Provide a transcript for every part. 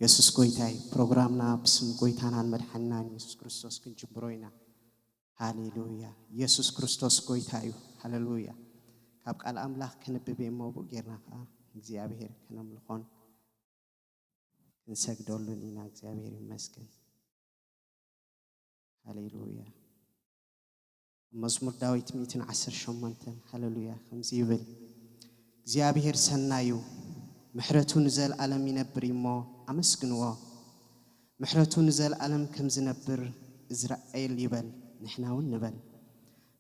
የሱስ ጎይታ እዩ። ፕሮግራምና ብስም ጎይታናን መድሓኒናን የሱስ ክርስቶስ ክንጅምሮ ኢና። ሃሌሉያ። የሱስ ክርስቶስ ጎይታ እዩ። ሃሌሉያ። ካብ ቃል ኣምላኽ ከንብብ እየ እሞ ብኡ ጌርና ከኣ እግዚኣብሔር ከነምልኾን ክንሰግደሉን ኢና። እግዚኣብሔር ይመስገን። ሃሌሉያ። ኣብ መዝሙር ዳዊት ሚእትን ዓሰርተ ሸሞንተን ሃሌሉያ ከምዚ ይብል፣ እግዚኣብሔር ሰናዩ፣ ምሕረቱ ንዘለኣለም ይነብር እዩ እሞ ኣመስግንዎ። ምሕረቱ ንዘለኣለም ከም ዝነብር እዝራኤል ይበል፣ ንሕና እውን ንበል።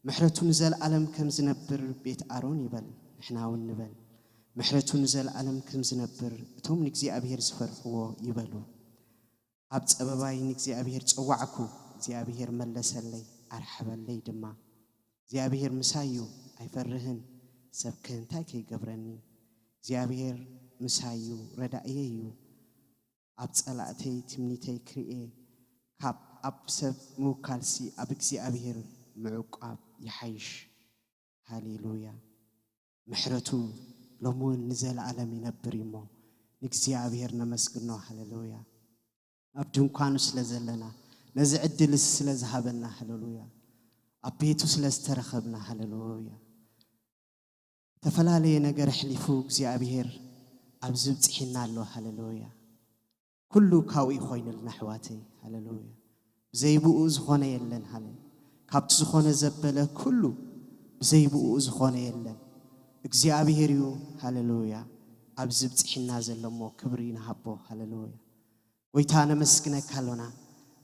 ምሕረቱ ንዘለኣለም ከም ዝነብር ቤት ኣሮን ይበል፣ ንሕና እውን ንበል። ምሕረቱ ንዘለኣለም ከም ዝነብር እቶም ንእግዚኣብሔር ዝፈርሕዎ ይበሉ። ኣብ ጸበባይ ንእግዚኣብሔር ጸዋዕኩ፣ እግዚኣብሔር መለሰለይ፣ ኣርሓበለይ ድማ። እግዚኣብሔር ምሳይ እዩ፣ ኣይፈርህን፣ ሰብከ እንታይ ከይገብረኒ? እግዚኣብሔር ምሳይ እዩ፣ ረዳእየይ እዩ። ኣብ ጸላእተይ ትምኒተይ ክርኤ፣ ካብ ኣብ ሰብ ምውካልሲ ኣብ እግዚኣብሔር ምዕቋብ ይሓይሽ። ሃሌሉያ። ምሕረቱ ሎሚ እውን ንዘለኣለም ይነብር እዩ እሞ ንእግዚኣብሔር ነመስግኖ። ሃሌሉያ። ኣብ ድንኳኑ ስለ ዘለና፣ ነዚ ዕድል ስለ ዝሃበና፣ ሃሌሉያ። ኣብ ቤቱ ስለ ዝተረኸብና፣ ሃሌሉያ። ዝተፈላለየ ነገር ኣሕሊፉ እግዚኣብሔር ኣብዚ ብጽሒና ኣሎ። ሃሌሉያ። ኩሉ ካብኡ ይኾይኑልና ኣሕዋተይ። ሃሌሉያ። ብዘይብኡ ዝኾነ የለን። ሃሌ ካብቲ ዝኾነ ዘበለ ኩሉ ብዘይብኡ ዝኾነ የለን። እግዚኣብሔር እዩ። ሃሌሉያ። ኣብዚ ብጽሒና ዘሎ እሞ ክብሪ ንሃቦ። ሃሌሉያ። ጎይታ ነመስግነካ ኣሎና።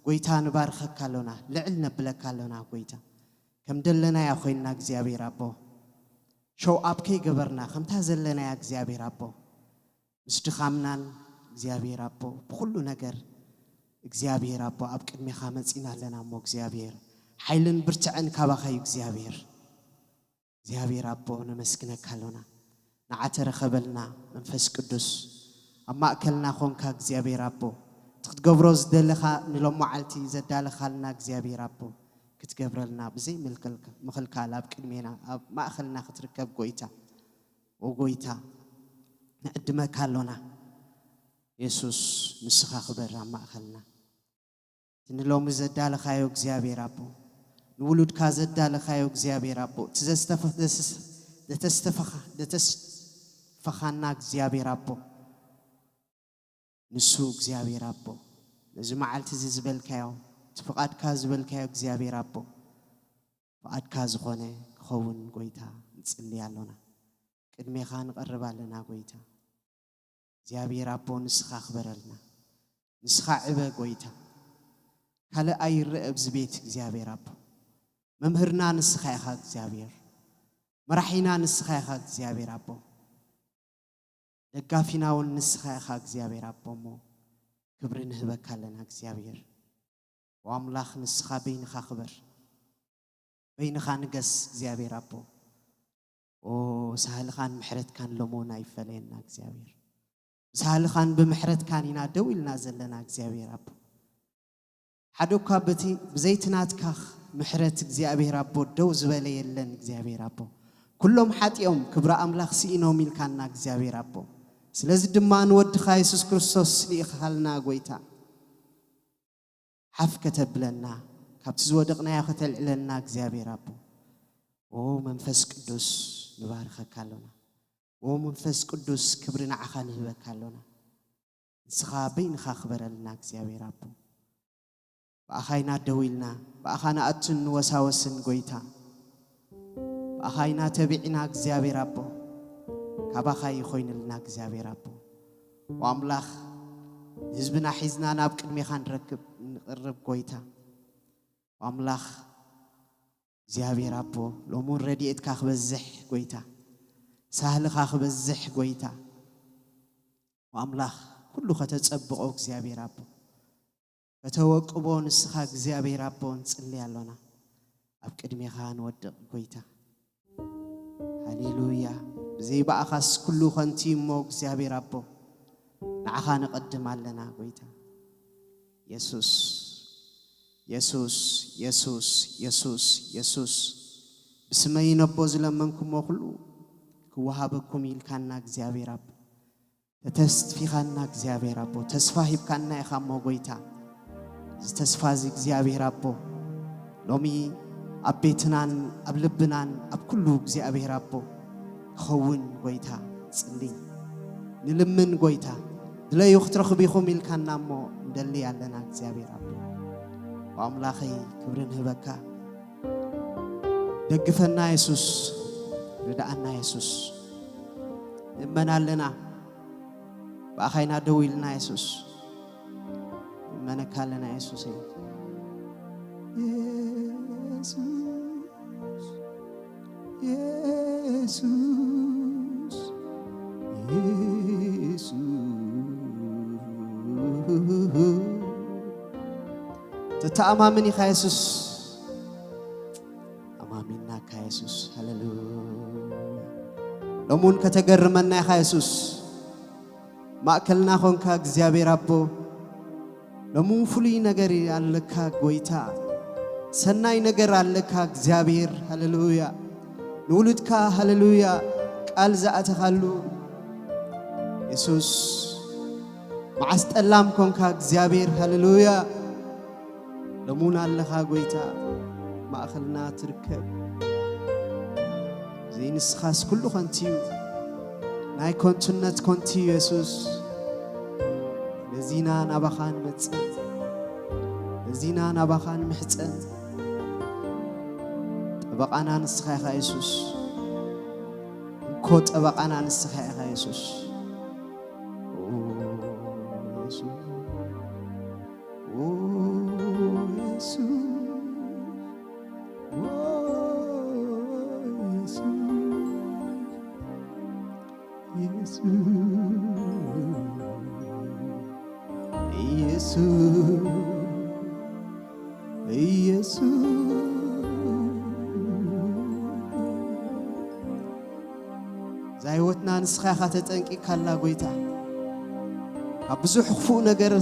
ጎይታ ንባርኸካ ኣሎና። ልዕል ነብለካ ኣሎና ጎይታ። ከም ደለናያ ኮይንና እግዚኣብሔር ኣቦ። ሸው ኣፕ ከይገበርና ከምታ ዘለናያ እግዚኣብሔር ኣቦ። ምስ ድኻምናን እግዚኣብሔር ኣቦ ብኹሉ ነገር እግዚኣብሔር ኣቦ ኣብ ቅድሜኻ መጺና ኣለና እሞ እግዚኣብሔር ሓይልን ብርትዐን ካባኻ እዩ እግዚኣብሔር። እግዚኣብሔር ኣቦ ነመስግነካ ኣሎና። ንዓ ተረኸበልና መንፈስ ቅዱስ ኣብ ማእከልና ኾንካ እግዚኣብሔር ኣቦ እቲ ክትገብሮ ዝደለኻ ንሎም መዓልቲ ዘዳለኻልና እግዚኣብሔር ኣቦ ክትገብረልና ብዘይ ምልክልካ- ምኽልካል ኣብ ቅድሜና ኣብ ማእኸልና ክትርከብ ጎይታ ኦ ጎይታ ንዕድመካ ኣሎና። የሱስ ንስኻ ክበር ኣብ ማእኸልና። እቲ ንሎሚ ዘዳለኻዮ እግዚኣብሔር ኣቦ ንውሉድካ ዘዳለኻዮ እግዚኣብሔር ኣቦ እቲ ዘስተፈ- ዘስ- ዘተስተፈኻ- ዘተስፈኻና እግዚኣብሔር ኣቦ ንሱ እግዚኣብሔር ኣቦ ነዚ መዓልቲ እዚ ዝበልካዮ እቲ ፍቓድካ ዝበልካዮ እግዚኣብሔር ኣቦ ፍቓድካ ዝኾነ ክኸውን ጎይታ ንጽሊ ኣሎና። ቅድሜኻ ንቐርብ ኣለና ጎይታ እግዚኣብሔር ኣቦ ንስኻ ክበረልና። ንስኻ ዕበ ጎይታ። ካልእ ኣይረእ ኣብዚ ቤት እግዚኣብሔር ኣቦ። መምህርና ንስኻ ኢኻ እግዚኣብሔር። መራሒና ንስኻ ኢኻ እግዚኣብሔር ኣቦ። ደጋፊና እውን ንስኻ ኢኻ እግዚኣብሔር ኣቦ እሞ ክብሪ ንህበካ ኣለና እግዚኣብሔር። ኦ ኣምላኽ ንስኻ በይንኻ ክበር። በይንኻ ንገስ እግዚኣብሔር ኣቦ። ኦ ሳህልኻን ምሕረትካን ሎሚ እውን ኣይፈለየና እግዚኣብሔር። ብሳህልኻን ብምሕረትካን ኢና ደው ኢልና ዘለና እግዚኣብሔር ኣቦ። ሓደ እኳ በቲ ብዘይቲ ናትካ ምሕረት እግዚኣብሔር ኣቦ ደው ዝበለ የለን እግዚኣብሔር ኣቦ። ኩሎም ሓጢኦም ክብሪ ኣምላኽ ስኢኖም ኢልካና እግዚኣብሔር ኣቦ። ስለዚ ድማ ንወድኻ የሱስ ክርስቶስ ልኢኻልና ጎይታ። ሓፍ ከተብለና ካብቲ ዝወደቕናዮ ከተልዕለና እግዚኣብሔር ኣቦ። ኦ መንፈስ ቅዱስ ንባርኸካ ኣሎና። ኦ መንፈስ ቅዱስ ክብሪ ንዓኻ ንህበካ ኣሎና። ንስኻ በይንኻ ክበረልና እግዚኣብሔር ኣቦ። ብኣኻ ኢና ደው ኢልና ብኣኻ ንኣቱን ንወሳወስን ጎይታ። ብኣኻ ኢና ተቢዕና እግዚኣብሔር ኣቦ። ካባኻ ይኾይንልና እግዚኣብሔር ኣቦ። ወኣምላኽ ንህዝብና ሒዝና ናብ ቅድሜኻ ንረክብ ንቕርብ ጎይታ። ወኣምላኽ እግዚኣብሔር ኣቦ ሎሙን ረድኤትካ ክበዝሕ ጎይታ። ሳህልኻ ክበዝሕ ጎይታ። ወኣምላኽ ኩሉ ከተጸብቖ እግዚኣብሔር ኣቦ። ከተወቅቦ ንስኻ እግዚኣብሔር ኣቦ ንጽሊ ኣሎና። ኣብ ቅድሜኻ ንወድቕ ጎይታ። ሃሌሉያ። ብዘይ ብኣኻስ ኩሉ ኸንቲ እሞ እግዚኣብሔር ኣቦ ንዓኻ ንቐድም ኣለና ጎይታ። የሱስ የሱስ የሱስ የሱስ የሱስ ብስመይ ነቦ ዝለመንኩሞ ኩሉ ክወሃበኩም ኢልካና እግዚኣብሔር ኣቦ። ተተስፊኻና እግዚኣብሔር ኣቦ፣ ተስፋ ሂብካና ኢኻ እሞ ጎይታ። እዚ ተስፋ እዚ እግዚኣብሔር ኣቦ ሎሚ ኣብ ቤትናን ኣብ ልብናን ኣብ ኩሉ እግዚኣብሔር ኣቦ ክኸውን ጎይታ ጽሊ ንልምን ጎይታ። ድለዩ ክትረኽቡ ኢኹም ኢልካና እሞ እንደሊ ኣለና እግዚኣብሔር ኣቦ። ኣምላኸይ ክብሪ ንህበካ። ደግፈና የሱስ፣ ርድኣና የሱስ። ንእመን ኣለና፣ ብኣኻ ኢና ደው ኢልና የሱስ። ንእመነካ ኣለና የሱሰይ። የሱስ፣ የሱስ፣ የሱስ። ተተኣማምን ኢኻ የሱስ። ኣማሚንናካ የሱስ። ሃሌሉያ። ሎሚ እውን ከተገርመና ኢኻ የሱስ። ማእከልና ኾንካ እግዚኣብሔር ኣቦ። ሎሚ እውን ፍሉይ ነገር ኣለካ ጎይታ። ሰናይ ነገር ኣለካ እግዚኣብሔር። ሃሌሉያ። ንውሉድካ ሃሌሉያ ቃል ዝኣተኻሉ የሱስ። መዓስ ጠላም ኮንካ እግዚኣብሔር። ሃሌሉያ። ሎሚ እውን ኣለኻ ጎይታ፣ ማእኸልና ትርከብ። ዘይንስኻስ ኩሉ ከንቱ እዩ፣ ናይ ከንቱነት ከንቱ እዩ የሱስ። ነዚና ናባኻ ንመጽእ፣ ነዚና ናባኻ ንምሕጸን። ጠበቓና ንስኻ ኢኻ የሱስ። እንኮ ጠበቓና ንስኻ ኢኻ የሱስ። ኦ የሱስ። ኦ የሱስ፣ ኦ የሱስ፣ የሱስ፣ የሱስ፣ የሱስ። እዛ ህይወትና ንስኻ ኢኻ ተጠንቂቕካላ ጎይታ። ካብ ብዙሕ ክፉእ ነገር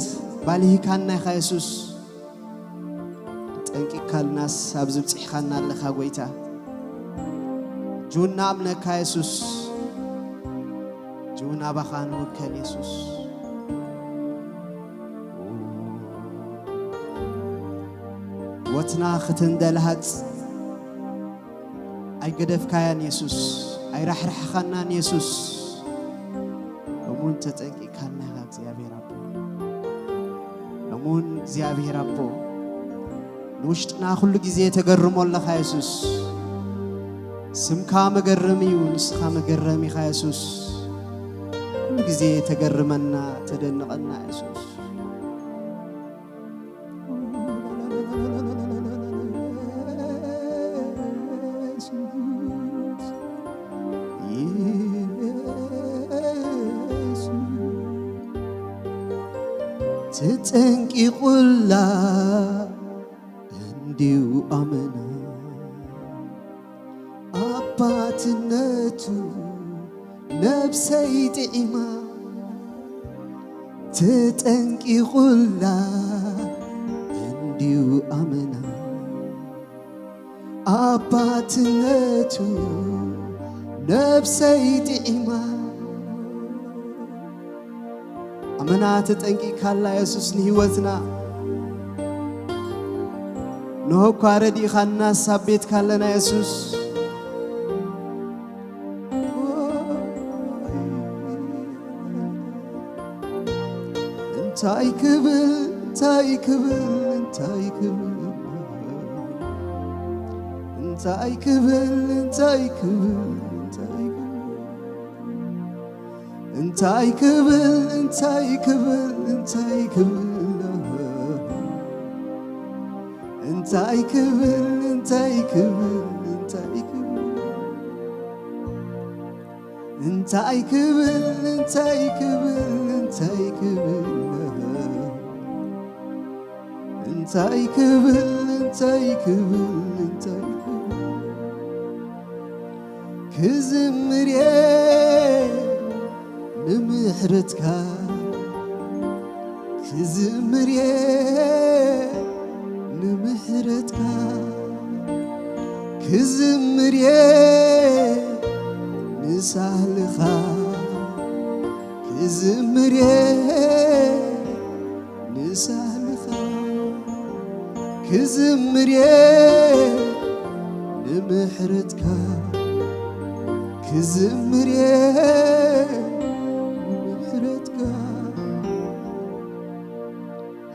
ባልሂካና ኢኻ የሱስ። ተጠንቂቕካልናስ ኣብዚ ብጽሕኻና ኣለኻ ጎይታ። ጁን ንኣምነካ የሱስ። ጁን ኣባኻ ንውከል የሱስ። ህይወትና ክትንደልሃጽ ኣይገደፍካያን የሱስ፣ ኣይራሕራሕኻናን የሱስ። ሎሚ እውን ተጠንቂቕካልና ኢኻ እግዚኣብሔር ኣቦ። ሎሚ እውን እግዚኣብሔር ኣቦ ንውሽጥና ኩሉ ግዜ ተገርሞ ኣለኻ የሱስ። ስምካ መገረሚ እዩ፣ ንስኻ መገረሚ ኢኻ የሱስ። ኩሉ ግዜ ተገርመና፣ ተደንቐና የሱስ። ተጠንቂቑላ እንዲዩ ኣመና ኣባትነቱ ነብሰይ ጥዒማ ተጠንቂቑላ እንዲዩ ኣመና ኣባትነቱ ነብሰይ ጥዒማ። ኣመና ተጠንቂቕካላ የሱስ ንህይወትና። ንሆ እኳ ረዲእኻናስ ኣብ ቤትካ ኣለና የሱስ። እንታይ ክብል እንታይ ክብል እንታይ ክብል እንታይ ክብል እንታይ ክብል እንታይ ክብል እንታይ ክብል እንታይ ክብል እንታይ ክብል እንታይ ክብል እንታይ ክብል እንታይ ክብል እንታይ ክብል እንታይ ክብል እንታይ ክብል እንታይ ክብል እንታይ ክብል ክዝምር እየ ንምሕረትካ ክዝምር እየ ንምሕረትካ ክዝምር እየ ንሳህልኻ ክዝምር እየ ንሳህልኻ፣ ክዝምር እየ ንምሕረትካ፣ ክዝምር እየ ንምሕረትካ።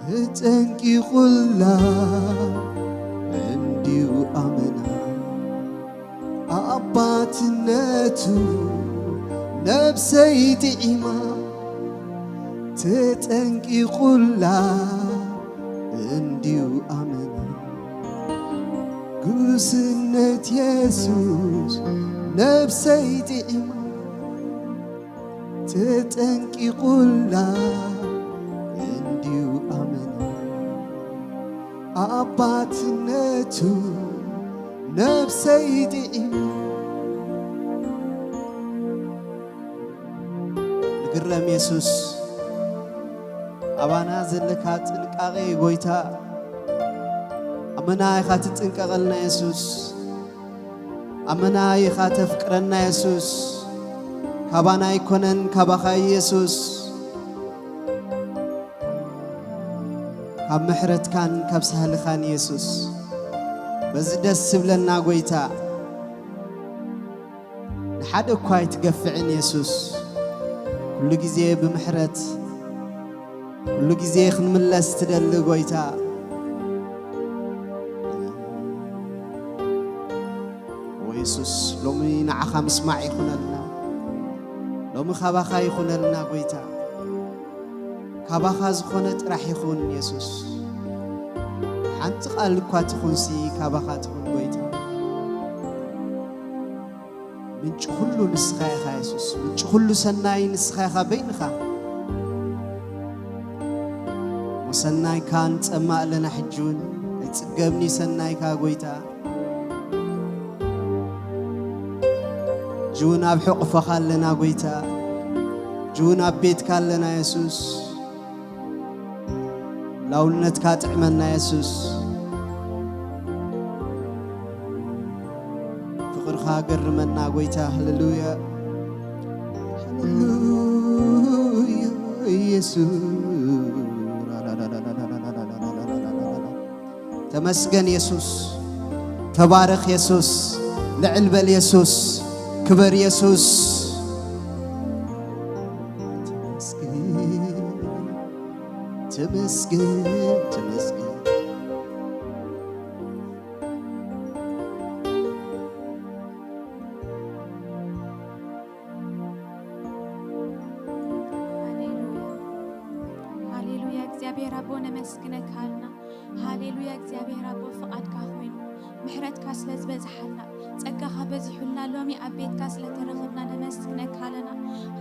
ተጠንቂቑላ እንዲዩ ኣመና፣ ኣባትነቱ ነብሰይ ጥዒማ። ተጠንቂቑላ እንዲዩ ኣመና፣ ጉስነት የሱስ ነብሰይ ጥዒማ። ተጠንቂቑላ እንዲዩ ኣመና፣ ኣባትነቱ ነብሰይ ጥዒማ። ንግረም የሱስ፣ ኣባና ዘለካ ጥንቃቐ ጎይታ፣ ኣመና ኢኻ ትጥንቀቐልና የሱስ። ኣመና ኢኻ ተፍቅረና የሱስ። ካባና ኣይኮነን፣ ካባኻ እዩ የሱስ። ካብ ምሕረትካን ካብ ሳህልኻን የሱስ። በዚ ደስ ዝብለና ጎይታ፣ ንሓደ እኳ ኣይትገፍዕን የሱስ። ኩሉ ግዜ ብምሕረት፣ ኩሉ ግዜ ክንምለስ ትደሊ ጎይታ። ኦ የሱስ፣ ሎሚ ንዓኻ ምስማዕ ይኹነልና። ሎሚ ካባኻ ይኹነልና ጎይታ። ካባኻ ዝኾነ ጥራሕ ይኹን የሱስ። ሓንቲ ቃል እኳ ትኹንሲ ካባኻ ትኹን ጎይታ። ምንጪ ኩሉ ንስኻ ኢኻ የሱስ። ምንጪ ኩሉ ሰናይ ንስኻ ኢኻ በይንኻ። ወሰናይካ ንጸማእ ኣለና ሕጂ እውን። ኣይጽገብኒ ሰናይካ ጎይታ። ሕጂ እውን ኣብ ሕቑፎኻ ኣለና ጎይታ። ሕጂ እውን ኣብ ቤትካ ኣለና የሱስ። ላውነትካ ጥዕመና የሱስ። ፍቕርኻ ገርመና ጎይታ። ሃሌሉያ፣ ሃሌሉያ፣ ኢየሱስ። ተመስገን የሱስ። ተባረኽ የሱስ። ልዕል በል የሱስ። ክበር የሱስ። ተመስገን፣ ተመስገን፣ ተመስገን። ሃሌሉያ፣ ሃሌሉያ። እግዚኣብሔር ኣቦ ነመስግነካ ኣልና። ሃሌሉያ። እግዚኣብሔር ኣቦ ፍቓድካ ኮይኑ ምሕረትካ ስለ ዝበዝሓልና፣ ጸጋኻ በዚሑልና፣ ሎሚ ኣብ ቤትካ ስለ ተረኸብና ነመስግነካ ኣለና።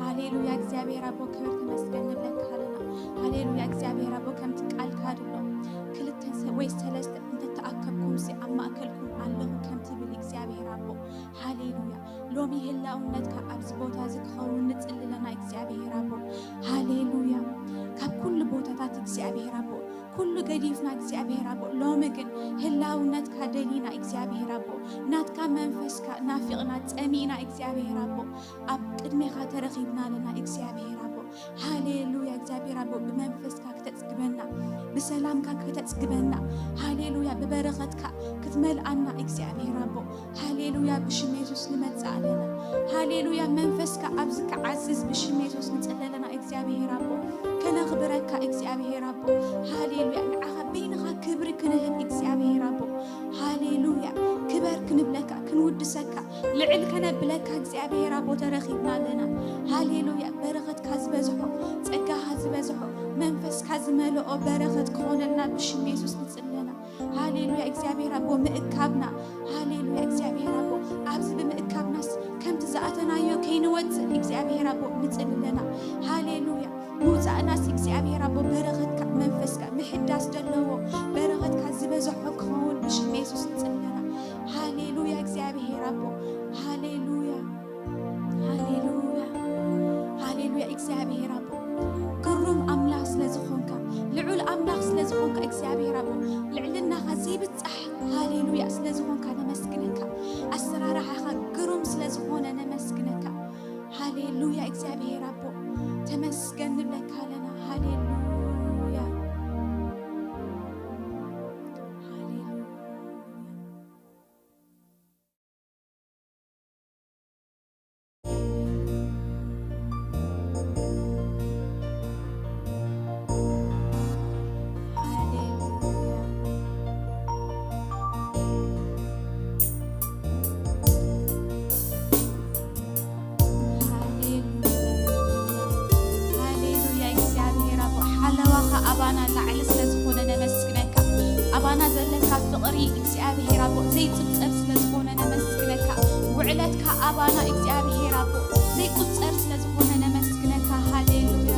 ሃሌሉያ። እግዚኣብሔር ኣቦ ክብር ተመስገን ንብለካ ኣለና። ሃሌሉያ። እግዚኣብሔር ኣቦ ከምቲ ቃልካ ድሎ ክልተ ሰ-፣ ወይ ሰለስተ እንተተኣከብኩምሲ ኣብ ማእከልኩም ኣለኹ ከም ትብል እግዚኣብሔር ኣቦ። ሃሌሉያ። ሎሚ ህላውነትካ ኣብዚ ቦታ እዚ ክኸውን ንጽሊ ኣለና እግዚኣብሔር ኣቦ። ሃሌሉያ። ካብ ኩሉ ቦታታት እግዚኣብሔር ኣቦ ኩሉ ገዲፍና እግዚኣብሔር ኣቦ፣ ሎሚ ግን ህላውነትካ ደሊና እግዚኣብሔር ኣቦ፣ ናትካ መንፈስካ ናፊቕና ጸሚእና እግዚኣብሔር ኣቦ፣ ኣብ ቅድሜኻ ተረኺብና ኣለና እግዚኣብሔር ኣቦ። ሃሌሉያ። እግዚኣብሔር ኣቦ ብመንፈስካ ክተጽግበና፣ ብሰላምካ ክተጽግበና፣ ሃሌሉያ ብበረኸትካ ክትመልኣና እግዚኣብሔር ኣቦ። ሃሌሉያ ብሽም የሱስ ንመጽእ ኣለና። ሃሌሉያ መንፈስካ ኣብዚ ክዓዝዝ ብሽም የሱስ ንጽሊ ኣለና እግዚኣብሔር ኣቦ። ከነኽብረካ እግዚኣብሔር ኣቦ። ሃሌሉያ ንዓኻ በይንኻ ክብሪ ክንህብ እግዚኣብሔር ኣቦ። ሃሌሉያ ክበር ክንብለካ ክንውድሰካ ልዕል ከነብለካ እግዚኣብሔር ኣቦ ተረኺብና ኣለና። ሃሌሉያ በረኸትካ ዝበዝሖ ጸጋኻ ዝበዝሖ መንፈስካ ዝመልኦ በረኸት ክኾነልና ብሽም የሱስ ንጽሊ ኣለና። ሃሌሉያ እግዚኣብሔር ኣቦ ምእካብና። ሃሌሉያ እግዚኣብሔር ኣቦ ኣብዚ ብምእካብናስ ከምቲ ዝኣተናዮ ከይንወፅእ እግዚኣብሔር ኣቦ ንፅሊ ኣለና። ሃሌሉያ ምውፃእናስ እግዚኣብሔር ኣቦ በረኸትካ መንፈስካ ምሕዳስ ዘለዎ በረኸትካ ዝበዝሖ ክኸውን ብሽም የሱስ ንፅሊ ኣለና። ሃሌሉያ እግዚኣብሔር ኣቦ ሃሌሉያ ሃሌሉያ ሃሌሉያ እግዚኣብሔር ኣቦ ግሩም ኣምላኽ ስለ ዝኾንካ ልዑል ኣምላኽ ስለ ዝኾንካ እግዚኣብሔር ኣቦ ልዕልናኻ ዘይብጻሕ ሃሌሉያ ስለ ዝኾንካ ነመስግነካ። ኣሰራርሓኻ ግሩም ስለ ዝኾነ ነመስግነካ። ሃሌሉያ እግዚኣብሔር ኣቦ ተመስ ኣባና ላዕሊ ስለ ዝኾነ ነመስግነካ። ኣባና ዘለካ ፍቕሪ እግዚኣብሔር ኣቦ ዘይጽብጸብ ስለ ዝኾነ ነመስግነካ። ውዕለትካ ኣባና እግዚኣብሔር ኣቦ ዘይቁጸር ስለ ዝኾነ ነመስግነካ። ሃሌሉያ።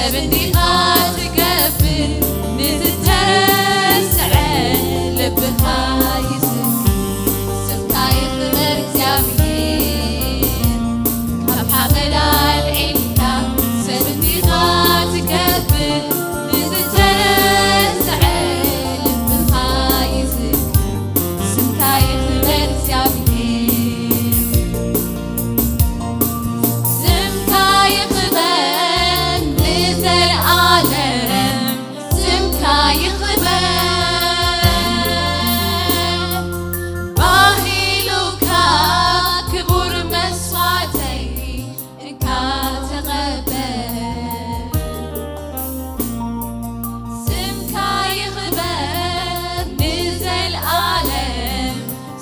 ሰብ እንዲኻ ትገብር፣ ንዝተረስዐ ልብኻ ይዝክር። ስምካ ይኽበር እግዚኣብሔር፣ ካብ ሓመድ ኣልዒልካ። ሰብ እንዲኻ ትገብር፣ ንዝተረስዐ ልብኻ ይዝክር። ስምካ ይኽበር እግዚኣብሔር። ስምካ ይኽበር ንዘለኣለም፣ ስምካ ይኽበር። ባህሉካ ክቡር መስዋዕተይ እንካ ተቐበል። ስምካ ይኽበር ንዘለኣለም፣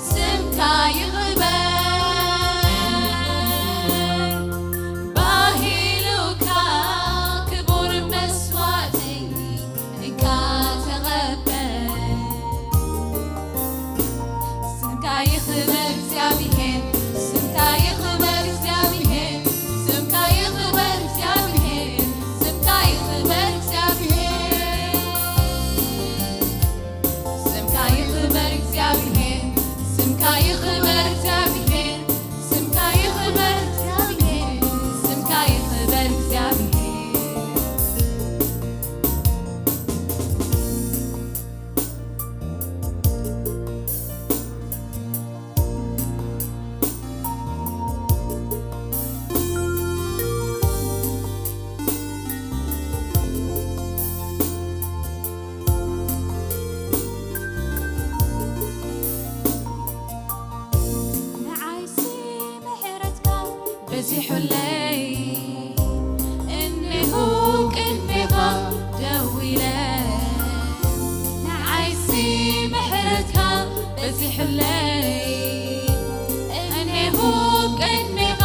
ስምካ ይኽበር። ባህሉካ ክቡር መስዋዕተይ እንካ ተቐበል። ስምካ ይኽበር እግዚኣብሔር፣ ስምካ ይኽበር እግዚኣብሔር፣ ስምካ ይኽበር እግዚኣብሔር፣ ስምካ ይኽበር እግዚኣብሔር። ስምካ ይኽበር እግዚኣብሔር፣ ስምካ ይኽበር እግዚኣብሔር፣ ስምካ ይኽበር እግዚኣብሔር፣ ስምካ ይኽበር እግዚኣብሔር። ንዓይሲ ምሕረትካ በዚሑለይ፣ እነሆ ቅድሜኻ ደው ኢለ። ንዓይሲ ምሕረትካ በዚሑለይ፣ እነሆ ቅድሜኻ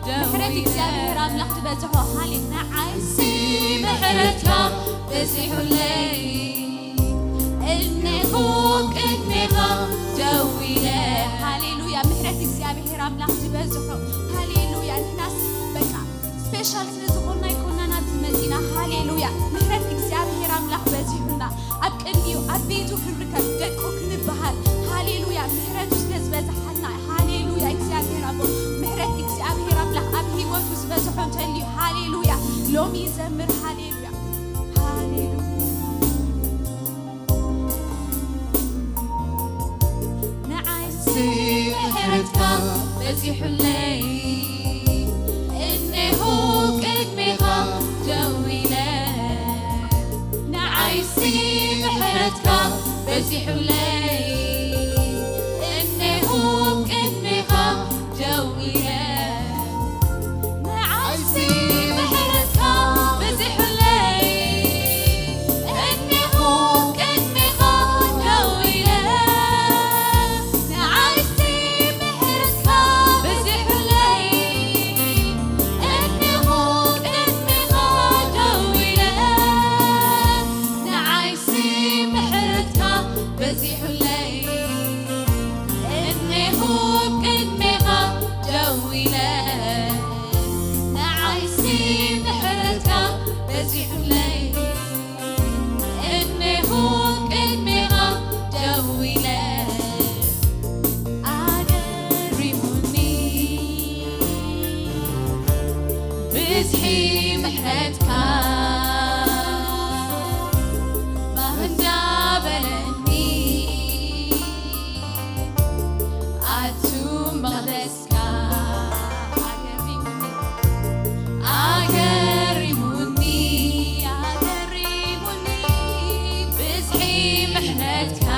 ደው ምሕረት ኢለ። እግዚኣብሔር ኣምላኽ ዝበዝሖ። ሃሌ ንዓይሲ ምሕረትካ በዚሑለይ፣ እነሆ ቅድሜኻ ደው ኢለ። ሃሌሉያ፣ ምሕረት እግዚኣብሔር ኣምላኽ ዝበዝሖ። ሃሌሉያ፣ ንሕናስ በቃ ስፔሻል ስለ ዝኾንና ኣይኮናን ኣብዚ መጺና። ሃሌሉያ፣ ምሕረት እግዚኣብሔር ኣምላኽ በዚሑና፣ ኣብ ቅድሚኡ ኣብ ቤቱ ክንርከብ ደቁ ክንበሃል። ሃሌሉያ፣ ምሕረቱ ስለ ዝበዝሓልና። ሃሌሉያ፣ እግዚኣብሔር ኣቦ፣ ምሕረት እግዚኣብሔር ኣምላኽ ኣብ ህይወቱ ዝበዝሖ እንተልዩ። ሃሌሉያ፣ ሎሚ ይዘምር። ሃሌሉያ፣ ሃሌሉያ። ንዓይሲ ምሕረትካ በዚሑለይ፣ እነሆ ቅድሜኻ ደው ኢለ። ንዓይሲ ምሕረትካ በዚሑለይ፣ እነሆ ቅድሜኻ ደው ኢለ። ንዓይሲ ምሕረትካ በዚሑለይ፣ እነሆ ቅድሜኻ ደው ኢለ። ንዓይሲ ምሕረትካ በዚሑለይ፣ እነሆ ቅድሜኻ ደው ኢለ። ንዓይሲ ምሕረትካ በዚሑለይ፣ እነሆ ቅድሜኻ ደው ኢለ። ንዓይሲ ምሕረትካ በዚሑለይ፣ እነሆ ቅድሜኻ ደው ኢለ። ኣገሪሙኒ ብዝሒ ምሕረትካ፣ ባህ እንዳበለኒ ኣቱ መቕደስካ። ኣገሪሙኒ፣ ኣገሪሙኒ፣ ኣገሪሙኒ ብዝሒ ምሕረትካ።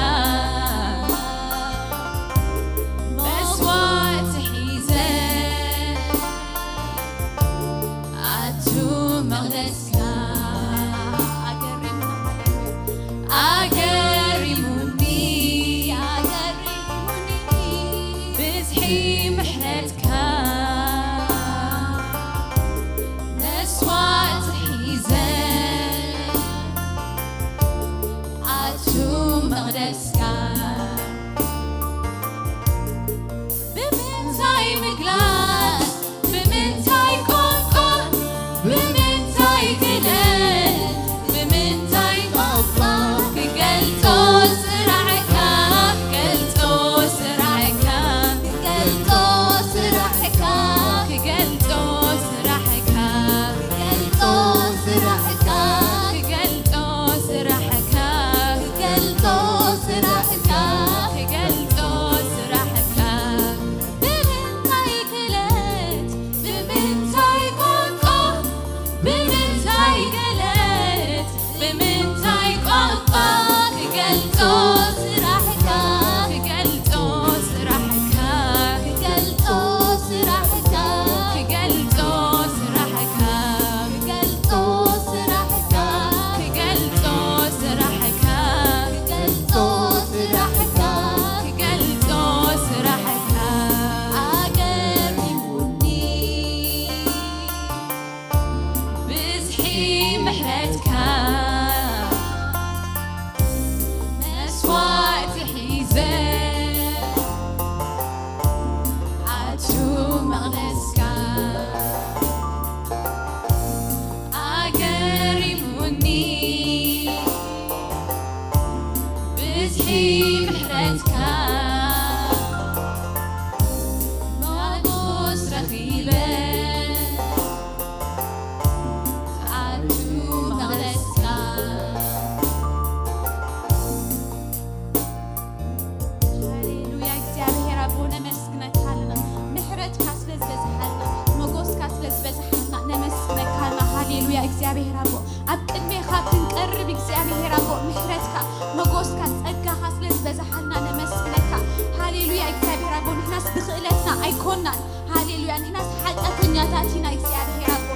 ምሕረትካ ሞጎስ ረኺበ ክኣቱ መቕደስካ። ሃሌሉያ፣ እግዚኣብሔር ኣቦ ነመስግነካ ኣለና። ምሕረትካ ስለ ዝበዝሓልና፣ መጎስካ ስለ ዝበዝሓልና ነመስግነካ ኣለና። ሃሌሉያ፣ እግዚኣብሔር ኣቦ ኣብ ቅድሜኻ ክንቀርብ እግዚኣብሔር ኣቦ ምሕረትካ፣ መጎስካ፣ ጸጋኻ ስለ ዝበዝሓልና ነመስግነካ። ሃሌሉያ፣ እግዚኣብሔር ኣቦ ንሕናስ ብኽእለትና ኣይኮናን። ሃሌሉያ፣ ንሕናስ ሓጢኣተኛታት ኢና እግዚኣብሔር ኣቦ።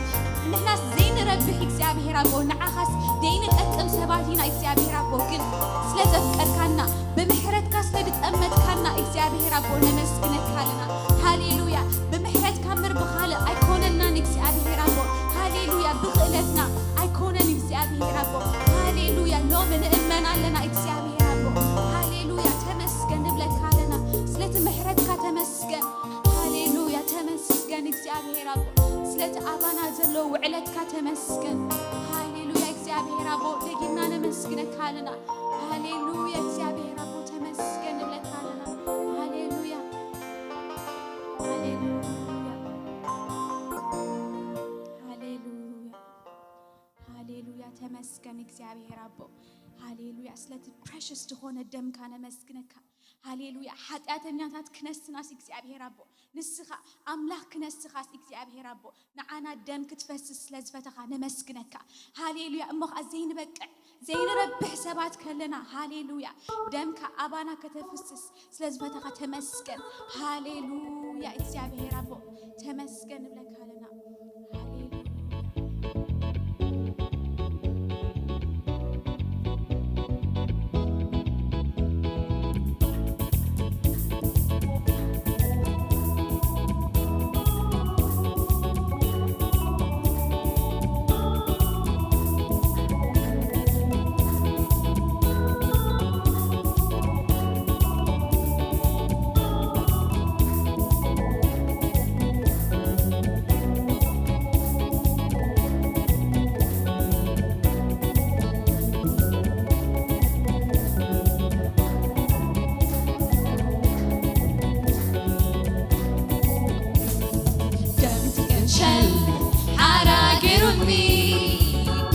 ንሕናስ ዘይንረብሕ እግዚኣብሔር ኣቦ፣ ንዓኻስ ዘይንጠቅም ሰባት ኢና እግዚኣብሔር ኣቦ። ግን ስለ ዘፍቀርካና፣ ብምሕረትካ ስለ ዝጠመትካና እግዚኣብሔር ኣቦ ነመስግነካ ኣለና። ሃሌሉያ፣ ብምሕረትካ እምበር ብኻልእ ኣይኮነናን እግዚኣብሔር ኣቦ። ሃሌሉያ፣ ብኽእለትና ኣይኮነን እግዚኣብሔር ኣቦ። ሃሌሉያ፣ ሎሚ ንእመን ኣለና እግዚኣብሔር ኣቦ። ሃሌሉያ፣ ተመስገን ንብለካ ኣለና። ስለቲ ምሕረትካ ተመስገን። ሃሌሉያ፣ ተመስገን እግዚኣብሔር ኣቦ። ስለቲ ኣባና ዘሎ ውዕለትካ ተመስገን። ሃሌሉያ፣ እግዚኣብሔር ኣቦ ደጊምና ነመስግነካ ኣለና። ሃሌሉያ፣ እግዚኣብሔር ኣቦ ተመስገን ንብለካ ኣለና። ሃሌሉያ፣ ሃሌሉያ፣ ሃሌሉያ፣ ሃሌሉያ፣ ተመስገን እግዚኣብሔር ኣቦ። ሃሌሉያ፣ ስለቲ ፕሬሽስ ዝኾነ ደምካ ነመስግነካ። ሃሌሉያ፣ ሓጢኣተኛታት ክነስናስ እግዚኣብሔር ኣቦ፣ ንስኻ ኣምላኽ ክነስኻስ እግዚኣብሔር ኣቦ፣ ንዓና ደም ክትፈስስ ስለ ዝፈተኻ ነመስግነካ። ሃሌሉያ፣ እሞ ኸኣ ዘይንበቅዕ ዘይንረብሕ ሰባት ከለና፣ ሃሌሉያ፣ ደምካ ኣባና ከተፍስስ ስለ ዝፈተኻ ተመስገን። ሃሌሉያ፣ እግዚኣብሔር ኣቦ ተመስገን ንብለካ ኣለና። ሃሌሉያ። ደምቲ ገንሸል ሓራ ገይሩኒ፣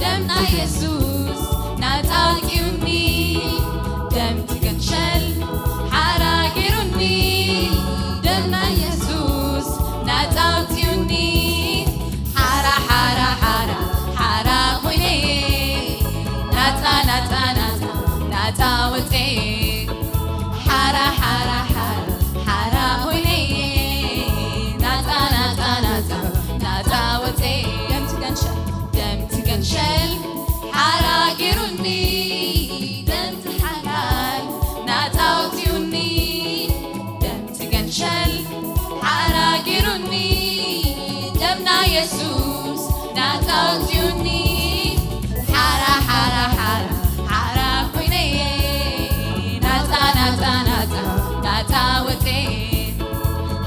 ደም ናይ የሱስ ናጻ ኣውጺኡኒ። ደምቲ ገንሸል ሓራ ገይሩኒ፣ ደም ናይ የሱስ ናጻ ኣውጺኡኒ። ሓራ፣ ሓራ፣ ሓራ፣ ሓራ ኮይነ፣ ናጻ፣ ናጻ፣ ናጻ፣ ናጻ ወጸ። ሓራ፣ ሓራ፣ ሓራ፣ ሓራ ኮይነ፣ ናጻ፣ ናጻ፣ ናጻ፣ ናጻ ወጸ። ደምቲ ገንሸል፣ ደምቲ ገንሸል ሓራ ገይሩኒ፣ ደምቲ ሓላል ናጻ ኣውጺኡኒ። ደምቲ ገንሸል ሓራ ገይሩኒ፣ ደም ናይ የሱስ ናጻ ኣውጺኡኒ። ሓራ፣ ሓራ፣ ሓራ፣ ሓራ ኮይነየ፣ ናጻ፣ ናጻ፣ ናጻ፣ ናጻ ወጸ።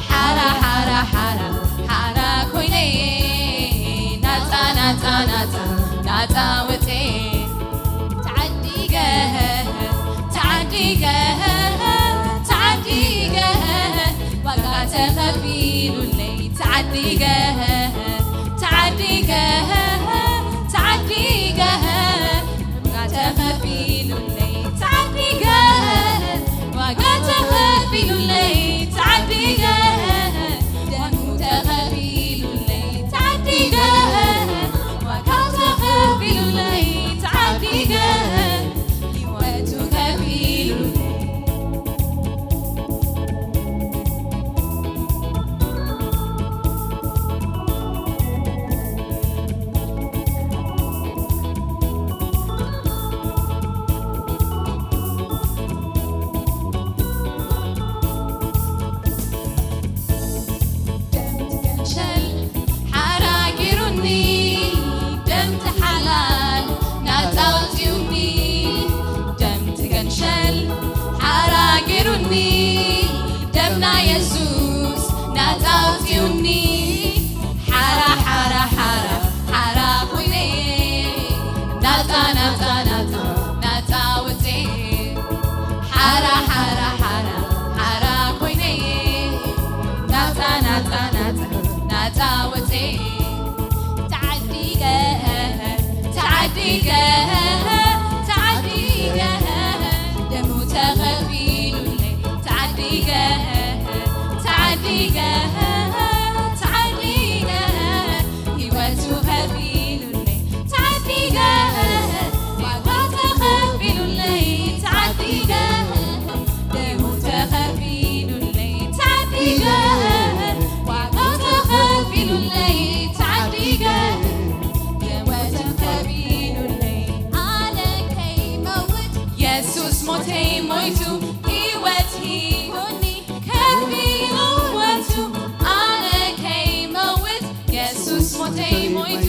ሓራ፣ ሓራ፣ ሓራ፣ ሓራ ኮይነየ፣ ናጻ፣ ናጻ፣ ናጻ፣ ናጻ ወጸ። ተዓዲገ፣ ተዓዲገ፣ ተዓዲገ፣ ዋጋ ተኸፊሉለይ። ተዓዲገ፣ ተዓዲገ፣ ተዓዲገ፣ ዋጋ ተኸፊሉለይ። ተዓዲገ፣ ዋጋ ተኸፊሉለይ። ተዓዲገ፣ ደሙ ተኸፊሉለይ። ተዓዲገ፣ ዋጋ ተኸፊሉለይ። ተዓዲገ፣ ህይወቱ ከፊሉለይ። ደምቲ ገንሸል ሓራ ገይሩኒ፣ ደምቲ ሓላል ናጻ ኣውጺኡኒ። ደምቲ ገንሸል ሓራ ገይሩኒ፣ ደም ናይ የሱስ ናጻ ኣውጺኡኒ። ሓራ፣ ሓራ፣ ሓራ፣ ሓራ ኮይነ፣ ናጻ፣ ናጻ፣ ናጻ፣ ናጻ ወጺኤ። ሓራ፣ ተዓዲገ፣ ተዓዲገ፣ ደሙ ተኸፊሉለይ ተዓዲገ፣ ተዓዲገ፣ ተዓዲገ፣ ህይወቱ ከፊሉለይ ተዓዲገ፣ ዋጋ ተኸፊሉለይ ተዓዲገ፣ ደሙ ተኸፊሉለይ ተዓዲገ፣ ዋጋ ተኸፊሉለይ ተዓዲገ፣ ህይወቱ ከፊሉለይ ኣነ ከይመውት የሱስ ሞተይ ሞይቱ ህይወት ሂቡኒ ከፊሉ ወቱ ኣነ ከይመውት የሱስ ሞተይ ሞይቱ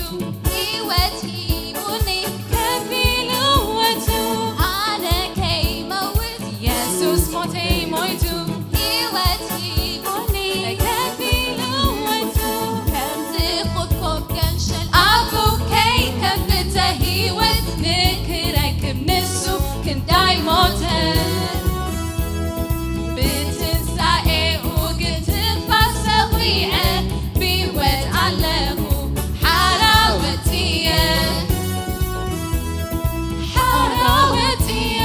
ህይወት ሂቡኒ ከፊሉ ወቱ ኣነ ከይመውት የሱስ ሞተይ ሞይቱ ህይወት ሂቡኒ ከፊሉ ወቱ ከምዚ ኹብኮብ ገንሸል ኣፉ ከይከፍተ ህይወት ንክረክብ ንሱ ክንዳይ ሞተ ብትንሳኤኡ ግን ትንፋስ ተኹይዐ ብህይወት ኣለኹ ሓራ ወፅየ ሓራ ወፅየ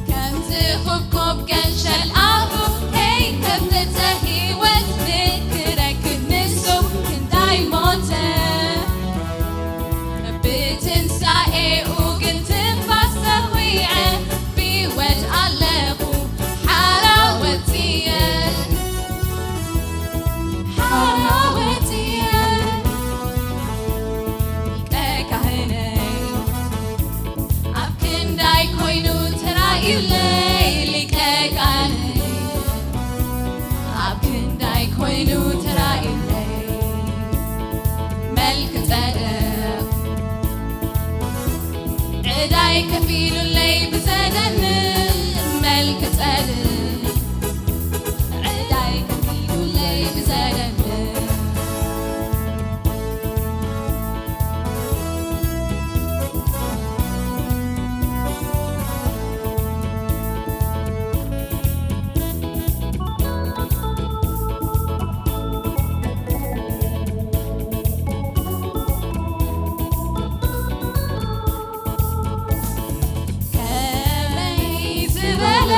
ከምዚ ኹብኮብ ገንሸል ኣፉ ከይከፍተ ህይወት ንክረክብ ንሱ ክንዳይ ሞተ ብትንሳኤኡ ግን ትንፋስ ተኹይዐ ብህይወት ኣለኹ ሓራ ወፅየ ሓራ ወፅየ ሊቀ ካህነይ ኣብ ክንዳይ ኮይኑ ተራእዩለይ ሊቀ ካህነይ ኣብ ክንዳይ ኮይኑ ተራእዩለይ መልክ ጸደቕ ዕዳይ ከፊሉለይ ብዘደንቕ መልክ ጸድቕ ዕዳይ ከፊሉለይ ብዘደንቕ ከመይ ዝበለ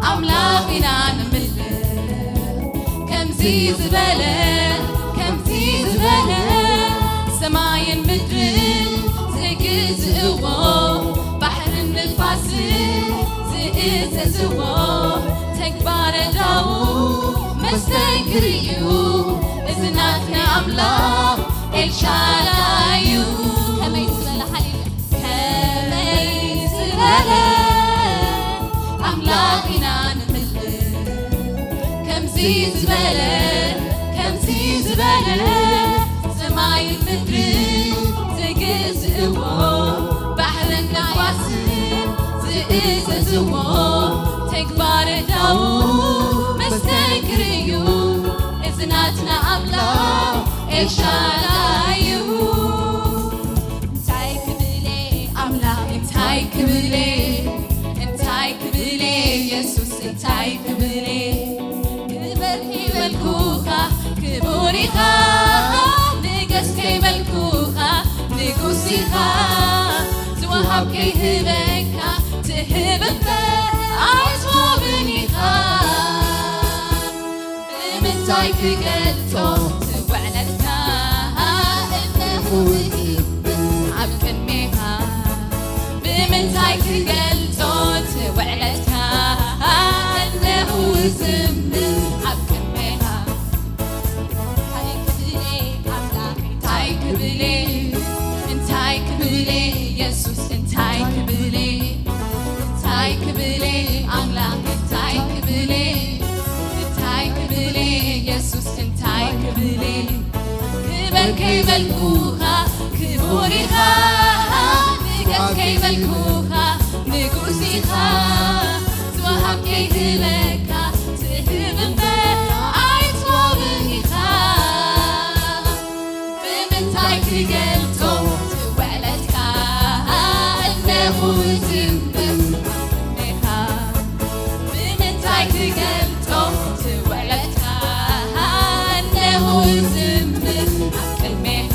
ኣምላኽ ኢና ንምልኽ ከምዚ ዝበለ ከምዚ ዝበለ ሰማይን ምድርን ዝግዝእዎ ባሕርን ንፋስን ዝእዘዝዎ ተግባረ ዳዉ መስተንክር እዩ እዚ ናትና ኣምላኽ ኤልሻዳይ እዩ ከመይ ዝበለ ሓሊሉ ከመይ ዝበለ ኣምላኽ ኢና ንምልኽ ከምዚ ዝበለ ከምዚ ዝበለ ሰማይን ምድርን ዝግዝእዎ ባሕርን ንፋስን ዝእዘዝዎ ተግባር ዳዉ መስተንክር እዩ እዚ ናትና ኣምላኽ ኤልሻዳይ እዩ እንታይ ክብሌ ኣምላኽ እንታይ ክብሌ እንታይ ክብሌ የሱስ እንታይ ክብሌ ክብር ከይበልኩኻ ክቡር ኢኻ ንገስ ከይበልኩኻ ንጉስ ኢኻ ዝወሃብ ከይህበካ ትህብ እምበር ኣይትወብን ኢኻ ብምንታይ ክገልጾ ትውዕለትካ እነኹ ዝብል ኣብ ቅድሜኻ ብምንታይ ክገልጾ ትውዕለትካ እነኹ ዝብል ኣብ ቅድሜኻ እንታይ ክብሌ ኣምላኽ እንታይ ክብሌ እንታይ ክብሌ የሱስ እንታይ ክብሌ እንታይ ክብሌ ኣምላኽ እንታይ ክብሌ እንታይ ክብሌ የሱስ እንታይ ክብሌ ክበል ከይበልኩኻ ክቡር ኢኻ ንገስ ከይበልኩኻ ንጉስ ኢኻ ዝወሃብ ከይህበካ ትህብ እምበር ኣይትወብን ኢኻ ብምንታይ ክገልጾ ትውዕለትካ እነኹ ዝብል ኣብ ቅድሜኻ ብምንታይ ክገልጾ ትውዕለትካ እነኹ ዝብል ኣብ ቅድሜኻ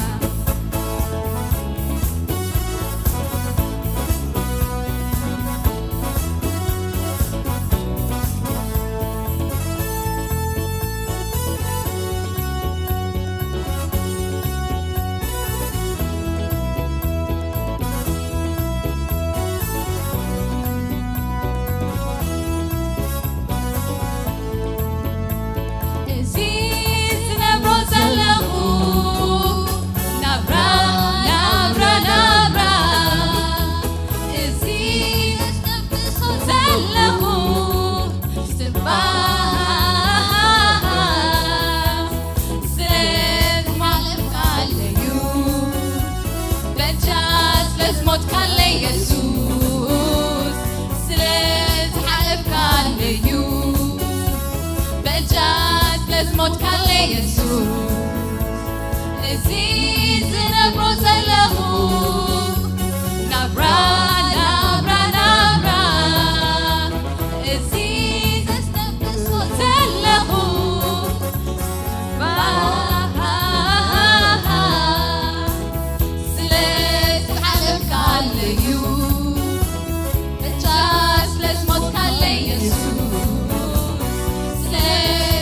የሱስ፣ እዚ ዝነብሮ ዘለኹ ናብራ፣ ናብራ፣ ናብራ፣ እዚ ዘስተንፍሶ ዘለኹ፣ ባሃሃሃ፣ ስለ ዝተሓለፍካለዩ፣ ብቻ ስለ ዝሞትካለይ የሱስ፣ ስለ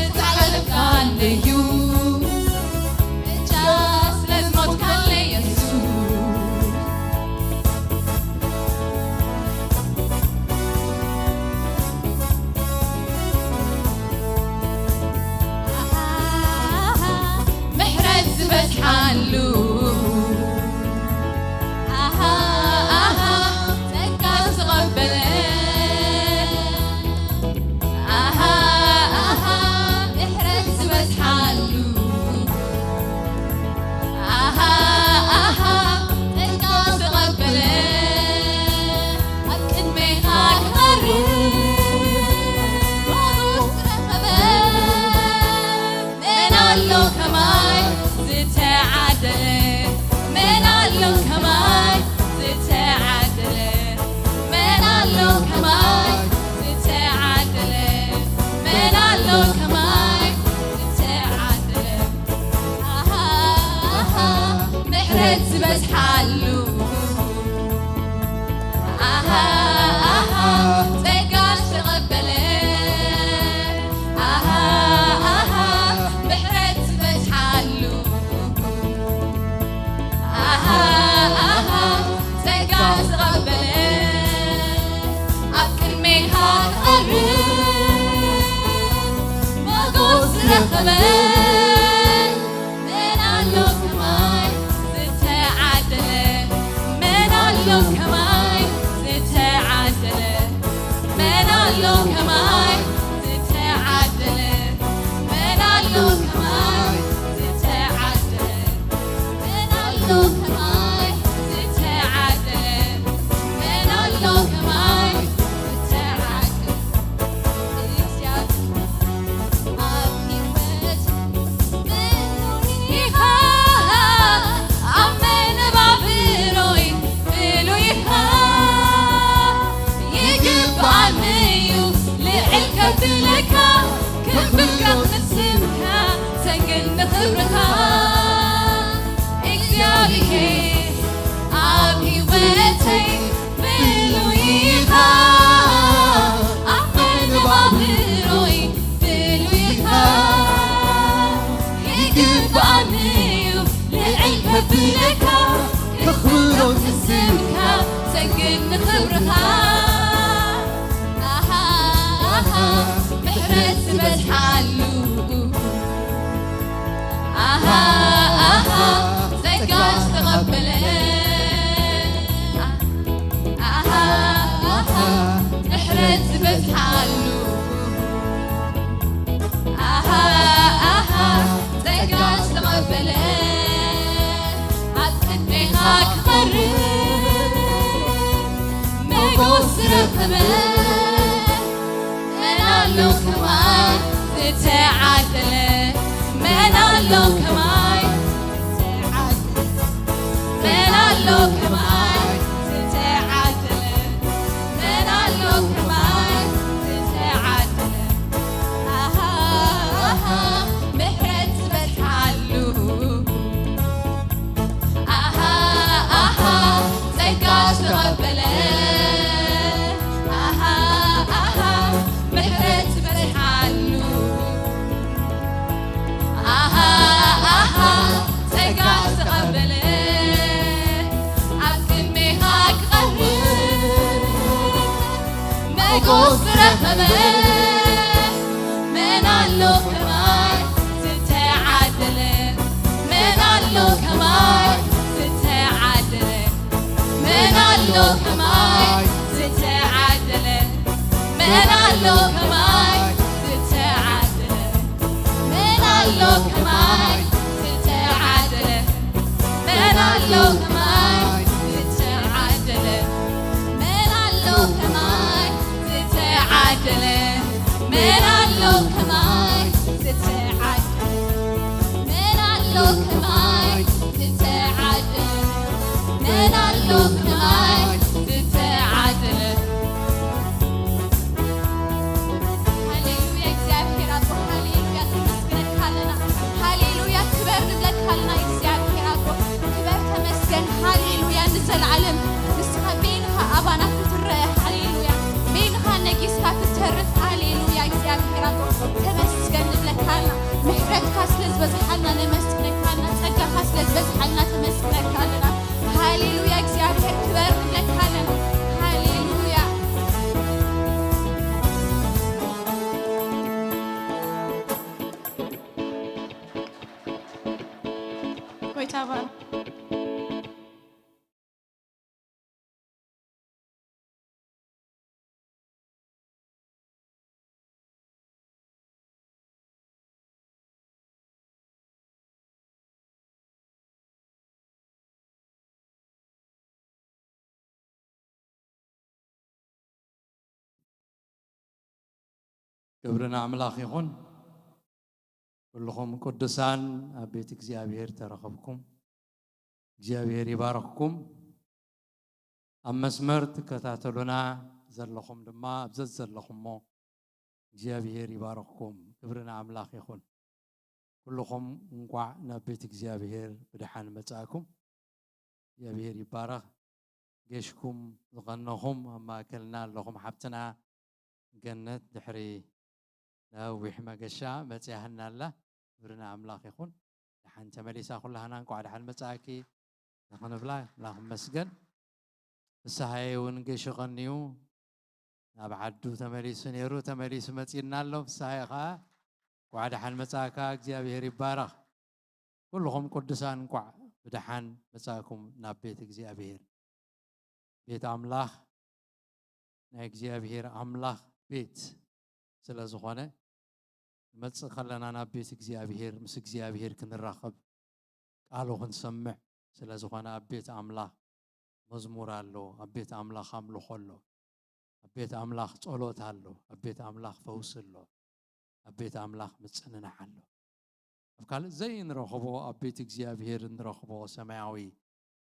ዝተሓለፍካለዩ፣ ብቻ ስለ ዝሞትካለይ የሱስ። ኣሃ፣ ምሕረት ዝበዝሓሉ። ኣሃ፣ ኣሃ፣ ጸጋ ዝተቐበለ። ኣሃ፣ ኣሃ፣ ምሕረት ዝበዝሓሉ። ኣሃ፣ ኣሃ፣ ጸጋ ዝተቐበለ፣ ኣብ ቅድሜኻ ክቐርብ ሞገስ ዝረኸበ፣ መን ኣሎ ከማይ ዝተዓደለ? መን ኣሎ ከማይ ዝተዓደለ? መን ኣሎ ከማይ ዝተዓደለ? መን ኣሎ ከማይ ዝተዓደለ? ኣሃ፣ ኣሃ፣ ምሕረት ዝበዝሓሉ። ኣሃ፣ ኣሃ፣ ጸጋ ዝተቐበለ። ኣሃ፣ ኣሃ፣ ምሕረት ዝበዝሓሉ። ኣሃ፣ ኣሃ፣ ጸጋ ዝተቐበለ። ኣብ ቅድሜኻ ክቐርብ ሞገስ ዝረኸበ። መን ኣሎ ከማይ ዝተዓደለ? መን ኣሎ ከማይ ዝተዓደለ? መን ኣሎ ከማይ ዝተዓደለ? መን ኣሎ ከማይ ዝተዓደለ? መን ኣሎ ከማይ ዝተዓደለ? መን ኣሎ ከማይ ዝተዓደለ? ኣብ ህይወት ብሉይ ኢኻ፣ ኣብ መነባብሮይ ብሉይ ኢኻ። ይግባኣኒ እዩ ልዕል ከብለካ፣ ክብር ንስምካ፣ ሰግድ ንኽብርኻ። እግዚኣብሄር ኣብ ህይወተይ ብሉይ ኢኻ፣ ኣብ መነባብሮይ ብሉይ ኢኻ። ይግባኣኒ እዩ ልዕል ከብለካ፣ ከኽብሮ ንስምካ፣ ሰግድ ንኽብርኻ። ኣሃ፣ ኣሃ፣ ምሕረት ዝበዝሓሉ። ኣሃ፣ ኣሃ፣ ጸጋ ዝተቐበለ። ኣሃ፣ ኣሃ፣ ምሕረት ዝበዝሓሉ። ኣሃ፣ ኣሃ፣ ጸጋ ዝተቐበለ። ኣብ ቅድሜኻ ክቐርብ መጎስ ዝረኸበ። መን ኣሎ ከማይ ዝተዓደለ? መን ኣሎ ከማይ ዝተዓደለ? መን ኣሎ ከማይ ዝተዓደለ? መን ኣሎ ከማይ ዝተዓደለ? ኣሃ፣ ኣሃ፣ ምሕረት ዝበዝሓሉ። ኣሃ፣ ኣሃ፣ ጸጋ ዝተቐበለ። ኣሃ፣ ኣሃ፣ ምሕረት ዝበዝሓሉ። ኣሃ፣ ኣሃ፣ ጸጋ ዝተቐበለ። ኣብ ቅድሜኻ ክቐርብ መጎስ ዝረኸበ። መን ኣሎ ከማይ ዝተዓደለ? መን ኣሎ ከማይ ዝተዓደለ? መን ኣሎ ከማይ ዝተዓደለ? መን ኣሎ ከማይ ዝተዓደለ? መን ኣሎ ከማይ ዝተዓደለ? መን ኣሎ ከማይ ዝተዓደለ? መን ኣሎ ከማይ ዝተዓደለ? መን ኣሎ ከማይ ዝተዓደለ? ዝበዝሓልና ነመስግነካ ኣለና። ጸጋኻ ስለ ዝበዝሓልና ተመስግነካ ኣለና። ሃሌሉያ፣ እግዚኣብሔር ክበር ንብለካ ኣለና። ሃሌሉያ። ጎይታ ባር ክብሪ ንኣምላኽ ይኹን። ኩልኹም ቅዱሳን ኣብ ቤት እግዚኣብሔር ተረኸብኩም እግዚኣብሔር ይባርኽኩም። ኣብ መስመር ትከታተሉና ዘለኹም ድማ ኣብ ዘዘለኹሞ እግዚኣብሔር ይባርኽኩም። ክብሪ ንኣምላኽ ይኹን። ኩልኹም እንቋዕ ናብ ቤት እግዚኣብሔር ብደሓን መጻእኩም። እግዚኣብሔር ይባረኽ። ጌሽኩም ዝቐነኹም ኣብ ማእከልና ኣለኹም። ሓብትና ገነት ድሕሪ ነዊሕ መገሻ መጺኣህና ኣላ። ክብሪ ንኣምላኽ ይኹን። ደሓን ተመሊሳ ኩላህና እንቋዕ ደሓን መጻእኪ ንኽንብላ ኣምላኽ ይመስገን። ፍስሃየ እውን ጌሹ ቀንዩ ናብ ዓዱ ተመሊሱ ነይሩ፣ ተመሊሱ መጺእና ኣሎ። ፍስሃየ ኸዓ እንቋዕ ደሓን መጻእካ፣ እግዚኣብሔር ይባረኽ። ኩልኹም ቅዱሳን እንቋዕ ብደሓን መጻእኩም ናብ ቤት እግዚኣብሔር። ቤት ኣምላኽ ናይ እግዚኣብሔር ኣምላኽ ቤት ስለ ዝኾነ ንመጽእ ከለና ናብ ቤት እግዚኣብሔር ምስ እግዚኣብሔር ክንራኸብ ቃሉ ክንሰምዕ ስለ ዝኾነ ኣብ ቤት ኣምላኽ መዝሙር ኣሎ፣ ኣብ ቤት ኣምላኽ ኣምልኾ ኣሎ፣ ኣብ ቤት ኣምላኽ ጸሎት ኣሎ፣ ኣብ ቤት ኣምላኽ ፈውሲ ኣሎ፣ ኣብ ቤት ኣምላኽ ምጽንናዕ ኣሎ። ኣብ ካልእ ዘይንረኽቦ ኣብ ቤት እግዚኣብሔር እንረኽቦ ሰማያዊ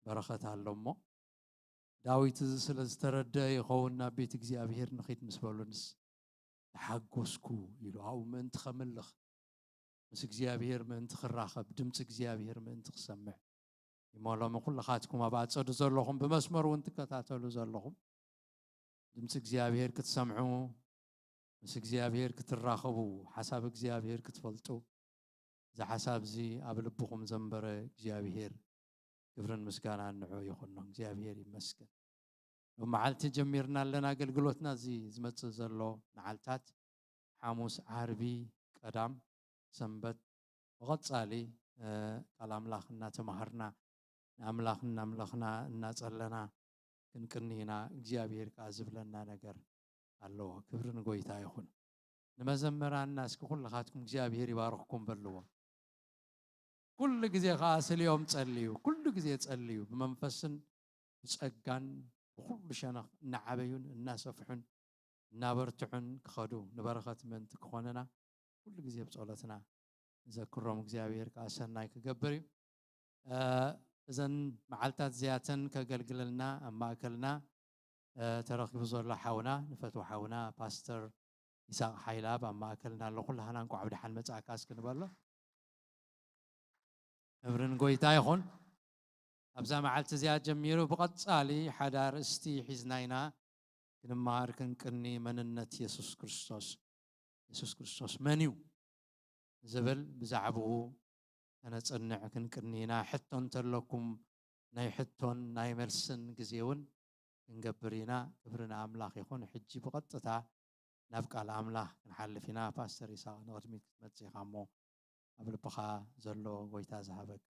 በረኸት ኣሎ እሞ ዳዊት እዚ ስለ ዝተረደአ ይኸውን ናብ ቤት እግዚኣብሔር ንኺድ ምስ በሉንስ ተሓጎስኩ ኢሉ ኣብኡ ምእንቲ ከምልኽ ምስ እግዚኣብሔር ምእንቲ ክራኸብ ድምፂ እግዚኣብሔር ምእንቲ ክሰምዕ ይመሎሚ ኩልኻትኩም ኣብ ኣፀዱ ዘለኹም ብመስመር እውን ትከታተሉ ዘለኹም ድምፂ እግዚኣብሔር ክትሰምዑ ምስ እግዚኣብሔር ክትራኸቡ ሓሳብ እግዚኣብሔር ክትፈልጡ እዚ ሓሳብ እዚ ኣብ ልብኹም ዘንበረ እግዚኣብሔር ክብርን ምስጋናን ንዑ ይኹኖ እግዚኣብሔር ይመስገን ሎም መዓልቲ ጀሚርና ኣለና ኣገልግሎትና እዚ ዝመፅእ ዘሎ መዓልታት ሓሙስ ዓርቢ ቀዳም ሰንበት ብቐጻሊ ቃል ኣምላኽ እናተማሃርና ንኣምላኽ እናምለኽና እናጸለና ክንቅኒ ኢና እግዚኣብሔር ከኣ ዝብለና ነገር ኣለዎ ክብሪ ንጎይታ ይኹን ንመዘምራንና እስኪ ኩልኻትኩም እግዚኣብሔር ይባርኽኩም በልዎም ኩሉ ግዜ ከኣ ስልዮም ጸልዩ ኩሉ ግዜ ጸልዩ ብመንፈስን ብጸጋን ብኩሉ ሸነኽ እናዓበዩን እናሰፍሑን እናበርትዑን ክኸዱ ንበረኸት ምእንቲ ክኾነና ኩሉ ግዜ ብጸሎትና ንዘክሮም እግዚኣብሔር ከዓ ሰናይ ክገብር እዩ እዘን መዓልታት እዚኣተን ከገልግለልና ኣብ ማእከልና ተረኪቡ ዘሎ ሓውና ንፈትዊ ሓውና ፓስተር ይስቅ ሓይላብ ኣብ ማእከልና ኣሎ ኩላህና እንኳዕ ብደሓን መጻእካ እስኪ ንበሎ ክብሪ ንጎይታ ይኹን ኣብዛ መዓልቲ እዚኣ ጀሚሩ ብቐጻሊ ሓደ ኣርእስቲ ሒዝና ኢና ክንመሃር ክንቅኒ መንነት የሱስ ክርስቶስ የሱስ ክርስቶስ መን እዩ ዝብል ብዛዕባኡ ከነጽንዕ ክንቅኒ ኢና ሕቶ እንተለኩም ናይ ሕቶን ናይ መልስን ግዜ እውን ክንገብር ኢና ክብሪ ንኣምላኽ ይኹን ሕጂ ብቐጥታ ናብ ቃል ኣምላኽ ክንሓልፍ ኢና ፓስተር ይስቅ ንቕድሚት ክትመጽእ ኢኻ እሞ ኣብ ልብኻ ዘሎ ጎይታ ዝሃበካ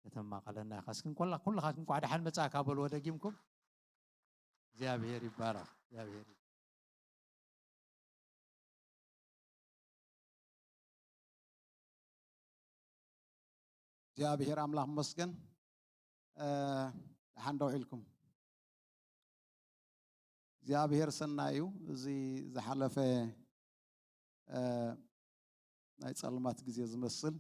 ከተማቐለና ኢኻ እስኪ እንኮላ ኩልኻትኩም እንኳዕ ደሓን መጻእካ በልዎ ደጊምኩም እግዚኣብሔር ይባረኽ እግዚኣብሔር እግዚኣብሔር ኣምላኽ መስገን ደሓን ደው ኢልኩም እግዚኣብሔር ሰናይ እዩ እዚ ዝሓለፈ ናይ ጸልማት ግዜ ዝመስል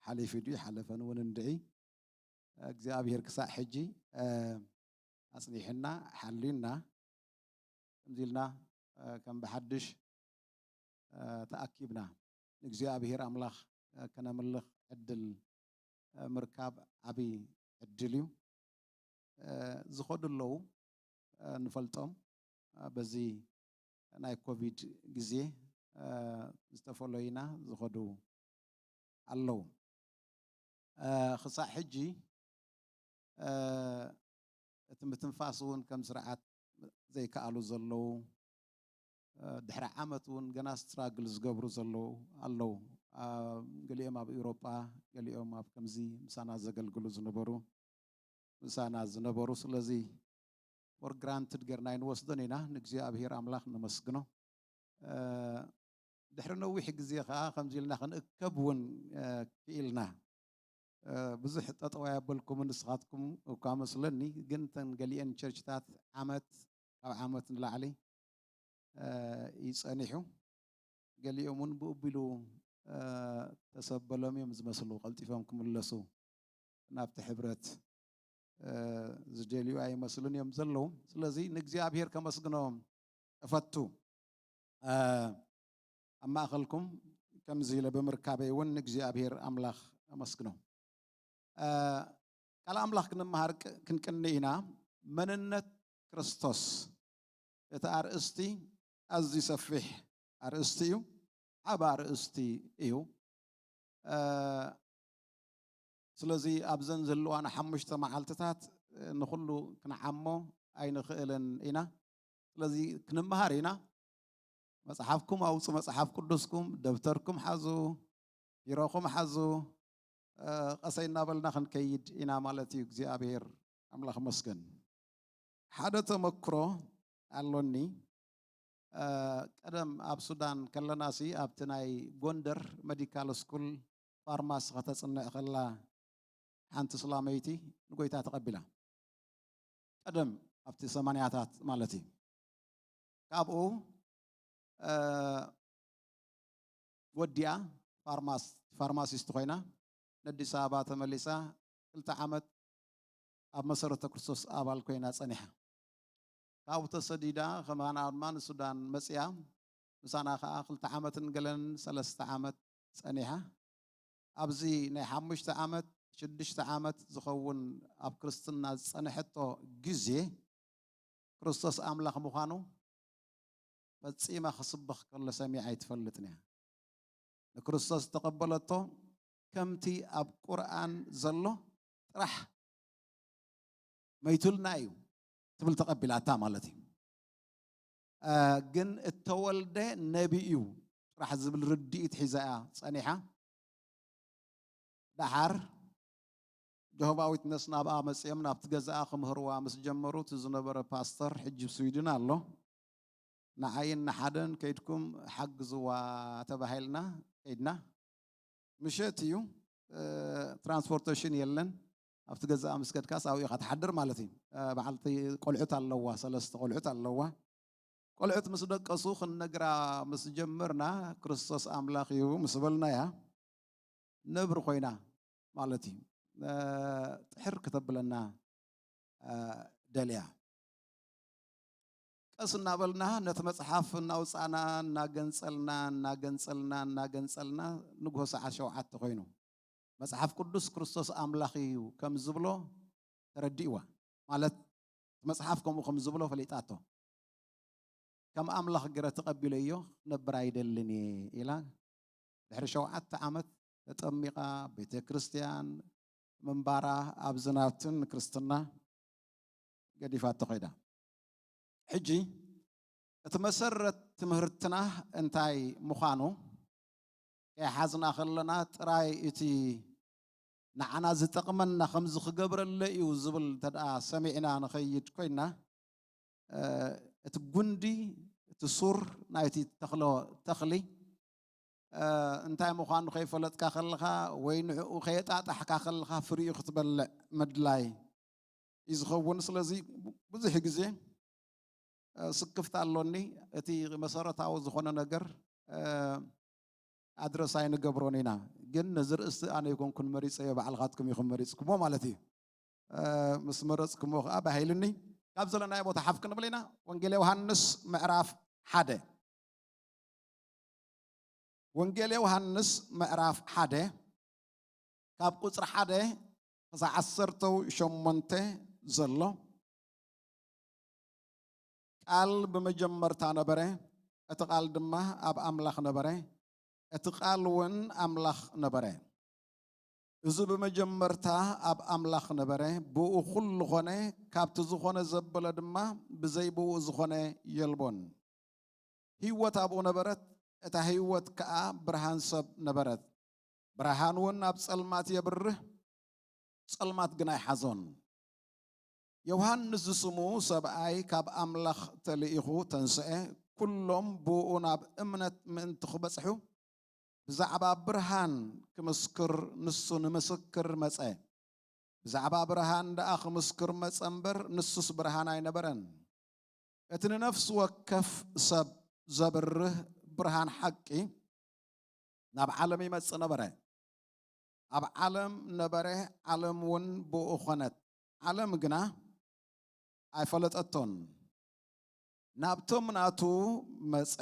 ሓሊፉ ድዩ ሓለፈን እውን እንድዒ እግዚኣብሔር ክሳዕ ሕጂ ኣጽኒሕና ሓልዩና ከምዚ ኢልና ከም ብሓድሽ ተኣኪብና ንእግዚኣብሔር ኣምላኽ ከነምልኽ ዕድል ምርካብ ዓብዪ ዕድል እዩ። ዝኸዱ ኣለዉ ንፈልጦም በዚ ናይ ኮቪድ ግዜ ዝተፈለዩና ዝኸዱ ኣለዉ። ክሳዕ ሕጂ እቲ ምትንፋስ እውን ከም ስርዓት ዘይከኣሉ ዘለዉ፣ ድሕሪ ዓመት እውን ገና ስትራግል ዝገብሩ ዘለዉ ኣለዉ። ገሊኦም ኣብ ኤውሮጳ፣ ገሊኦም ኣብ ከምዚ ምሳና ዘገልግሉ ዝነበሩ ምሳና ዝነበሩ። ስለዚ ፎር ግራንትድ ጌርና ኣይንወስዶን ኢና። ንእግዚኣብሔር ኣምላኽ ነመስግኖ። ድሕሪ ነዊሕ ግዜ ኸዓ ከምዚ ኢልና ክንእከብ እውን ክኢልና። ብዙሕ ጠጠው ኣየበልኩምን ንስኻትኩም እኳ መስለኒ፣ ግን ተን ገሊአን ቸርችታት ዓመት ካብ ዓመት ንላዕሊ እዩ ጸኒሑ። ገሊኦም እውን ብኡቢሉ ተሰበሎም እዮም ዝመስሉ፣ ቀልጢፎም ክምለሱ ናብቲ ሕብረት ዝደልዩ ኣይመስሉን እዮም ዘለዉ። ስለዚ ንእግዚኣብሔር ከመስግኖ እፈቱ። ኣብ ማእኸልኩም ከምዚ ኢለ ብምርካበይ እውን ንእግዚኣብሔር ኣምላኽ ኣመስግኖ። ቃል ኣምላኽ ክንመሃር ክንቅኒ ኢና። መንነት ክርስቶስ፣ እቲ ኣርእስቲ ኣዝዩ ሰፊሕ ኣርእስቲ እዩ። ዓብ ኣርእስቲ እዩ። ስለዚ ኣብዘን ዝህልዋና ሓሙሽተ መዓልትታት ንኹሉ ክንዓሞ ኣይንኽእልን ኢና። ስለዚ ክንመሃር ኢና። መጽሓፍኩም ኣውፁ፣ መጽሓፍ ቅዱስኩም፣ ደብተርኩም ሓዙ፣ ቢሮኹም ሓዙ። ቀሰይ እናበልና ክንከይድ ኢና ማለት እዩ። እግዚኣብሔር ኣምላኽ መስገን። ሓደ ተመክሮ ኣሎኒ። ቀደም ኣብ ሱዳን ከለናሲ ኣብቲ ናይ ጎንደር መዲካል ስኩል ፋርማሲ ከተጽንዕ ከላ ሓንቲ ስላመይቲ ንጎይታ ተቐቢላ። ቀደም ኣብቲ ሰማንያታት ማለት እዩ። ካብኡ ወዲኣ ፋርማሲስት ኮይና ነዲስ ኣበባ ተመሊሳ ክልተ ዓመት ኣብ መሰረተ ክርስቶስ ኣባል ኮይና ጸኒሓ። ካብኡ ተሰዲዳ ከማና ድማ ንሱዳን መጽያ፣ ምሳና ከኣ ክልተ ዓመትን ገለን ሰለስተ ዓመት ጸኒሓ። ኣብዚ ናይ ሓሙሽተ ዓመት ሽዱሽተ ዓመት ዝኸውን ኣብ ክርስትና ዝጸንሐቶ ግዜ ክርስቶስ ኣምላኽ ምዃኑ ፈጺማ ክስብኽ ከሎ ሰሚዓ ኣይትፈልጥን እያ። ንክርስቶስ ዝተቐበለቶ ከምቲ ኣብ ቁርኣን ዘሎ ጥራሕ መይቱልና እዩ ትብል ተቐቢላታ ማለት እዩ። ግን እተወልደ ነቢ እዩ ጥራሕ ዝብል ርድኢት ሒዛ እያ ጸኒሓ። ደሓር ጆሆባ ዊትነስ ናብኣ መጺኦም ናብቲ ገዛኣ ክምህርዋ ምስ ጀመሩ፣ እቲ ዝነበረ ፓስተር ሕጂ ኣብ ስዊድን ኣሎ። ንዓይን ንሓደን ከይድኩም ሓግዝዋ ተባሂልና ከይድና። ምሸት እዩ፣ ትራንስፖርቴሽን የለን። ኣብቲ ገዛኣ ምስ ከድካስ ኣብኡ ኢኻ ትሓድር ማለት እዩ። በዓልቲ ቆልዑት ኣለዋ፣ ሰለስተ ቆልዑት ኣለዋ። ቆልዑት ምስ ደቀሱ ክንነግራ ምስ ጀመርና፣ ክርስቶስ ኣምላኽ እዩ ምስ በልናያ፣ ነብሪ ኮይና ማለት እዩ። ጥሕር ክተብለና ደልያ። ቀስ እናበልና ነቲ መጽሓፍ እናውጻእና፣ እናገንጸልና፣ እናገንጸልና፣ እናገንጸልና፣ ንግሆ ሰዓት ሸውዓተ ኮይኑ። መጽሓፍ ቅዱስ ክርስቶስ ኣምላኽ እዩ ከም ዝብሎ ተረዲእዋ። ማለት፣ እቲ መጽሓፍ ከምኡ ከም ዝብሎ ፈሊጣቶ። ከም ኣምላኽ ገረ ተቐቢለዮ ክነብር ኣይደልን እየ ኢላ፣ ድሕሪ ሸውዓተ ዓመት ተጠሚቓ፣ ቤተ ክርስቲያን ምንባራ ኣብዚ ናብትን ክርስትና ገዲፋቶ ኸይዳ። ሕጂ እቲ መሰረት ትምህርትና እንታይ ምዃኑ ከይሓዝና ከለና፣ ጥራይ እቲ ንዓና ዝጠቕመና ከምዚ ክገብረለ እዩ ዝብል እንተ ደኣ ሰሚዕና ንኸይድ ኮይና፣ እቲ ጉንዲ፣ እቲ ሱር ናይቲ ተኽሎ-፣ ተኽሊ እንታይ ምዃኑ ከይፈለጥካ ከለኻ ወይ ንዕኡ ከየጣጣሕካ ከለኻ ፍሪኡ ክትበልዕ ምድላይ እዩ ዝኸውን። ስለዚ ብዙሕ ግዜ ስክፍታ ኣሎኒ። እቲ መሰረታዊ ዝኾነ ነገር ኣድረስ ኣይንገብሮን ኢና። ግን ነዚ ርእስቲ ኣነ ኣይኮንኩን መሪጸዮ፣ ባዕልኻትኩም ኢኹም መሪጽኩሞ ማለት እዩ። ምስ መረጽኩሞ ከኣ ባሂልኒ። ካብ ዘለናዮ ቦታ ሓፍ ክንብል ኢና። ወንጌል ዮሃንስ ምዕራፍ ሓደ። ወንጌል ዮሃንስ ምዕራፍ ሓደ ካብ ቁጽሪ ሓደ ክሳዕ ዓሰርተ ሸሞንተ ዘሎ። ቃል ብመጀመርታ ነበረ፣ እቲ ቃል ድማ ኣብ ኣምላኽ ነበረ፣ እቲ ቃል እውን ኣምላኽ ነበረ። እዚ ብመጀመርታ ኣብ ኣምላኽ ነበረ፣ ብኡ ኩሉ ኾነ፣ ካብቲ ዝኾነ ዘበለ ድማ ብዘይ ብኡ ዝኾነ የልቦን። ህይወት ኣብኡ ነበረት፣ እታ ህይወት ከኣ ብርሃን ሰብ ነበረት። ብርሃን እውን ኣብ ጸልማት የብርህ፣ ጸልማት ግን ኣይሓዞን። ዮሃንስ ዝስሙ ሰብኣይ ካብ ኣምላኽ ተልኢኹ ተንስአ፣ ኩሎም ብኡ ናብ እምነት ምእንቲ ክበጽሑ ብዛዕባ ብርሃን ክምስክር ንሱ ንምስክር መጸ። ብዛዕባ ብርሃን ደኣ ክምስክር መጸ እምበር፣ ንሱስ ብርሃን ኣይነበረን። እቲ ንነፍሲ ወከፍ ሰብ ዘብርህ ብርሃን ሓቂ ናብ ዓለም ይመጽእ ነበረ። ኣብ ዓለም ነበረ፣ ዓለም እውን ብኡ ኾነት። ዓለም ግና ኣይፈለጠቶን። ናብቶም ናቱ መጸ፣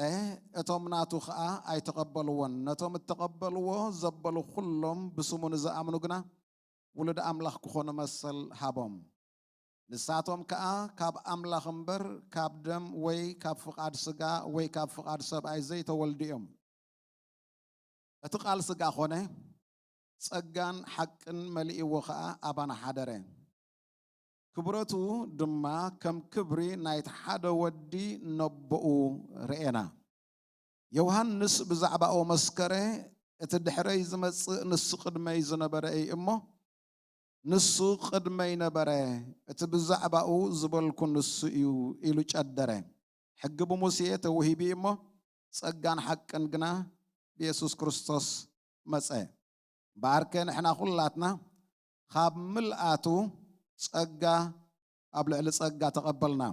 እቶም ናቱ ኸኣ ኣይተቐበልዎን። ነቶም እተቐበልዎ ዘበሉ ኩሎም ብስሙ ንዝኣምኑ ግና ውሉድ ኣምላኽ ክኾኑ መሰል ሃቦም። ንሳቶም ከኣ ካብ ኣምላኽ እምበር ካብ ደም ወይ ካብ ፍቓድ ስጋ ወይ ካብ ፍቓድ ሰብኣይ ዘይተወልዱ እዮም። እቲ ቃል ስጋ ኾነ፣ ጸጋን ሓቅን መሊእዎ ኸኣ ኣባና ሓደረ። ክብረቱ ድማ ከም ክብሪ ናይቲ ሓደ ወዲ ነቦኡ ርኤና። ዮሃንስ ብዛዕባኡ መስከረ፣ እቲ ድሕረይ ዝመጽእ ንሱ ቅድመይ ዝነበረ እዩ እሞ፣ ንሱ ቅድመይ ነበረ፣ እቲ ብዛዕባኡ ዝበልኩ ንሱ እዩ ኢሉ ጨደረ። ሕጊ ብሙሴ ተውሂቡ እዩ እሞ፣ ጸጋን ሓቅን ግና ብየሱስ ክርስቶስ መጸ። እምበኣርከ ንሕና ኩላትና ካብ ምልኣቱ ጸጋ ኣብ ልዕሊ ጸጋ ተቐበልና።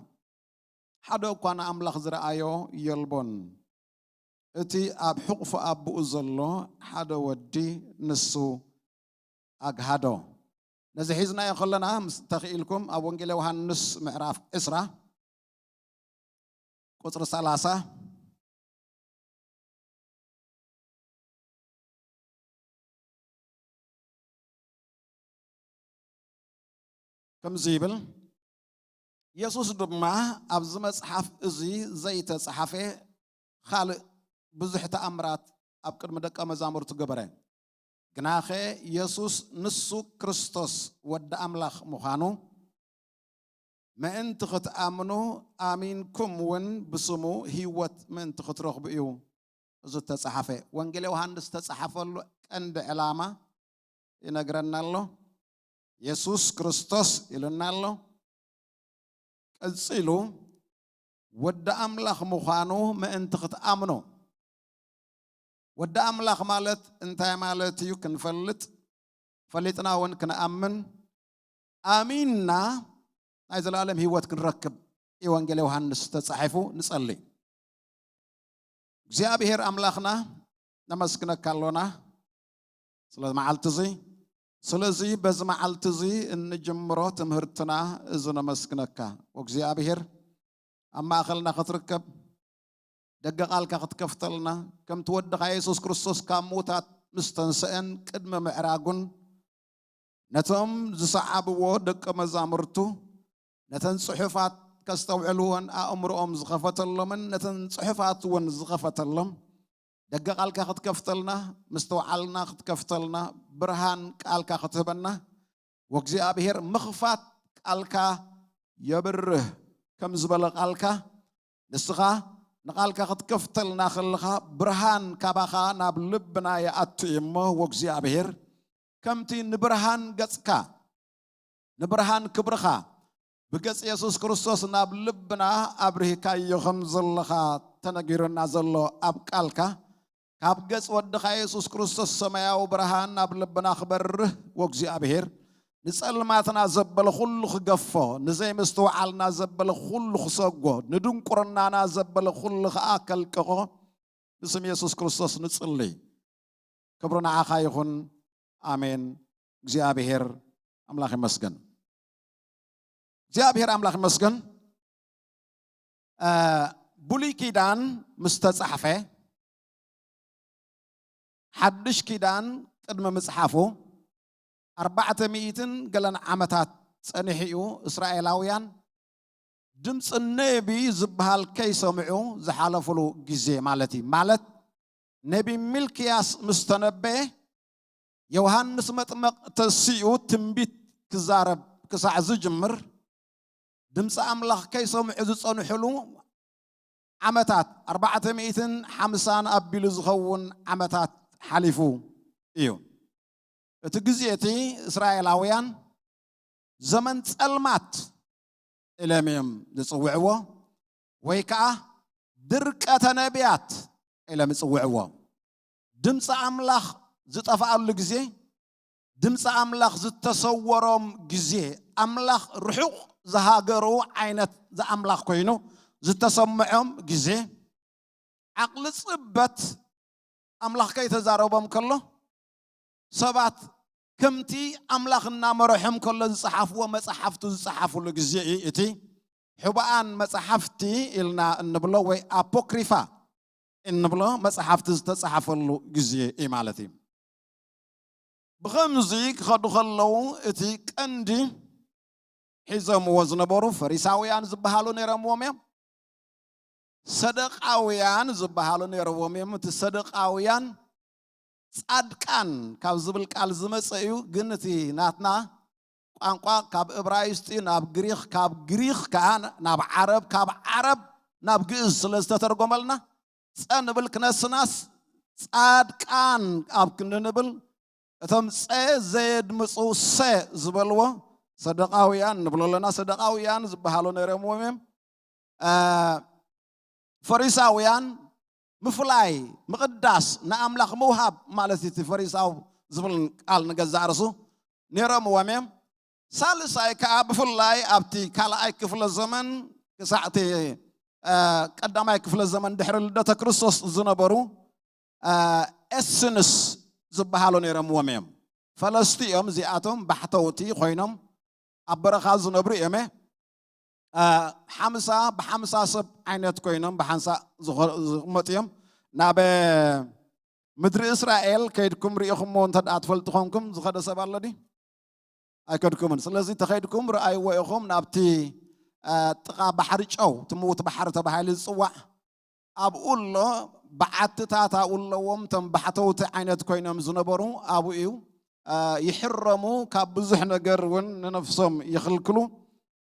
ሓደ እኳ ንኣምላኽ ዝረኣዮ የልቦን። እቲ ኣብ ሕቑፉ ኣቦኡ ዘሎ ሓደ ወዲ ንሱ ኣግሃዶ። ነዚ ሒዝናዮ ከለና፣ ምስ ተኽኢልኩም ኣብ ወንጌል ዮሃንስ ምዕራፍ ዕስራ ቁጽሪ ሰላሳ ከምዚ ይብል፣ የሱስ ድማ፣ "ኣብዚ መጽሓፍ እዚ ዘይተጻሕፈ ካልእ ብዙሕ ተኣምራት ኣብ ቅድሚ ደቀ መዛሙርቱ ገበረ። ግናኸ የሱስ ንሱ ክርስቶስ ወዲ ኣምላኽ ምዃኑ ምእንቲ ክትኣምኑ፣ ኣሚንኩም እውን ብስሙ ህይወት ምእንቲ ክትረኽቡ እዩ እዚ እተጻሕፈ።" ወንጌል ዮሃንስ ዝተጻሕፈሉ ቀንዲ ዕላማ ይነግረና ኣሎ። የሱስ ክርስቶስ ኢሉና ኣሎ። ቀጺሉ ወዲ ኣምላኽ ምዃኑ ምእንቲ ክትኣምኑ። ወዲ ኣምላኽ ማለት እንታይ ማለት እዩ ክንፈልጥ፣ ፈሊጥና እውን ክንኣምን፣ ኣሚንና ናይ ዘለኣለም ህይወት ክንረክብ እዩ ወንጌል ዮሃንስ ተጻሒፉ። ንጸሊ። እግዚኣብሔር ኣምላኽና፣ ነመስግነካ ኣሎና ስለ መዓልቲ እዚ። ስለዚ በዚ መዓልቲ እዚ እንጅምሮ ትምህርትና እዚ ነመስግነካ። ወእግዚኣብሔር ኣብ ማእኸልና ክትርከብ፣ ደገ ቃልካ ክትከፍተልና፣ ከምቲ ወድኻ የሱስ ክርስቶስ ካብ ምዉታት ምስ ተንስአን ቅድሚ ምዕራጉን ነቶም ዝሰዓብዎ ደቀ መዛሙርቱ ነተን ጽሑፋት ከስተውዕልዎን ኣእምሮኦም ዝኸፈተሎምን ነተን ጽሑፋት እውን ዝኸፈተሎም፣ ደገ ቃልካ ክትከፍተልና፣ ምስትውዓልና ክትከፍተልና፣ ብርሃን ቃልካ ክትህበና፣ ወእግዚኣብሔር ምኽፋት ቃልካ የብርህ ከም ዝበለ ቃልካ፣ ንስኻ ንቃልካ ክትከፍተልና ከለኻ፣ ብርሃን ካባኻ ናብ ልብና ይኣቱ እዩ እሞ፣ ወእግዚኣብሔር ከምቲ ንብርሃን ገጽካ፣ ንብርሃን ክብርኻ፣ ብገጽ የሱስ ክርስቶስ ናብ ልብና ኣብሪህካዮ ከም ዘለኻ ተነጊሩና ዘሎ ኣብ ቃልካ፣ ካብ ገጽ ወድኻ የሱስ ክርስቶስ ሰማያዊ ብርሃን ናብ ልብና ክበርህ፣ ወእግዚኣብሔር ንጸልማትና ዘበለ ኩሉ ክገፎ፣ ንዘይምስትውዓልና ዘበለ ኩሉ ክሰጎ፣ ንድንቁርናና ዘበለ ኩሉ ከኣ ከልቅቖ፣ ብስም የሱስ ክርስቶስ ንጽሊ። ክብሪ ንዓኻ ይኹን። ኣሜን። እግዚኣብሔር ኣምላኽ ይመስገን። እግዚኣብሔር ኣምላኽ ይመስገን። እ፣ ብሉይ ኪዳን ምስ ተጻሕፈ፣ ሓድሽ ኪዳን ቅድሚ ምጽሓፉ ኣርባዕተ ሚእትን ገለን ዓመታት ጸኒሑ እዩ። እስራኤላውያን ድምፂ ነቢ ዝበሃል ከይሰምዑ ዝሓለፉሉ ግዜ ማለት እዩ። ማለት ነቢ ሚልክያስ ምስ ተነበየ፣ ዮሃንስ መጥመቕ ተሲኡ ትንቢት ክዛረብ ክሳዕ ዝጅምር፣ ድምፂ ኣምላኽ ከይሰምዑ ዝጸንሑሉ ዓመታት፣ ኣርባዕተ ሚእትን ሓምሳን ኣቢሉ ዝኸውን ዓመታት ሓሊፉ እዩ። እቲ ግዜ እቲ እስራኤላውያን ዘመን ጸልማት ኢሎም እዮም ዝጽውዕዎ፣ ወይ ከኣ ድርቀተ ነቢያት ኢሎም ይጽውዕዎ። ድምፂ ኣምላኽ ዝጠፍኣሉ ግዜ፣ ድምፂ ኣምላኽ ዝተሰወሮም ግዜ፣ ኣምላኽ ርሑቕ ዝሃገሩ ዓይነት ዝኣምላኽ ኮይኑ ዝተሰምዖም ግዜ፣ ዓቕሊ ጽበት ኣምላኽ ከይተዛረቦም ከሎ፣ ሰባት ከምቲ ኣምላኽ እናመረሖም ከሎ ዝጸሓፍዎ መጻሕፍቱ ዝጸሓፍሉ ግዜ እዩ። እቲ ሕቡኣን መጻሕፍቲ ኢልና እንብሎ ወይ ኣፖክሪፋ እንብሎ መጻሕፍቲ ዝተጻሕፈሉ ግዜ እዩ ማለት እዩ። ብኸምዚ ክኸዱ ከለዉ እቲ ቀንዲ ሒዞምዎ ዝነበሩ ፈሪሳውያን ዝበሃሉ ነይሮምዎም እዮም። ሰደቃውያን ዝበሃሉ ነይሮምዎም እዮም። እቲ ሰደቃውያን ጻድቃን ካብ ዝብል ቃል ዝመጸ እዩ፣ ግን እቲ ናትና ቋንቋ ካብ እብራይስጢ ናብ ግሪኽ፣ ካብ ግሪኽ ከኣ ናብ ዓረብ፣ ካብ ዓረብ ናብ ግእዝ ስለ ዝተተርጎመልና፣ ጸ ንብል ክነስናስ ጻድቃን ኣብ ክንብል፣ እቶም ጸ ዘየድምጹ ሰ ዝበልዎ ሰደቃውያን ንብሎ ኣለና። ሰደቃውያን ዝበሃሉ ነይሮምዎም እዮም። አ፣ ፈሪሳውያን ምፍላይ፣ ምቕዳስ፣ ንኣምላኽ ምውሃብ ማለት እዩ። እቲ ፈሪሳዊ ዝብል ቃል ንገዛእ ርእሱ ነይሮምዎም እዮም። ሳልሳይ ከኣ ብፍላይ ኣብቲ ካልኣይ ክፍለ ዘመን ክሳዕ እቲ፣ አ፣ ቀዳማይ ክፍለ ዘመን ድሕሪ ልደተ ክርስቶስ ዝነበሩ፣ አ፣ ኤስንስ ዝበሃሉ ነይሮምዎም እዮም። ፈለስቲ እዮም እዚኣቶም፣ ባሕተውቲ ኮይኖም ኣብ በረኻ ዝነብሩ እዮም። አ፣ ሓምሳ ብሓምሳ ሰብ ዓይነት ኮይኖም ብሓንሳእ ዝኾ-፣ ዝቕመጡ እዮም። ናብ ምድሪ እስራኤል ከይድኩም ርኢኹምዎ እንተ ደኣ ትፈልጡ ኾንኩም ዝኸደ ሰብ ኣሎ ድዩ? ኣይከድኩምን። ስለዚ ተኸይድኩም ረኣይዎ ኢኹም። ናብቲ፣ አ፣ ጥቓ ባሕሪ ጨው፣ እቲ ምዉት ባሕሪ ተባሂሉ ዝጽዋዕ፣ ኣብኡ ኣሎ። በዓትታት ኣብኡ ኣለዎም። እቶም ባሕተውቲ ዓይነት ኮይኖም ዝነበሩ ኣብኡ እዩ። አ፣ ይሕረሙ፣ ካብ ብዙሕ ነገር እውን ንነፍሶም ይኽልክሉ፣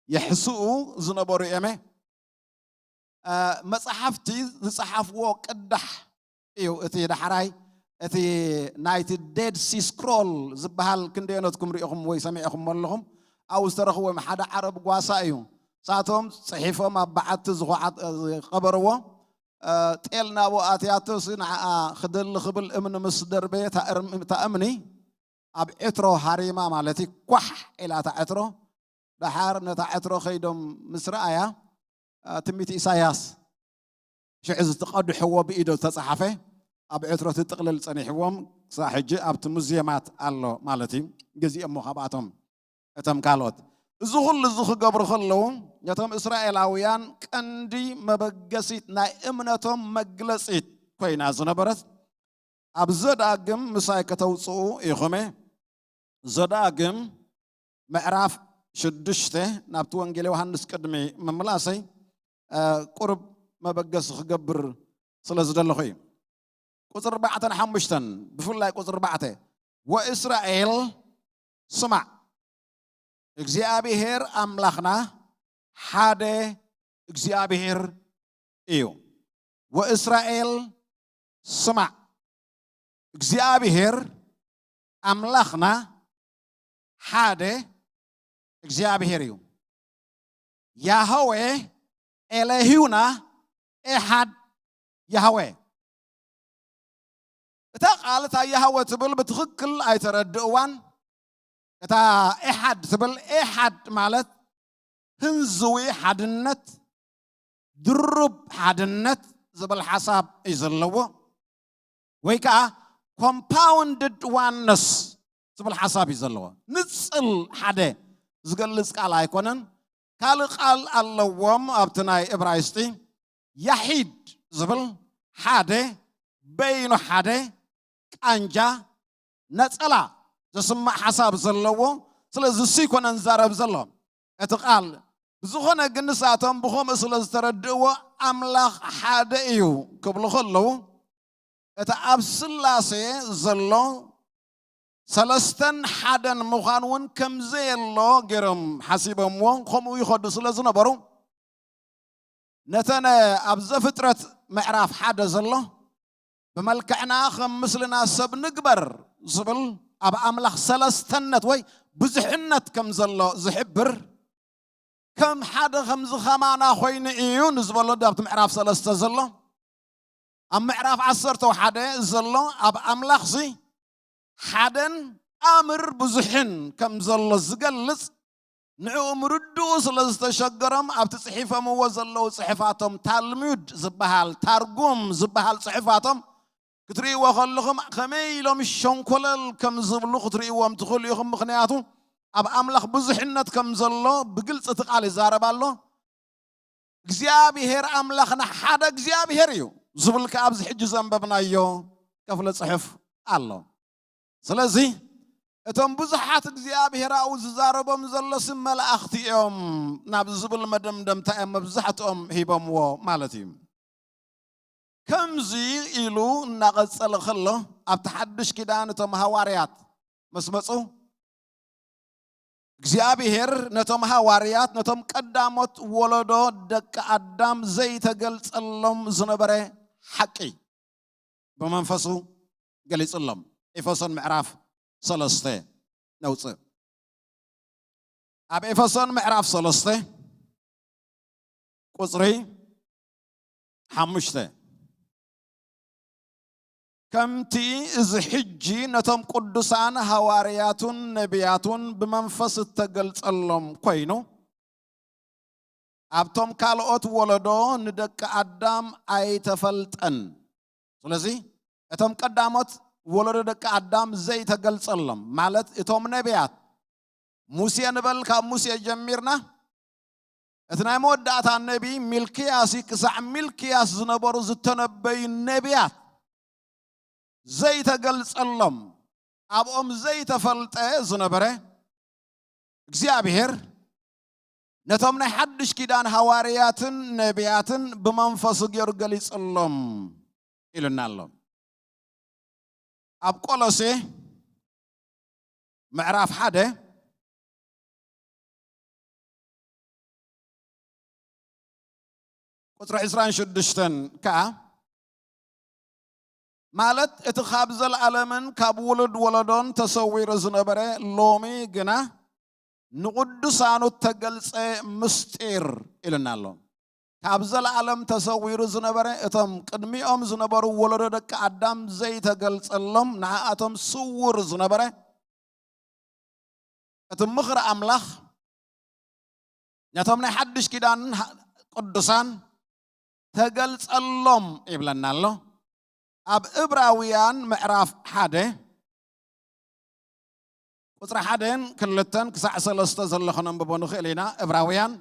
የሕስኡ ዝነበሩ እዮም። አ፣ መጽሓፍቲ ዝጸሓፍዎ ቅዳሕ እዩ። እቲ ዳሕራይ፣ እቲ ናይቲ ዴድ ሲ ስክሮል ዝበሃል ክንደየነትኩም ርኢኹም ወይ ሰሚዕኹም ኣለኹም። ኣብኡ ዝተረኽቦ ሓደ ዓረብ ጓሳ እዩ። ንሳቶም ጽሒፎም ኣብ በዓቲ ዝኾዓት-፣ ዝቐበርዎ፣ አ፣ ጤል ናብኡ ኣትያቶ፣ ሲ ንዓኣ ክደሊ ክብል እምኒ ምስ ደርበየ፣ እታ እርም-፣ እታ እምኒ ኣብ ዕትሮ ሃሪማ ማለት እዩ፣ ኳሕ ኢላ እታ ዕትሮ። ደሓር ነታ ዕትሮ ከይዶም ምስ ረኣያ፣ አ፣ ትንቢት ኢሳያስ ሽዑ ዝተቐድሕዎ ብኢዶ ዝተጻሓፈ ኣብ ዕትሮ እቲ ጥቕልል ጸኒሕዎም ክሳዕ ሕጂ ኣብቲ ሙዝየማት ኣሎ ማለት እዩ። ገዚኦሞ ካብኣቶም እቶም ካልኦት። እዚ ኩሉ እዚ ክገብሩ ከለዉ ነቶም እስራኤላውያን ቀንዲ መበገሲት ናይ እምነቶም መግለጺት ኮይና ዝነበረት ኣብ ዘዳግም ምሳይ ከተውጽኡ ኢኹም። ዘዳግም ምዕራፍ ሽዱሽተ ናብቲ ወንጌል ዮሃንስ ቅድሚ ምምላሰይ፣ እ፣ ቁሩብ መበገሲ ክገብር ስለ ዝደለኹ እዩ። ቁጽሪ ኣርባዕተን ሓሙሽተን፣ ብፍላይ ቁጽሪ ኣርባዕተ፣ "ወእስራኤል ስማዕ፣ እግዚኣብሔር ኣምላኽና ሓደ እግዚኣብሔር እዩ። ወእስራኤል ስማዕ፣ እግዚኣብሔር ኣምላኽና ሓደ እግዚኣብሔር እዩ። ያህዌ ኤለሂውና ኤሓድ ያህዌ።" እታ ቃል እታ ያህወ ትብል ብትኽክል ኣይተረድእዋን። እታ ኤሓድ ትብል፣ ኤሓድ ማለት ህንዝዊ ሓድነት፣ ድሩብ ሓድነት ዝብል ሓሳብ እዩ ዘለዎ፣ ወይ ከዓ ኮምፓውንድድ ዋንነስ ዝብል ሓሳብ እዩ ዘለዎ። ንጽል ሓደ ዝገልጽ ቃል ኣይኮነን። ካልእ ቃል ኣለዎም ኣብቲ ናይ እብራይስጢ፣ ያሒድ ዝብል ሓደ፣ በይኑ ሓደ፣ ቃንጃ፣ ነጸላ ዘስምዕ ሓሳብ ዘለዎ። ስለዚ እሱ ይኮነን ዝዛረብ ዘሎ። እቲ ቃል ብዝኾነ ግን ንሳቶም ብኸምኡ ስለ ዝተረድእዎ ኣምላኽ ሓደ እዩ ክብሉ ከለዉ እቲ ኣብ ስላሴ ዘሎ ሰለስተን ሓደን ምዃን እውን ከም ዘየሎ ገይሮም ሓሲቦምዎ። ከምኡ ይኸዱ ስለ ዝነበሩ ነተን ኣብ ዘፍጥረት ምዕራፍ ሓደ ዘሎ ብመልክዕና ከም ምስልና ሰብ ንግበር ዝብል ኣብ ኣምላኽ ሰለስተነት ወይ ብዙሕነት ከም ዘሎ ዝሕብር ከም ሓደ ከምዚ ከማና ኮይኑ እዩ ንዝበሎ ኣብቲ ምዕራፍ ሰለስተ ዘሎ ኣብ ምዕራፍ ዓሰርተ ሓደ ዘሎ ኣብ ኣምላኽሲ ሓደን ኣምር ብዙሕን ከም ዘሎ ዝገልጽ ንዕኡ ምርድኡ ስለ ዝተሸገሮም ኣብቲ ጽሒፈምዎ ዘለዉ ጽሕፋቶም ታልሙድ ዝበሃል ታርጉም ዝበሃል ጽሕፋቶም ክትርእይዎ ከለኹም ከመይ ኢሎም ሸንኮለል ከም ዝብሉ ክትርእይዎም ትኽእሉ ኢኹም። ምኽንያቱ ኣብ ኣምላኽ ብዙሕነት ከም ዘሎ ብግልፂ እቲ ቃል ይዛረብ ኣሎ። እግዚኣብሔር ኣምላኽና ሓደ እግዚኣብሔር እዩ ዝብል ከ ኣብዚ ሕጂ ዘንበብናዮ ከፍለ ጽሑፍ ኣሎ። ስለዚ እቶም ብዙሓት እግዚኣብሔር ኣብኡ ዝዛረቦም ዘሎ ስም መላእኽቲ እዮም ናብ ዝብል መደምደምታ እዮም መብዛሕትኦም ሂቦምዎ ማለት እዩ። ከምዚ ኢሉ እናቐጸለ ከሎ ኣብቲ ሓድሽ ኪዳን እቶም ሃዋርያት ምስ መጹ እግዚኣብሔር ነቶም ሃዋርያት ነቶም ቀዳሞት ወለዶ ደቂ ኣዳም ዘይተገልጸሎም ዝነበረ ሓቂ ብመንፈሱ ገሊጹሎም። ኤፌሶን ምዕራፍ ሰለስተ ነውፅእ። ኣብ ኤፌሶን ምዕራፍ ሰለስተ ቁፅሪ ሓሙሽተ ከምቲ እዚ ሕጂ ነቶም ቅዱሳን ሃዋርያቱን ነቢያቱን ብመንፈስ እተገልጸሎም ኮይኑ ኣብቶም ካልኦት ወለዶ ንደቂ ኣዳም ኣይተፈልጠን። ስለዚ እቶም ቀዳሞት ወለዶ ደቂ ኣዳም ዘይተገልጸሎም ማለት እቶም ነቢያት ሙሴ ንበል ካብ ሙሴ ጀሚርና እቲ ናይ መወዳእታ ነቢ ሚልክያስ ክሳዕ ሚልክያስ ዝነበሩ ዝተነበዩ ነቢያት ዘይተገልጸሎም ኣብኦም ዘይተፈልጠ ዝነበረ እግዚኣብሔር ነቶም ናይ ሓድሽ ኪዳን ሃዋርያትን ነቢያትን ብመንፈሱ ገይሩ ገሊጽሎም ኢሉና ኣሎ። ኣብ ቆሎሴ ምዕራፍ ሓደ ቁፅሪ ዕስራን ሽዱሽተን ከዓ ማለት እቲ ካብ ዘለኣለምን ካብ ውሉድ ወለዶን ተሰዊሩ ዝነበረ ሎሚ ግና ንቕዱሳኑ እተገልጸ ምስጢር ኢልና ኣሎ። ካብ ዘለኣለም ተሰዊሩ ዝነበረ እቶም ቅድሚኦም ዝነበሩ ወለዶ ደቂ ኣዳም ዘይተገልጸሎም ንዓኣቶም ስውር ዝነበረ እቲ ምኽሪ ኣምላኽ ነቶም ናይ ሓድሽ ኪዳን ቅዱሳን ተገልጸሎም ይብለና ኣሎ። ኣብ እብራውያን ምዕራፍ ሓደ ቁፅሪ ሓደን ክልተን ክሳዕ ሰለስተ ዘሎ ከነንብቦ ንኽእል ኢና። እብራውያን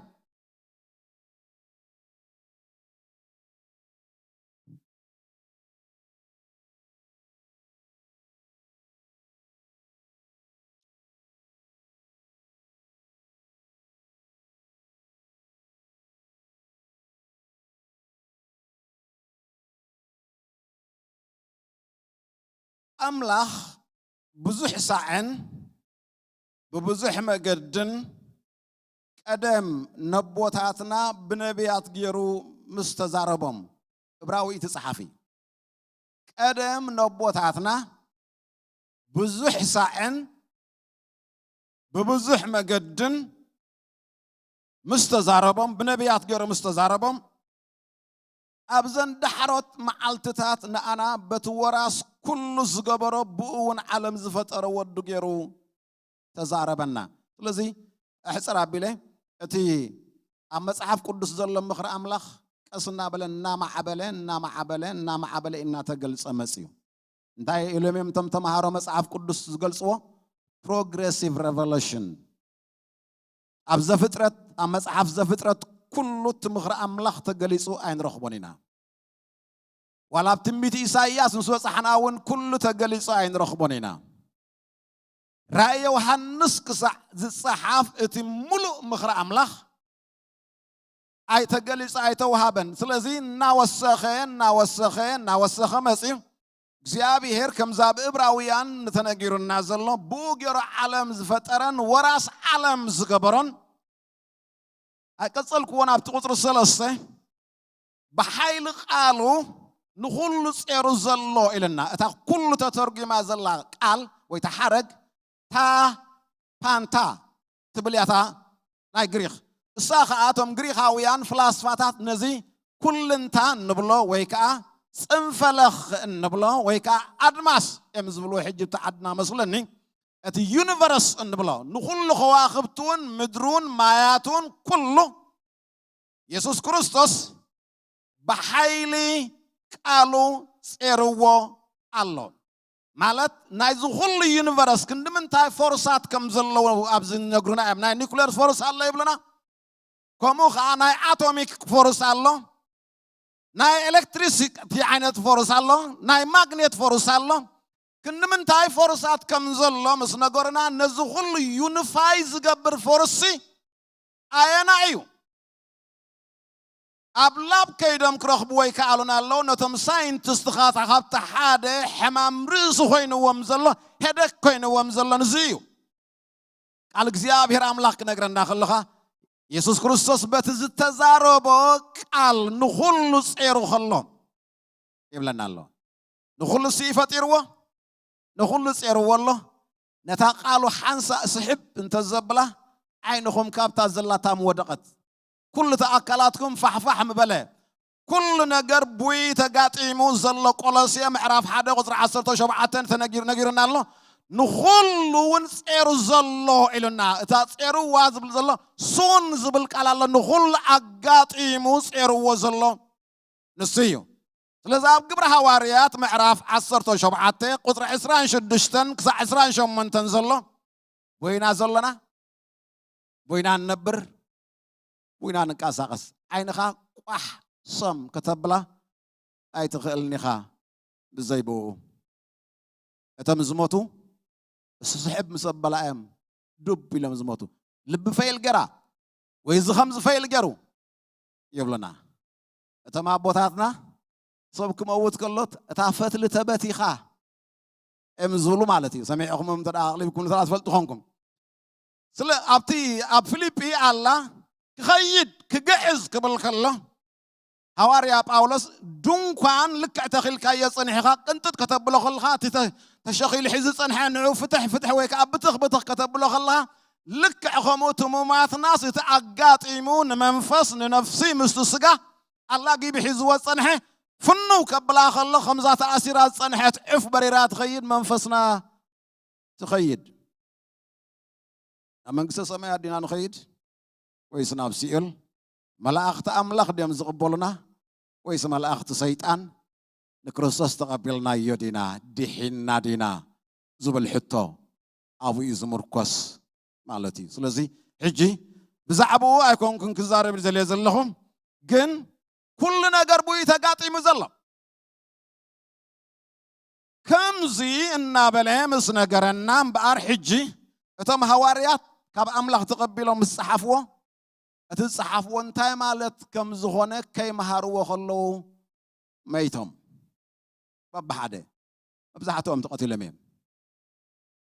ኣምላኽ ብዙሕ ሳዕን ብብዙሕ መገድን ቀደም ነቦታትና ብነቢያት ገይሩ ምስ ተዛረቦም እብራዊ እቲ ጸሓፊ ቀደም ነቦታትና ብዙሕ ሳዕን ብብዙሕ መገድን ምስ ተዛረቦም ብነቢያት ገይሩ ምስ ተዛረቦም ኣብዘን ዳሕሮት መዓልትታት ንኣና በቲ ወራስ ኩሉ ዝገበሮ ብኡ እውን ዓለም ዝፈጠረ ወዱ ገይሩ ተዛረበና። ስለዚ ኣሕፅር ኣቢለ እቲ ኣብ መፅሓፍ ቅዱስ ዘሎ ምኽሪ ኣምላኽ ቀስ እናበለ እናማዓበለ እናማዓበለ እናማዓበለ እናተገልፀ መፅዩ። እንታይ ኢሎም እዮም እቶም ተምሃሮ መፅሓፍ ቅዱስ ዝገልፅዎ? ፕሮግሬሲቭ ሬቨሌሽን። ኣብ ዘፍጥረት ኣብ መፅሓፍ ዘፍጥረት ኩሉ እቲ ምኽሪ ኣምላኽ ተገሊፁ ኣይንረኽቦን ኢና። ዋላ ኣብ ትንቢት ኢሳይያስ ምስ በፃሕና እውን ኩሉ ተገሊፁ ኣይንረኽቦን ኢና። ራእይ ዮሃንስ ክሳዕ ዝፀሓፍ እቲ ሙሉእ ምኽሪ ኣምላኽ ኣይተገሊጸ ኣይተውሃበን። ስለዚ እናወሰኸ እናወሰኸ እናወሰኸ መጽዩ እግዚኣብሔር ከምዛ ብእብራውያን ንተነጊሩና ዘሎ ብኡ ገይሩ ዓለም ዝፈጠረን ወራስ ዓለም ዝገበሮን ኣይቀጸልክዎን ኣብቲ ቁጽሪ ሰለስተ ብሓይሊ ቃሉ ንኹሉ ጼሩ ዘሎ ኢልና እታ ኩሉ ተተርጒማ ዘላ ቃል ወይ ተሓረግ ታ ፓንታ ትብል እያ እታ ናይ ግሪኽ። እሳ ኸዓ እቶም ግሪኻውያን ፍላስፋታት ነዚ ኩልንታ እንብሎ ወይ ከዓ ፅንፈለኽ እንብሎ ወይ ከዓ ኣድማስ እዮም ዝብልዎ። ሕጂ ብቲ ዓድና መስለኒ እቲ ዩኒቨርስ እንብሎ ንኩሉ ከዋኽብቲ እውን ምድሪ እውን ማያት እውን ኩሉ የሱስ ክርስቶስ ብሓይሊ ቃሉ ጼርዎ ኣሎ። ማለት ናይዚ ኩሉ ዩኒቨርስ ክንዲ ምንታይ ፎርሳት ከም ዘለዉ ኣብዚ ነግሩና እዮም። ናይ ኒኩሌር ፎርስ ኣሎ ይብሉና፣ ከምኡ ከዓ ናይ ኣቶሚክ ፎርስ ኣሎ፣ ናይ ኤሌክትሪሲቲ ዓይነት ፎርስ ኣሎ፣ ናይ ማግኔት ፎርስ ኣሎ። ክንዲ ምንታይ ፎርሳት ከም ዘሎ ምስ ነገሩና ነዚ ኩሉ ዩኒፋይ ዝገብር ፎርሲ ኣየና እዩ? ኣብ ላብ ከይዶም ክረኽብዎ ይከኣሉን ኣለዉ። ነቶም ሳይንቲስትኻት ካብቲ ሓደ ሕማም ርእሲ ኮይንዎም ዘሎ፣ ሄደክ ኮይንዎም ዘሎ ንዚ እዩ። ቃል እግዚኣብሔር ኣምላኽ ክነግረና ከለኻ የሱስ ክርስቶስ በቲ ዝተዛረቦ ቃል ንኹሉ ጼሩ ከሎ ይብለና ኣሎ። ንኹሉ ሲ ፈጢርዎ፣ ንኹሉ ጼርዎ ኣሎ። ነታ ቃሉ ሓንሳእ ስሕብ እንተዘብላ ዓይንኹም ካብታ ዘላታ ምወደቐት። ኩሉ እቲ ኣካላትኩም ፋሕፋሕ ምበለ። ኩሉ ነገር ቡይ ተጋጢሙ ዘሎ ቆሎስየ ምዕራፍ ሓደ ቁፅሪ ዓሰርተ ሸውዓተ ተነጊሩ ነጊሩና ኣሎ። ንኹሉ እውን ጼሩ ዘሎ ኢሉና። እታ ጼርዋ ዝብል ዘሎ ሱን ዝብል ቃል ኣሎ። ንኹሉ ኣጋጢሙ ጼርዎ ዘሎ ንሱ እዩ። ስለዚ ኣብ ግብሪ ሃዋርያት ምዕራፍ ዓሰርተ ሸውዓተ ቁፅሪ ዕስራን ሽዱሽተን ክሳዕ ዕስራን ሸሞንተን ዘሎ ቦይና ዘለና፣ ቦይና ንነብር፣ ቦይና ንንቀሳቐስ። ዓይንኻ ቋሕ ሰም ከተብላ ኣይትኽእልን ኢኻ ብዘይ ብኡ። እቶም ዝሞቱ ስስሕብ ምስ ኣበላ እዮም ዱብ ኢሎም ዝሞቱ። ልቢ ፈይል ገራ ወይ እዚ ከምዚ ፈይል ገሩ ይብሉና። እቶም ኣቦታትና ሰብ ክመውት ከሎት እታ ፈትሊ ተበቲኻ እዮም ዝብሉ ማለት እዩ። ሰሚዕኹም እንተ ደኣ ኣቕሊብኩም ንስራ ትፈልጡ ኾንኩም። ስለ ኣብቲ ኣብ ፊልጲ ኣላ ክኸይድ ክግዕዝ ክብል ከሎ ሃዋርያ ጳውሎስ ድንኳን ልክዕ ተኺልካዮ ጽኒሕኻ ቅንጥጥ ከተብሎ ከለኻ እቲ ተ- ተሸኺሉ ሒዙ ዝጸንሐ ንዑ ፍትሕ ፍትሕ ወይ ከዓ ብትኽ ብትኽ ከተብሎ ከለኻ ልክዕ ከምኡ እቲ ሙማትናስ እቲ ኣጋጢሙ ንመንፈስ ንነፍሲ ምስቲ ስጋ ኣላጊቢ ሒዝዎ ዝጸንሐ ፍንው ከብላ ከሎ ከምዛ ተኣሲራ ዝጸንሐት ዑፍ በሪራ ትኸይድ መንፈስና ትኸይድ። ናብ መንግስተ ሰማያት ዲና ንኸይድ ወይስ ናብ ሲኦል? መላእኽቲ ኣምላኽ ድዮም ዝቕበሉና ወይስ መላእኽቲ ሰይጣን? ንክርስቶስ ተቐቢልናዮ ዲና ድሒንና ዲና ዝብል ሕቶ ኣብኡ እዩ ዝምርኮስ ማለት እዩ። ስለዚ ሕጂ ብዛዕባኡ ኣይኮንኩን ክዛረብ ዘልየ ዘለኹ፣ ግን ኩሉ ነገር ብኡ እዩ ተጋጢሙ ዘሎ። ከምዚ እናበለ ምስ ነገረና እምበኣር ሕጂ እቶም ሃዋርያት ካብ ኣምላኽ ተቐቢሎም ምስ ጸሓፍዎ እቲ ዝጸሓፍዎ እንታይ ማለት ከም ዝኾነ ከይመሃርዎ ከለዉ መይቶም በብሓደ መብዛሕትኦም ተቐቲሎም እዮም።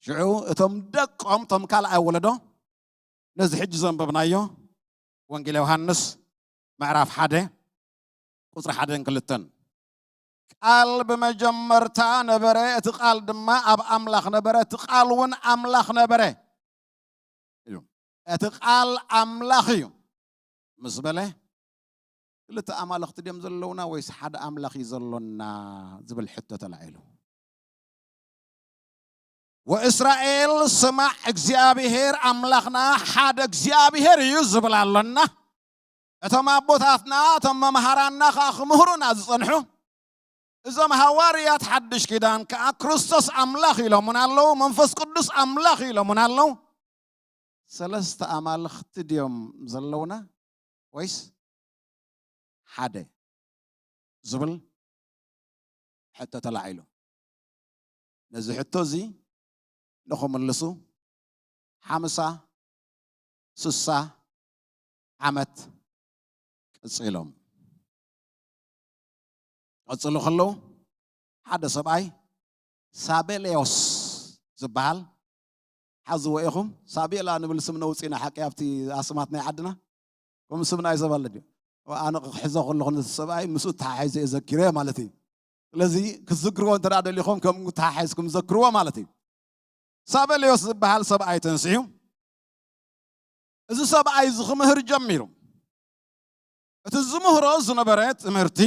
ሽዑ እቶም ደቆም እቶም ካልኣይ ወለዶ ነዚ ሕጂ ዘንበብናዮ ወንጌል ዮሃንስ ምዕራፍ ሓደ ቁፅሪ ሓደን ክልተን ቃል ብመጀመርታ ነበረ፣ እቲ ቃል ድማ ኣብ ኣምላኽ ነበረ፣ እቲ ቃል እውን ኣምላኽ ነበረ እዩ። እቲ ቃል ኣምላኽ እዩ ምስ በለ ክልተ ኣማልኽቲ ድዮም ዘለውና ወይስ ሓደ ኣምላኽ እዩ ዘሎና ዝብል ሕቶ ተላዒሉ። ወእስራኤል ስማዕ እግዚኣብሔር ኣምላኽና ሓደ እግዚኣብሔር እዩ ዝብል ኣሎና። እቶም ኣቦታትና እቶም መምሃራንና ከዓ ክምህሩና ዝጸንሑ እዞም ሃዋርያት ሓድሽ ኪዳን ከዓ ክርስቶስ ኣምላኽ ኢሎሙን ኣለዉ፣ መንፈስ ቅዱስ ኣምላኽ ኢሎሙን ኣለዉ። ሰለስተ ኣማልኽቲ ድዮም ዘለውና ወይስ ሓደ ዝብል ሕቶ ተላዒሉ። ነዚ ሕቶ እዚ ንኽምልሱ ሓምሳ ስሳ ዓመት ቀፂሎም ቀፅሉ ከለዉ ሓደ ሰብኣይ ሳቤሌዮስ ዝበሃል ሓዝዎ ኢኹም። ሳቤላ ንብል ስም ነውፅእና ሓቂ ኣብቲ ኣስማት ናይ ዓድና ከም ስም ናይ ሰብ ኣሎ ድዩ? ኣነ ክሕዞ ከለኹ ነቲ ሰብኣይ ምስኡ ተሓሒዘ እየ ዘኪረ ማለት እዩ። ስለዚ ክትዝክርዎ እንተ ደኣ ደሊኹም ከምኡ ተሓሒዝኩም ዘክርዎ ማለት እዩ። ሳቤሌዮስ ዝበሃል ሰብኣይ ተንስኡ። እዚ ሰብኣይ እዚ ክምህር ጀሚሩ። እቲ ዝምህሮ ዝነበረ ትምህርቲ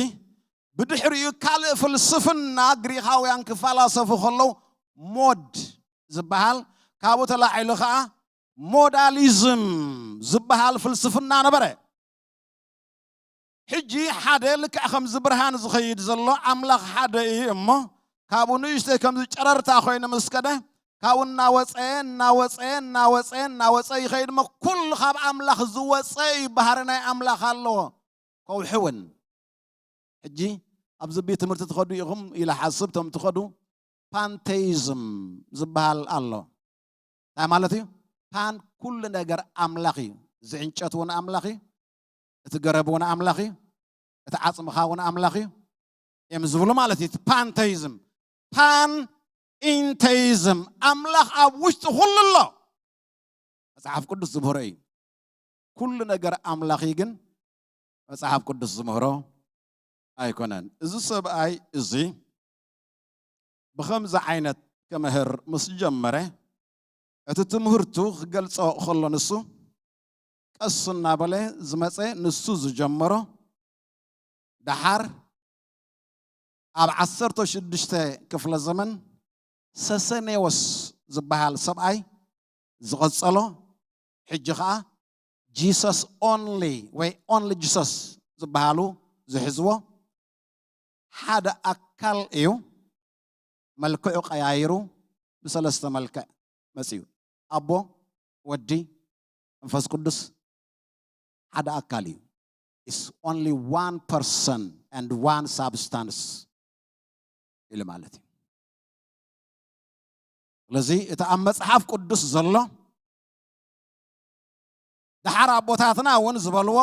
ብድሕሪኡ ካልእ ፍልስፍና ግሪኻውያን ክፈላሰፉ ከለዉ ሞድ ዝበሃል ካብኡ ተላዒሉ ከዓ ሞዳሊዝም ዝበሃል ፍልስፍና ነበረ። ሕጂ ሓደ ልክዕ ከምዚ ብርሃን ዝኸይድ ዘሎ ኣምላኽ ሓደ እዩ እሞ ካብኡ ንእሽተይ ከምዚ ጨረርታ ኮይኑ ምስ ከደ ካብኡ እናወፀ እናወፀ እናወፀ እናወፀ ይኸይድ እሞ ኩሉ ካብ ኣምላኽ ዝወፀ እዩ። ባህሪ ናይ ኣምላኽ ኣለዎ። ከውሒ እውን ሕጂ ኣብዚ ቤት ትምህርቲ ትኸዱ ኢኹም ኢለ ሓስብ። እቶም ትኸዱ ፓንቴይዝም ዝበሃል ኣሎ። እንታይ ማለት እዩ? ፓን ኩሉ ነገር ኣምላኽ እዩ። እዚ ዕንጨት እውን ኣምላኽ እዩ። እቲ ገረብ እውን ኣምላኽ እዩ። እቲ ዓፅምኻ እውን ኣምላኽ እዩ እዮም ዝብሉ ማለት እዩ። እቲ ፓንቴይዝም ፓን ኢንቴይዝም ኣምላኽ ኣብ ውሽጢ ኩሉ ኣሎ። መፅሓፍ ቅዱስ ዝምህሮ እዩ። ኩሉ ነገር ኣምላኽ እዩ፣ ግን መፅሓፍ ቅዱስ ዝምህሮ ኣይኮነን። እዚ ሰብኣይ እዚ ብኸምዚ ዓይነት ክምህር ምስ ጀመረ እቲ ትምህርቱ ክገልፆ ከሎ ንሱ ቀስ እናበለ ዝመፀ ንሱ ዝጀመሮ ደሓር ኣብ ዓሰርተ ሽዱሽተ ክፍለ ዘመን ሰሰኔዎስ ዝበሃል ሰብኣይ ዝቐጸሎ ሕጂ ኸዓ ጂሰስ ኦንሊ ወይ ኦንሊ ጂሰስ ዝበሃሉ ዝሕዝዎ ሓደ ኣካል እዩ። መልክዑ ቀያይሩ ብሰለስተ መልክዕ መፅዩ ኣቦ ወዲ መንፈስ ቅዱስ ሓደ ኣካል እዩ። It's only one person and one substance ኢሉ ማለት እዩ። ስለዚ እቲ ኣብ መፅሓፍ ቅዱስ ዘሎ ደሓር ኣቦታትና እውን ዝበልዎ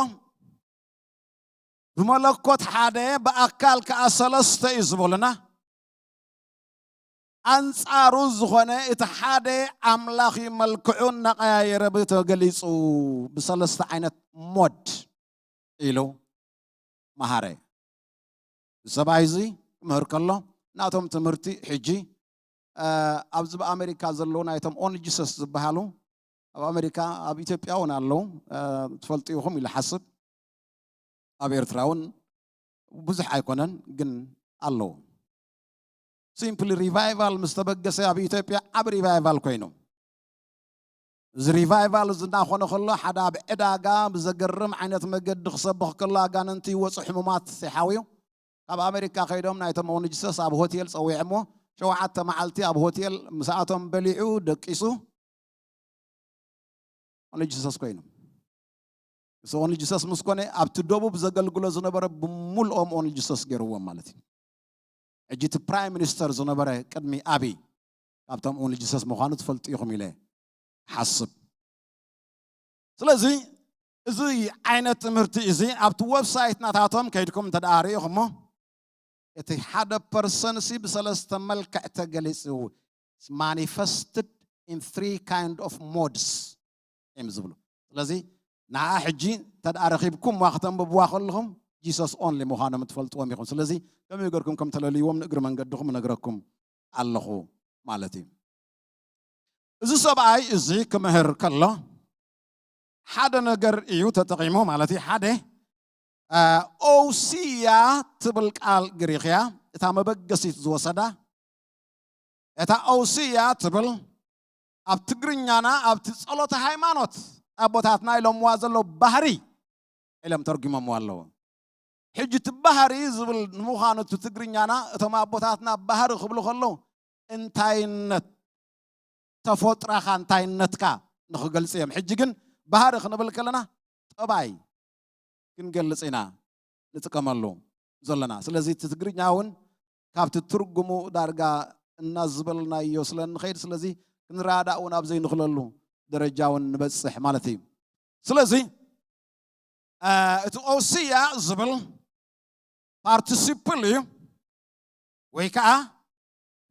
ብመለኮት ሓደ ብኣካል ከዓ ሰለስተ እዩ ዝበሉና። ኣንፃሩ ዝኾነ እቲ ሓደ ኣምላኽ እዩ መልክዑ እናቐያየረ ተገሊፁ ብሰለስተ ዓይነት ሞድ ኢሉ መሃረ። ሰብኣይ እዚ ክምህር ከሎ ናቶም ትምህርቲ ሕጂ ኣብዚ ብኣሜሪካ ዘለዉ ናይቶም ኦንሊ ጂሰስ ዝበሃሉ ኣብ ኣሜሪካ ኣብ ኢትዮጵያ እውን ኣለዉ ትፈልጡ ኢኹም ኢሉ ሓስብ። ኣብ ኤርትራ እውን ብዙሕ ኣይኮነን ግን ኣለዉ። ሲምፕሊ ሪቫይቫል ምስ ተበገሰ ኣብ ኢትዮጵያ ዓብ ሪቫይቫል ኮይኑ እዚ ሪቫይቫል እዚ እናኾነ ከሎ ሓደ ኣብ ዕዳጋ ብዘገርም ዓይነት መገዲ ክሰብኽ ከሎ ኣጋንንቲ ይወፁ ሕሙማት ይሓውዩ ካብ ኣሜሪካ ከይዶም ናይቶም ኦንሊ ጂሰስ ኣብ ሆቴል ፀዊዖሞ ሸውዓተ መዓልቲ ኣብ ሆቴል ምስኣቶም በሊዑ ደቂሱ ኦንሊ ጂሰስ ኮይኑ ምስ ኦንሊ ጂሰስ ምስ ኮነ ኣብቲ ደቡብ ዘገልግሎ ዝነበረ ብምልኦም ኦንሊ ጂሰስ ገይርዎም ማለት እዩ። ሕጂ እቲ ፕራይም ሚኒስተር ዝነበረ ቅድሚ ኣብይ ካብቶም ኦንሊ ጂሰስ ምዃኑ ትፈልጡ ኢኹም ኢለ ሓስብ። ስለዚ እዚ ዓይነት ትምህርቲ እዚ ኣብቲ ዌብሳይት ናታቶም ከይድኩም እንተ ደኣ ርኢኹሞ እቲ ሓደ ፐርሰን ሲ ብሰለስተ መልክዕ ተገሊፁ ማኒፈስትድ ኢን ትሪ ካይንድ ኦፍ ሞድስ እዮም ዝብሉ። ስለዚ ንዓ ሕጂ እንተ ደኣ ረኺብኩምዋ ክተንብብዋ ከለኹም ጂሰስ ኦንሊ ምዃኖም ትፈልጥዎም ኢኹም። ስለዚ ከመይ ገርኩም ከም ተለልይዎም ንእግሪ መንገድኹም እነግረኩም ኣለኹ ማለት እዩ። እዚ ሰብኣይ እዚ ክምህር ከሎ ሓደ ነገር እዩ ተጠቒሙ ማለት እዩ። ሓደ ኦውሲያ ትብል ቃል ግሪኽያ እታ መበገሲት ዝወሰዳ እታ ኦውሲያ ትብል ኣብ ትግርኛና ኣብቲ ጸሎተ ሃይማኖት ኣቦታትና ኢሎምዋ ዘሎ ባህሪ ኢሎም ተርጉሞምዋ ኣለዉ። ሕጂ እቲ ባህሪ ዝብል ንምዃኑ እቲ ትግርኛና እቶም ኣቦታትና ባህሪ ክብሉ ከለዉ እንታይነት ተፈጥሮኻ እንታይነትካ ንኽገልፅ እዮም። ሕጂ ግን ባህሪ ክንብል ከለና ጠባይ ክንገልፅ ኢና ንጥቀመሉ ዘለና። ስለዚ እቲ ትግርኛ እውን ካብቲ ትርጉሙ ዳርጋ እናዝበልናዮ ስለ እንኸይድ ስለዚ ክንረዳእ እውን ኣብ ዘይንኽለሉ ደረጃ እውን ንበፅሕ ማለት እዩ። ስለዚ እቲ ኦሲያ ዝብል ፓርቲሲፕል እዩ፣ ወይ ከዓ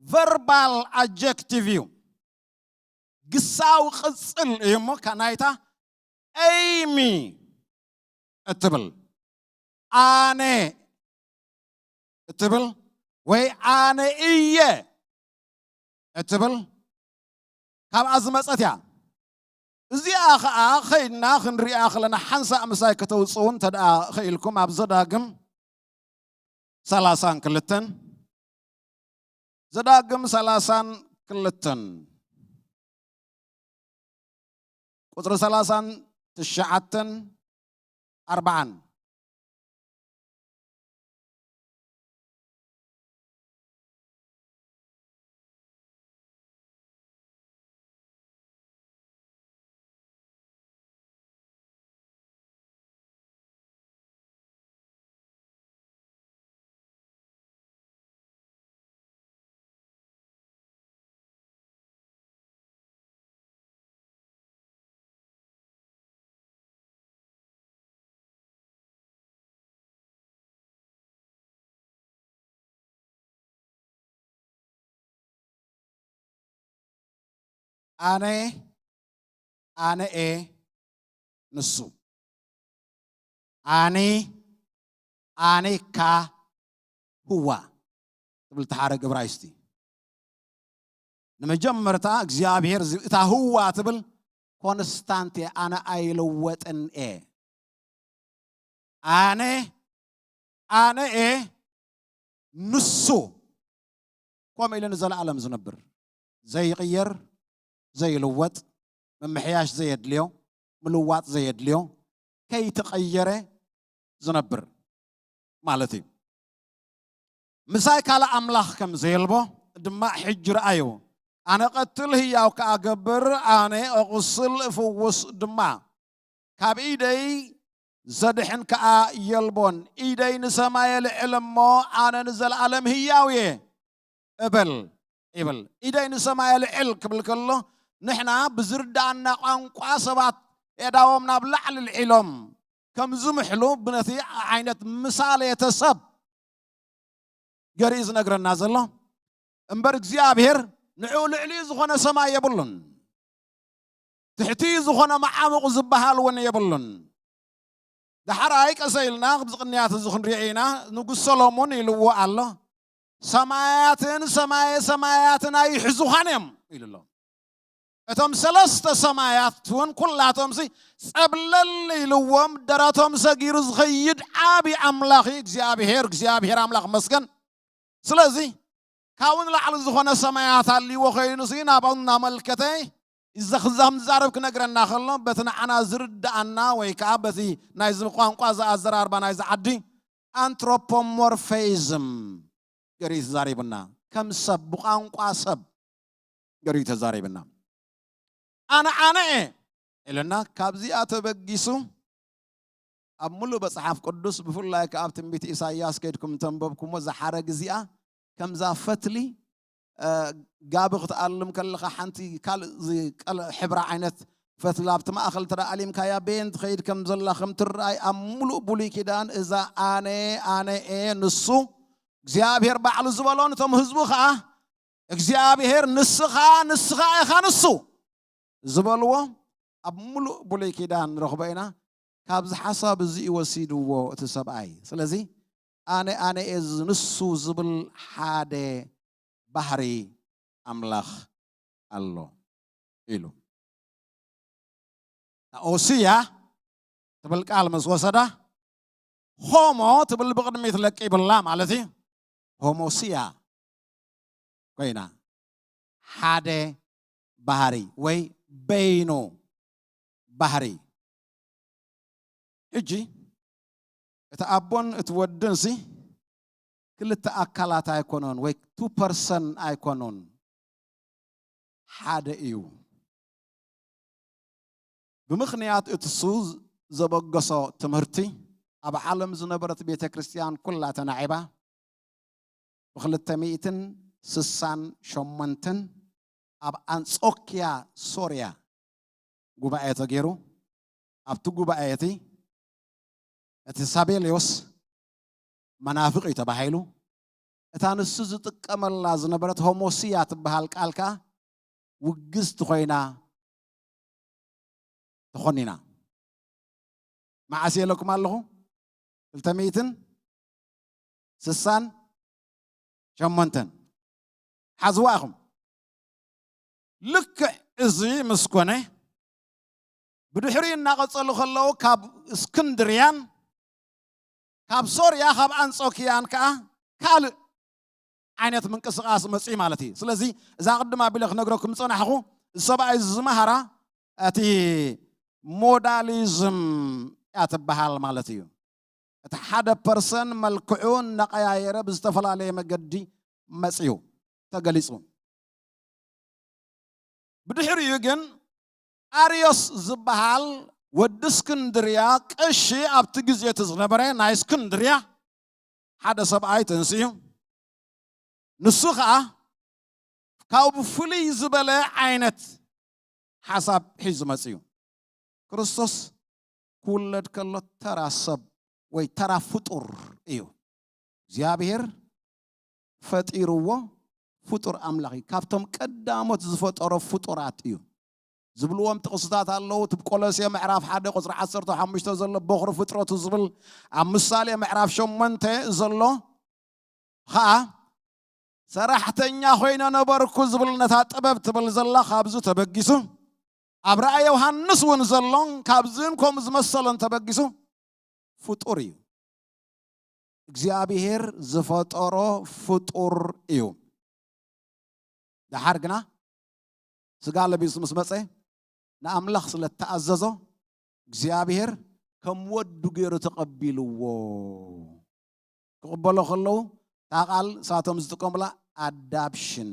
ቨርባል ኣጀክቲቭ እዩ። ግሳዊ ቅጽል እዩ እሞ፣ ከ-፣ ናይታ ኤይሚ እትብል፣ ኣነ እትብል፣ ወይ ኣነ እየ እትብል ካብኣ ዝመጸት እያ። እዚኣ ኸኣ ኸይድና ክንሪኣ ኸለና ሓንሳእ ምሳይ ከተውጽኡ እንተ ደኣ ኸኢልኩም፣ ኣብ ዘዳግም ሰላሳን ክልተን፣ ዘዳግም ሰላሳን ክልተን፣ ቁጽሪ ሰላሳን ትሽዓተን ኣርባዓን። ኣነ፣ ኣነ እየ ንሱ። ኣነ፣ ኣነ እካ ህዋ ትብል እታ ሓረግ እብራይስጢ። ንመጀመርታ እግዚኣብሔር ዝ-፣ እታ ህዋ ትብል ኮንስታንት እየ፣ ኣነ ኣይልወጥን እየ። ኣነ፣ ኣነ እየ ንሱ፣ ከምኡ ኢሉ ንዘለኣለም ዝነብር፣ ዘይቕየር፣ ዘይልወጥ፣ ምምሕያሽ ዘየድልዮ፣ ምልዋጥ ዘየድልዮ፣ ከይተቐየረ ዝነብር ማለት እዩ። ምሳይ ካልእ ኣምላኽ ከም ዘየልቦ ድማ ሕጂ ረኣዩ። ኣነ ቀትል ህያው ከኣ ገብር፣ ኣነ እቑስል እፍውስ ድማ። ካብ ኢደይ ዘድሕን ከኣ የልቦን። ኢደይ ንሰማይ የልዕል እሞ፣ ኣነ ንዘለኣለም ህያው እየ እብል፣ ይብል። ኢደይ ንሰማይ የልዕል ክብል ከሎ፣ ንሕና ብዝርድኣና ቋንቋ ሰባት ኣእዳዎም ናብ ላዕሊ ኣልዒሎም ከም ዝምሕሉ፣ ብነቲ ዓይነት ምሳሌተ ሰብ ገሪኡ ዝነግረና ዘሎ። እምበር እግዚኣብሔር ንዕኡ ልዕሊኡ ዝኾነ ሰማይ የብሉን። ትሕቲ ዝኾነ መዓሙቕ ዝበሃል እውን የብሉን። ዳሕራይ ቀሰ ኢልና ኣብዚ ቅንያት እዚ ክንሪኦ ኢና። ንጉስ ሰሎሞን ኢልዎ ኣሎ፣ "ሰማያትን ሰማየ ሰማያትን ኣይሕዙኻን እዮም" ኢሉ ኣሎ። እቶም ሰለስተ ሰማያት እውን ኩላቶምሲ ጸብለል ኢልዎም፣ ደረቶም ሰጊሩ ዝኸይድ ዓቢ ኣምላኽ እዩ እግዚኣብሔር። እግዚኣብሔር ኣምላኽ መስገን። ስለዚ ካብኡ ንላዕሊ ዝኾነ ሰማያት ኣልዎ ኮይኑሲ ናብኡ እናመልከተ፣ እዚ ክዛም ዝዛረብ ክነግረና ከሎ፣ በቲ ንዓና ዝርድኣና ወይ ከዓ በቲ ናይዚ ቋንቋ፣ እዚ ኣዘራርባ ናይዚ ዓዲ፣ ኣንትሮፖሞርፌዝም ገሪኡ ተዛሪቡና። ከም ሰብ፣ ብቋንቋ ሰብ ገሪኡ ተዛሪብና። ኣነ ኣነ እየ ኢለና። ካብዚኣ ተበጊሱ ኣብ ሙሉእ መጽሓፍ ቅዱስ፣ ብፍላይ ከኣ ኣብ ትንቢት ኢሳይያስ ከይድኩም እንተንበብኩሞ፣ እዛ ሓረግ እዚኣ ከምዛ ፈትሊ፣ እ፣ ጋቢ ክትኣልም ከለኻ ሓንቲ ካልእ ዝቀለ ሕብራ ዓይነት ፈትሊ ኣብቲ ማእከል እንተ ደኣ ኣሊምካያ፣ በየን ትኸይድ ከም ዘላ ከም ትረኣይ፣ ኣብ ሙሉእ ብሉይ ኪዳን እዛ ኣነ፣ ኣነ እየ ንሱ፣ እግዚኣብሔር ባዕሉ ዝበሎ፣ ነቶም ህዝቡ ከኣ እግዚኣብሔር ንስኻ፣ ንስኻ ኢኻ ንሱ ዝበልዎ ኣብ ሙሉእ ብሉይ ኪዳን ንረኽቦ ኢና። ካብዚ ሓሳብ እዚ እዩ ወሲድዎ እቲ ሰብኣይ። ስለዚ ኣነ፣ ኣነ እየ ንሱ ዝብል ሓደ ባህሪ ኣምላኽ ኣሎ ኢሉ። ኦሲያ ትብል ቃል ምስ ወሰዳ፣ ሆሞ ትብል ብቕድሚት ለቂብላ ማለት እዩ። ሆሞሲያ ኮይና፣ ሓደ ባህሪ ወይ በይኑ ባህሪ። ሕጂ እቲ ኣቦን እቲ ወድንሲ ክልተ ኣካላት ኣይኮኑን ወይ ቱ ፐርሰን ኣይኮኑን፣ ሓደ እዩ። ብምኽንያት እቲ እሱ ዘበገሶ ትምህርቲ፣ ኣብ ዓለም ዝነበረት ቤተ ክርስቲያን ኩላ ተናዒባ፣ ብክልተ ሚእትን ስሳን ሸሞንተን ኣብ ኣንጾኪያ ሶርያ ጉባኤ ተገይሩ። ኣብቲ ጉባኤ እቲ እቲ ሳቤልዮስ መናፍቕ እዩ ተባሂሉ። እታ ንሱ ዝጥቀመላ ዝነበረት ሆሞስያ ትበሃል ቃል ከኣ ውግዝቲ ኮይና ተኾኒና። መዓስ እየ ኢለኩም ኣለኹ? ክልተ ሚእትን ስሳን ሸሞንተን። ሓዝዋ ኢኹም። ልክዕ እዚ ምስ ኮነ፣ ብድሕሪኡ እናቐጸሉ ከለዉ፣ ካብ እስክንድርያን ካብ ሶርያ፣ ካብ ኣንጾኪያን ከኣ ካልእ ዓይነት ምንቅስቓስ መጺኡ ማለት እዩ። ስለዚ እዛ ቅድም ኣቢለ ክነግረኩም ዝጸናሕኹ፣ እዚ ሰብኣይ እዚ ዝመሃራ እቲ ሞዳሊዝም እያ ትበሃል ማለት እዩ። እቲ ሓደ ፐርሰን መልክዑ እናቐያየረ ብዝተፈላለየ መገዲ መጺኡ ተገሊጹ። ብድሕሪኡ ግን ኣርዮስ ዝበሃል ወዲ እስክንድርያ ቀሺ፣ ኣብቲ ግዜ እቲ ዝነበረ ናይ እስክንድርያ ሓደ ሰብኣይ ተንስኡ። ንሱ ኸኣ ካብ ፍሉይ ዝበለ ዓይነት ሓሳብ ሒዙ መጺኡ። ክርስቶስ ክውለድ ከሎ ተራ ሰብ ወይ ተራ ፍጡር እዩ። እግዚኣብሔር ፈጢርዎ ፍጡር ኣምላኽ እዩ። ካብቶም ቀዳሞት ዝፈጠሮ ፍጡራት እዩ ዝብልዎም ጥቕስታት ኣለዉ። እቲ ቆሎሴ ምዕራፍ ሓደ ቁጽሪ ዓሰርተ ሓሙሽተ ዘሎ በኹሪ ፍጥረቱ ዝብል፣ ኣብ ምሳሌ ምዕራፍ ሸሞንተ ዘሎ ኸኣ ሰራሕተኛ ኮይነ ነበርኩ ዝብል ነታ ጥበብ ትብል ዘላ ካብዚ ተበጊሱ፣ ኣብ ራእይ ዮሃንስ እውን ዘሎን ካብዚን ከምኡ ዝመሰሎን ተበጊሱ ፍጡር እዩ። እግዚኣብሔር ዝፈጠሮ ፍጡር እዩ። ደሓር ግና ስጋ ለቢሱ ምስ መጸ ንኣምላኽ ስለ እተኣዘዞ እግዚኣብሔር ከም ወዱ ገይሩ ተቐቢልዎ። ክቕበሎ ከለዉ እታ ቃል እሳቶም ዝጥቀሙላ ኣዳፕሽን፣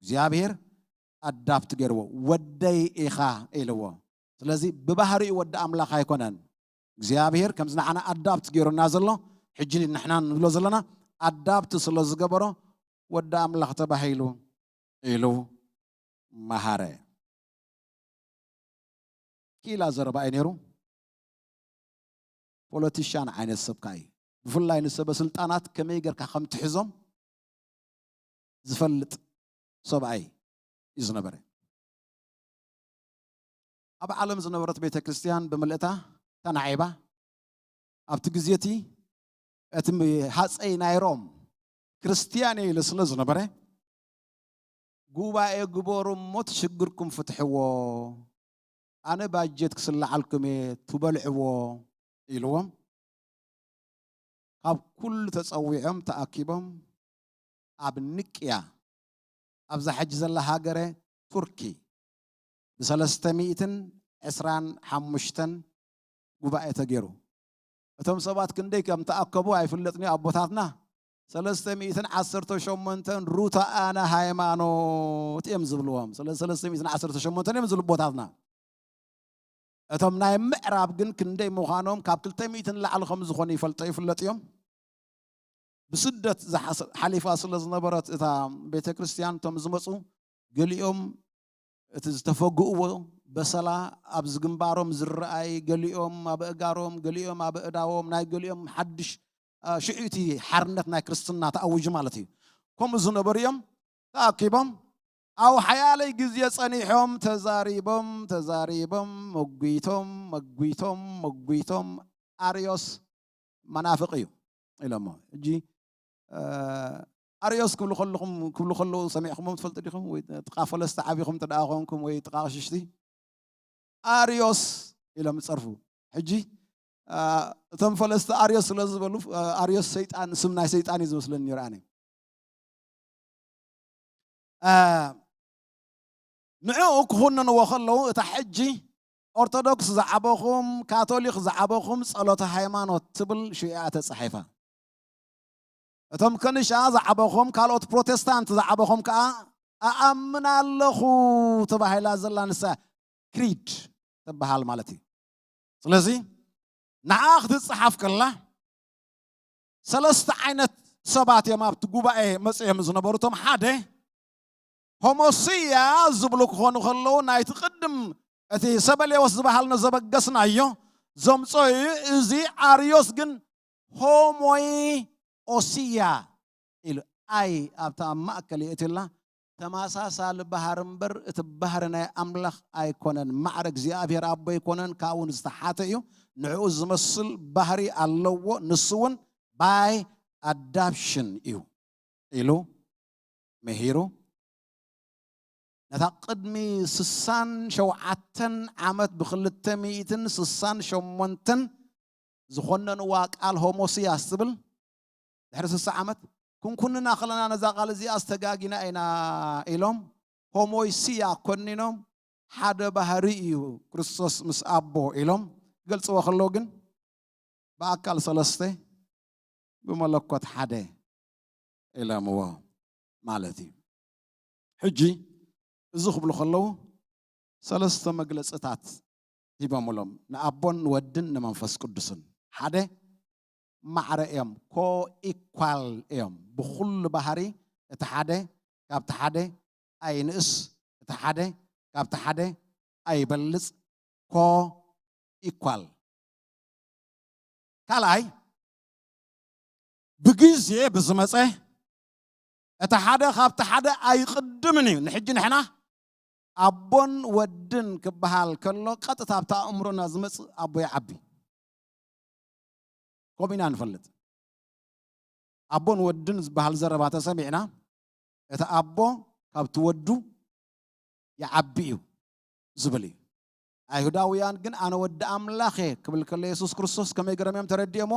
እግዚኣብሔር ኣዳፕት ገይርዎ፣ ወደይ ኢኻ ኢልዎ። ስለዚ ብባህሪኡ ወዲ ኣምላኽ ኣይኮነን። እግዚኣብሔር ከምዚ ንዓና ኣዳፕት ገይሩና ዘሎ፣ ሕጂ ንሕና ንብሎ ዘለና ኣዳፕት ስለ ዝገበሮ ወዲ ኣምላኽ ተባሂሉ ኢሉ መሃረ። ኪላ ዘረባ እዩ ነይሩ። ፖለቲሻን ዓይነት ሰብ ከኣ እዩ። ብፍላይ ንሰበ ስልጣናት ከመይ ጌርካ ከም ትሕዞም ዝፈልጥ ሰብኣይ እዩ ዝነበረ። ኣብ ዓለም ዝነበረት ቤተ ክርስቲያን ብምልእታ ተናዒባ። ኣብቲ ግዜ እቲ፣ እቲ ሃጸይ ናይ ሮም ክርስትያን እየ ኢሉ ስለ ዝነበረ፣ "ጉባኤ ግበሩ እሞ እቲ ሽግርኩም ፍትሕዎ፣ ኣነ ባጀት ክስልዓልኩም እየ ትበልዕዎ" ኢልዎም። ካብ ኩሉ ተጸዊዖም ተኣኪቦም ኣብ ንቅያ፣ ኣብዛ ሕጂ ዘላ ሃገረ ቱርኪ፣ ብሰለስተ ሚእትን ዕስራን ሓሙሽተን ጉባኤ ተገይሩ። እቶም ሰባት ክንደይ ከም ተኣከቡ ኣይፍለጥን እዩ ኣቦታትና። ሰለስተ ሚእትን ዓሰርተ ሸሞንተን ሩታ ኣነ ሃይማኖት እዮም ዝብልዎም። ስለ ሰለስተ ሚእትን ዓሰርተ ሸሞንተን እዮም ዝብሉ ኣቦታትና። እቶም ናይ ምዕራብ ግን ክንደይ ምዃኖም ካብ ክልተ ሚእትን ንላዕሊ ከም ዝኾኑ ይፈልጦ፣ ይፍለጥ እዮም። ብስደት ዝሓሰ-፣ ሓሊፋ ስለ ዝነበረት እታ ቤተ ክርስቲያን፣ እቶም ዝመጹ ገሊኦም እቲ ዝተፈግእዎ በሰላ ኣብዚ ግንባሮም ዝረኣይ፣ ገሊኦም ኣብ እጋሮም፣ ገሊኦም ኣብ እዳዎም፣ ናይ ገሊኦም ሓድሽ፣ አ፣ ሽዑ እቲ ሓርነት ናይ ክርስትና ተኣዊጁ ማለት እዩ። ከምኡ ዝነበሩ እዮም ተኣኪቦም። ኣብ ሓያለይ ግዜ ጸኒሖም ተዛሪቦም፣ ተዛሪቦም፣ መጒቶም፣ መጒቶም፣ መጒቶም፣ ኣርዮስ መናፍቕ እዩ ኢሎሞ። ሕጂ፣ እ፣ ኣርዮስ ክብሉ ከለኹም፣ ክብሉ ከለዉ ሰሚዕኩሞም ትፈልጡ ዲኹም? ወይ ጥቓ ፈለስቲ ዓቢኹም እንተ ደኣ ኮንኩም ወይ ጥቓ ቀሽሽቲ፣ ኣርዮስ ኢሎም ይጸርፉ። ሕጂ፣ እ፣ እቶም ፈለስቲ ኣርዮስ ስለ ዝበሉ፣ እ፣ ኣርዮስ ሰይጣን፣ ስም ናይ ሰይጣን እዩ ዝመስለኒ ነይሩ ኣነ። እ፣ ንዕኡ ክኹንንዎ ከለዉ፣ እታ ሕጂ ኦርቶዶክስ ዝዓበኹም፣ ካቶሊክ ዝዓበኹም ጸሎተ ሃይማኖት ትብል ሽያ ተጻሒፋ። እቶም ከንሻ ዝዓበኹም፣ ካልኦት ፕሮቴስታንት ዝዓበኹም ከኣ፣ "ኣኣምን ኣለኹ" ተባሂላ ዘላ ንሳ ክሪድ ትበሃል ማለት እዩ። ስለዚ ንዓ ክትጸሓፍ ከላ፣ ሰለስተ ዓይነት ሰባት እዮም ኣብቲ ጉባኤ መጺኦም ዝነበሩ። እቶም ሓደ ሆሞስያ ዝብሉ ክኾኑ ከለዉ፣ ናይቲ ቅድም እቲ ሰበሌዎስ ዝበሃልነ ዘበገስናዮ፣ ዘምጾ እዩ። እዚ ኣርዮስ ግን ሆሞይ ኦሲያ ኢሉ ኣይ ኣብታ ኣብ ማእከል የእትላ። ተመሳሳሊ ባህሪ እምበር እቲ ባህሪ ናይ ኣምላኽ ኣይኮነን። ማዕረ እግዚኣብሔር ኣቦ ኣይኮነን፣ ካብኡ ዝተሓተ እዩ። ንዕኡ ዝመስል ባህሪ ኣለዎ። ንሱ እውን ባይ ኣዳፕሽን እዩ ኢሉ ምሂሩ። ነታ ቅድሚ ስሳን ሸውዓተን ዓመት፣ ብክልተ ሚእትን ስሳን ሸሞንተን ዝኾነንዋ ቃል ሆሞሲያስ ትብል፣ ድሕሪ ስሳ ዓመት ክንኩንና ከለና ነዛ ቃል እዚኣ ዝተጋጊና ኢና ኢሎም ሆሞይሲያ ኮኒኖም፣ ሓደ ባህሪ እዩ ክርስቶስ ምስ ኣቦ ኢሎም ክገልጽዎ ከለዉ ግን ብኣካል ሰለስተ፣ ብመለኮት ሓደ ኢሎምዎ ማለት እዩ። ሕጂ እዚ ክብሉ ከለዉ ሰለስተ መግለጽታት ሂቦምሎም፣ ንኣቦን ንወድን ንመንፈስ ቅዱስን። ሓደ ማዕረ እዮም፣ ኮ ኢኳል እዮም። ብኹሉ ባህሪ እቲ ሓደ ካብቲ ሓደ ኣይንእስ፣ እቲ ሓደ ካብቲ ሓደ ኣይበልጽ፣ ኮ ኢኳል። ካልኣይ ብግዜ ብዝመጸ እቲ ሓደ ካብቲ ሓደ ኣይቕድምን እዩ። ንሕጂ ንሕና ኣቦን ወድን ክበሃል ከሎ ቀጥታ ኣብቲ ኣእምሮና ዝመጽእ ኣቦ ይዓቢ። ከምኡ ኢና ንፈልጥ። ኣቦን ወድን ዝበሃል ዘረባ ተሰሚዕና እቲ ኣቦ ካብቲ ወዱ ይዓቢ እዩ ዝብል እዩ። ኣይሁዳውያን ግን ኣነ ወዲ ኣምላኽ እየ ክብል ከሎ የሱስ ክርስቶስ ከመይ ገይሮም እዮም ተረዲኦሞ?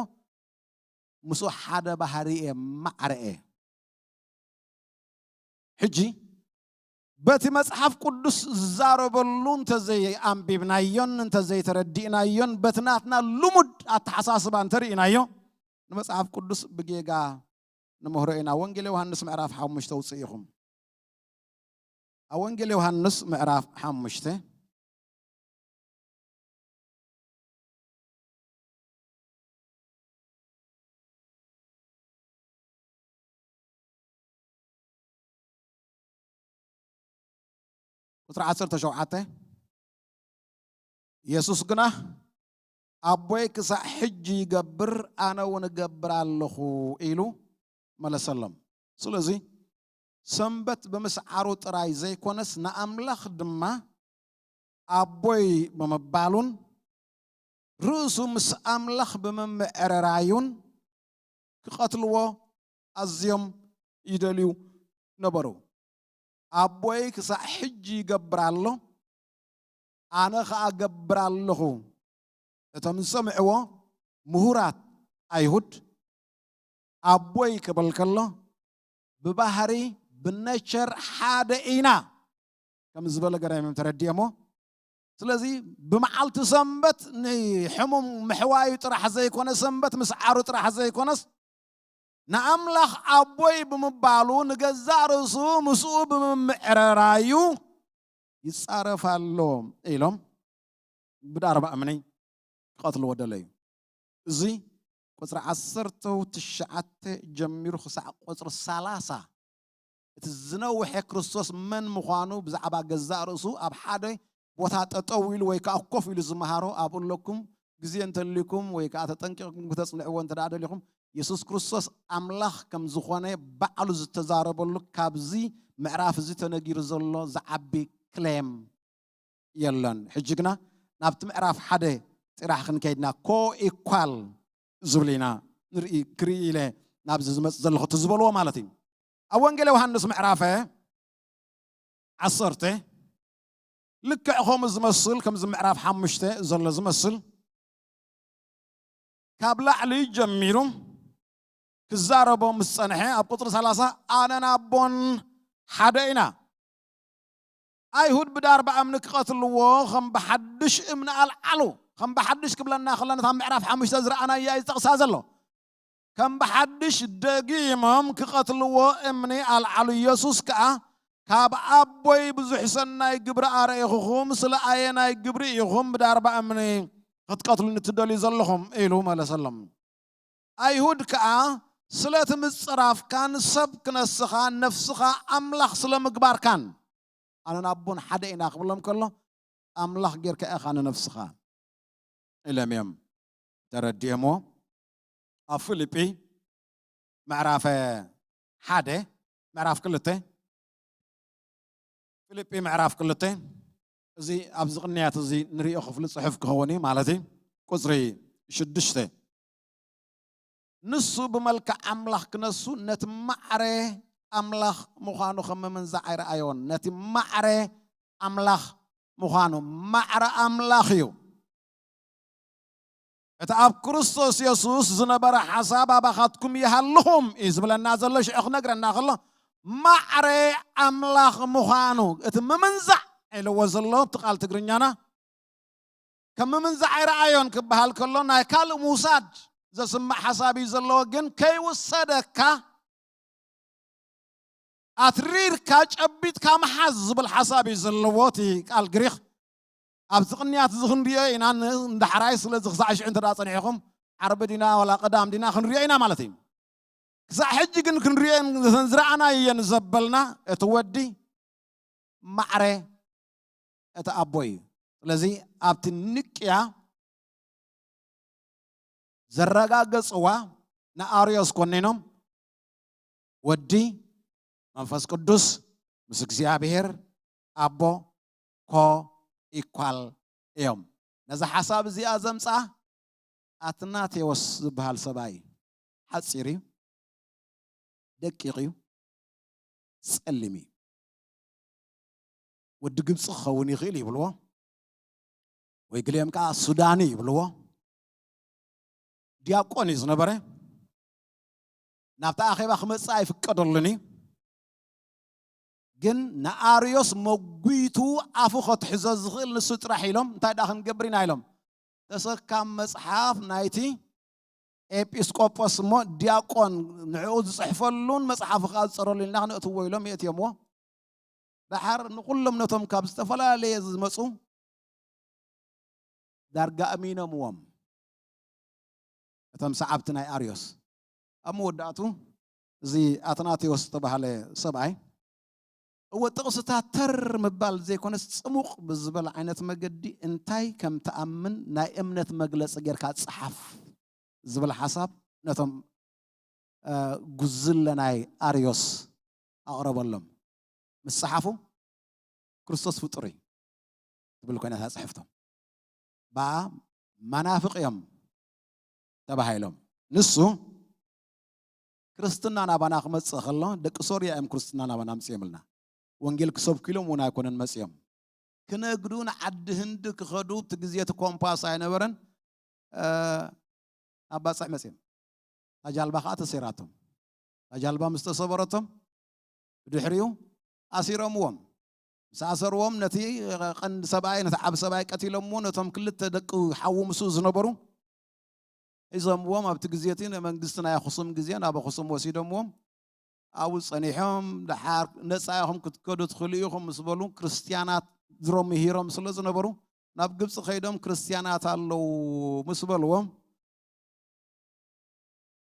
ምስኡ ሓደ ባህሪ እየ፣ ማዕረ እየ። ሕጂ በቲ መጽሓፍ ቅዱስ ዝዛረበሉ እንተዘይኣንቢብናዮን እንተዘይተረዲእናዮን በቲ ናትና ልሙድ ኣተሓሳስባ እንተርኢናዮ ንመጽሓፍ ቅዱስ ብጌጋ ንምህሮ ኢና። ወንጌል ዮሃንስ ምዕራፍ ሓሙሽተ ውፅእ ኢኹም። ኣብ ወንጌል ዮሃንስ ምዕራፍ ሓሙሽተ ቁፅሪ ዓሰርተ ሸውዓተ፣ የሱስ ግና ኣቦይ ክሳዕ ሕጂ ይገብር፣ ኣነ እውን እገብር ኣለኹ ኢሉ መለሰሎም። ስለዚ ሰንበት ብምስዓሩ ጥራይ ዘይኮነስ ንኣምላኽ ድማ ኣቦይ ብምባሉን ርእሱ ምስ ኣምላኽ ብምምዕርራዩን ክቐትልዎ ኣዝዮም ይደልዩ ነበሩ። ኣቦይ ክሳዕ ሕጂ ይገብር ኣሎ፣ ኣነ ኸኣ እገብር ኣለኹ። እቶም ዝሰምዕዎ ምሁራት ኣይሁድ ኣቦይ ክብል ከሎ ብባህሪ ብነቸር ሓደ ኢና ከም ዝበለ ገራይም ተረዲኦሞ። ስለዚ ብመዓልቲ ሰንበት ንሕሙም ምሕዋዩ ጥራሕ ዘይኮነ፣ ሰንበት ምስዓሩ ጥራሕ ዘይኮነስ ንኣምላኽ ኣቦይ ብምባሉ ንገዛእ ርእሱ ምስኡ ብምምዕርራዩ ይጻረፍ ኣሎ ኢሎም ብዳርባ እምኒ ክቐትልዎ ደለዩ። እዚ ቁፅሪ ዓሰርተ ትሽዓተ ጀሚሩ ክሳዕ ቁፅሪ ሰላሳ እቲ ዝነውሐ ክርስቶስ መን ምዃኑ ብዛዕባ ገዛእ ርእሱ ኣብ ሓደ ቦታ ጠጠው ኢሉ ወይ ከዓ ኮፍ ኢሉ ዝመሃሮ ኣብኡ ኣለኩም። ግዜ እንተልዩኩም ወይ ከዓ ተጠንቂቕኩም ክተፅንዕዎ እንተ ደኣ ደሊኹም የሱስ ክርስቶስ ኣምላኽ ከም ዝኾነ ባዕሉ ዝተዛረበሉ ካብዚ ምዕራፍ እዚ ተነጊሩ ዘሎ ዝዓቢ ክሌም የለን። ሕጂ ግና ናብቲ ምዕራፍ ሓደ ጥራሕ ክንከይድና ኮ ኢኳል ዝብል ኢና ንርኢ ክርኢ ኢለ ናብዚ ዝመፅ ዘለኹ እቲ ዝበልዎ ማለት እዩ። ኣብ ወንጌል ዮሃንስ ምዕራፈ ዓሰርተ ልክዕ ከምኡ ዝመስል ከምዚ ምዕራፍ ሓሙሽተ ዘሎ ዝመስል ካብ ላዕሊ ጀሚሩ ክዛረቦ ምስ ጸንሐ ኣብ ቁጽሪ ሰላሳ ኣነን ኣቦን ሓደ ኢና። ኣይሁድ ብዳርባ እምኒ ክቐትልዎ ከም ብሓድሽ እምኒ ኣልዓሉ። ከም ብሓድሽ ክብለና ከሎ ነታ ምዕራፍ ሓሙሽተ ዝረኣናያ እዩ ዝጠቕሳ ዘሎ። ከም ብሓድሽ ደጊሞም ክቐትልዎ እምኒ ኣልዓሉ። ኢየሱስ ከኣ ካብ ኣቦይ ብዙሕ ሰናይ ግብሪ ኣረኢኹኹም፣ ስለ ኣየናይ ግብሪ ኢኹም ብዳርባ እምኒ ክትቀትሉኒ ትደልዩ ዘለኹም? ኢሉ መለሰሎም። ኣይሁድ ከኣ ስለቲ ምጽራፍካን ሰብ ክነስኻ ነፍስኻ ኣምላኽ ስለ ምግባርካን ኣነን ኣቦን ሓደ ኢና ክብሎም ከሎ ኣምላኽ ጌርካ ኢኻ ንነፍስኻ። ኢሎም እዮም ተረዲኦምዎ። ኣብ ፊልጲ ምዕራፍ ሓደ ምዕራፍ ክልተ ፊልጲ ምዕራፍ ክልተ እዚ ኣብዚ ቅንያት እዚ ንሪኦ ክፍሊ ጽሑፍ ክኸውን እዩ ማለት እዩ። ቁጽሪ ሽዱሽተ ንሱ ብመልክዕ ኣምላኽ ክነሱ ነቲ ማዕረ ኣምላኽ ምዃኑ ከም ምምንዛዕ ኣይረኣዮን። ነቲ ማዕረ ኣምላኽ ምዃኑ ማዕረ ኣምላኽ እዩ። እቲ ኣብ ክርስቶስ የሱስ ዝነበረ ሓሳብ ኣባኻትኩም ይሃልኹም እዩ ዝብለና ዘሎ። ሽዑ ክነግረና ከሎ ማዕረ ኣምላኽ ምዃኑ እቲ ምምንዛዕ ኢልዎ ዘሎ እቲ ቃል ትግርኛና ከም ምምንዛዕ ኣይረኣዮን ክበሃል ከሎ ናይ ካልእ ምውሳድ ዘስምዕ ሓሳብ እዩ ዘለዎ። ግን ከይውሰደካ ኣትሪርካ ጨቢጥካ ምሓዝ ዝብል ሓሳብ እዩ ዘለዎ እቲ ቃል ግሪኽ። ኣብዚ ቅንያት እዚ ክንሪኦ ኢና። ንዳሕራይ ስለዚ ክሳዕ ሽዑ እንተ ጸኒሕኹም ዓርቢ ዲና ዋላ ቀዳም ዲና ክንሪኦ ኢና ማለት እዩ። ክሳዕ ሕጂ ግን ክንሪኦ ዝረኣና እየን ዘበልና እቲ ወዲ ማዕረ እቲ ኣቦ እዩ። ስለዚ ኣብቲ ንቅያ ዘረጋገጽዋ ንኣርዮስ ኮኒኖም ወዲ መንፈስ ቅዱስ ምስ እግዚኣብሔር ኣቦ ኮ ኢኳል እዮም። ነዚ ሓሳብ እዚኣ ዘምጽኣ ኣትናቴዎስ ዝበሃል ሰብኣይ ሓጺር እዩ፣ ደቂቕ እዩ፣ ጸሊም እዩ። ወዲ ግብፂ ክኸውን ይኽእል ይብልዎ፣ ወይ ግሊኦም ከዓ ሱዳኒ ይብልዎ። ዲያቆን እዩ ዝነበረ። ናብቲ ኣኼባ ክመፅእ ኣይፍቀደሉን እዩ። ግን ንኣርዮስ መጒቱ ኣፉ ከትሕዞ ዝኽእል ንሱ ጥራሕ ኢሎም እንታይ ደኣ ክንገብር ኢና ኢሎም ተሰካም መፅሓፍ ናይቲ ኤጲስቆጶስ እሞ ዲያቆን ንዕኡ ዝፅሕፈሉን መፅሓፉ ከዓ ዝፀረሉ ኢልና ክነእትዎ ኢሎም የእትዮምዎ። ደሓር ንኩሎም ነቶም ካብ ዝተፈላለየ ዝመፁ ዳርጋ ኣሚኖምዎም እቶም ሰዓብቲ ናይ ኣርዮስ። ኣብ መወዳእቱ እዚ ኣትናቴዎስ ዝተባህለ ሰብኣይ እወ ጥቕስታት ተር ምባል ዘይኮነስ ፅሙቕ ብዝበለ ዓይነት መገዲ እንታይ ከም ትኣምን ናይ እምነት መግለፂ ጌርካ ፀሓፍ ዝብል ሓሳብ ነቶም ጉዝለ ናይ ኣርዮስ ኣቕረበሎም። ምስ ፀሓፉ ክርስቶስ ፍጡር እዩ ትብል ኮይና እታ ፅሕፍቶም። ብኣ መናፍቕ እዮም ተባሂሎም። ንሱ ክርስትና ናባና ክመፅእ ከሎ ደቂ ሶርያ እዮም ክርስትና ናባና ኣምፅኦምልና። ወንጌል ክሰብኩ ኢሎም እውን ኣይኮነን መፅኦም። ክነግዱ ንዓዲ ህንዲ ክኸዱ እቲ ግዜ እቲ ኮምፓስ ኣይነበረን። ኣባፅሕ መፅኦም። እታ ጃልባ ከዓ ተሰይራቶም። እታ ጃልባ ምስ ተሰበረቶም ብድሕሪኡ ኣሲሮምዎም። ምስ ኣሰርዎም ነቲ ቀንዲ ሰብኣይ ነቲ ዓብ ሰብኣይ ቀቲሎምዎ። ነቶም ክልተ ደቂ ሓዉ ምስኡ ዝነበሩ ሒዞምዎም ኣብቲ ግዜ እቲ ንመንግስቲ ናይ ኣኽሱም ግዜ ናብ ኣኽሱም ወሲዶምዎም። ኣብኡ ፀኒሖም ደሓር ነፃ ኢኹም ክትከዱ ትኽእሉ ኢኹም ምስ በሉ ክርስትያናት ድሮ ምሂሮም ስለ ዝነበሩ ናብ ግብፂ ከይዶም ክርስትያናት ኣለዉ ምስ በልዎም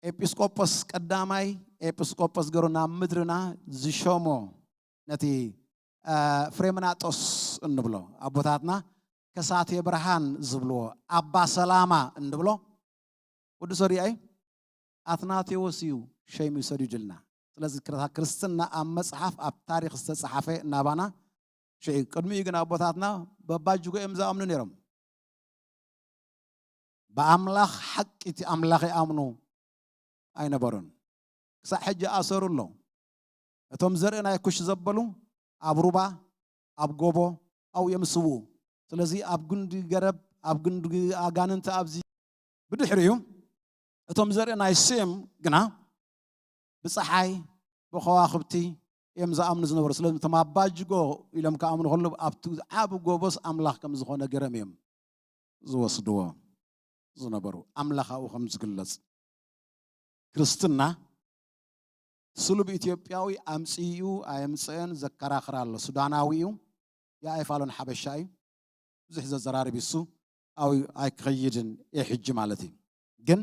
ኤጲስቆጶስ ቀዳማይ ኤጲስቆጶስ ገሩ ናብ ምድርና ዝሾሞ ነቲ ፍሬምናጦስ እንብሎ ኣቦታትና ከሳቴ ብርሃን ዝብልዎ ኣባ ሰላማ እንብሎ ወዲ ሶርያ እዩ። ኣትናቴዎስ እዩ ሸይሙ ሰዲዱልና። ስለዚ ክርስትና ኣብ መፅሓፍ ኣብ ታሪክ ዝተፀሓፈ እናባና ሽዒ ቅድሚኡ ግን ኣቦታትና በባጅጎ እዮም ዝኣምኑ ነይሮም። ብኣምላኽ ሓቂ እቲ ኣምላኽ ይኣምኑ ኣይነበሩን። ክሳዕ ሕጂ ኣሰሩ ኣሎ። እቶም ዘርኢ ናይ ኩሽ ዘበሉ ኣብ ሩባ ኣብ ጎቦ ኣብኡ እዮም ዝስውኡ። ስለዚ ኣብ ጉንዲ ገረብ ኣብ ጉንዲ ኣጋንንቲ ኣብዚ ብድሕሪኡ እቶም ዘርኢ ናይ ሴም ግና ብፀሓይ ብኸዋኽብቲ እዮም ዝኣምኑ ዝነበሩ። ስለዚ እቶም ኣባጅጎ ኢሎም ክኣምኑ ከሎ ኣብቲ ዓብ ጎቦስ ኣምላኽ ከም ዝኾነ ገረም እዮም ዝወስድዎ ዝነበሩ ኣምላኽ ኣብኡ ከም ዝግለጽ። ክርስትና ስሉብ ኢትዮጵያዊ ኣምፅኡ ኣየምፅአን ዘከራኽር ኣሎ። ሱዳናዊ እዩ፣ የኣይፋሎን ሓበሻ እዩ። ብዙሕ ዘዘራርብ እሱ ኣብኡ ኣይክኸይድን እየ ሕጂ ማለት እዩ። ግን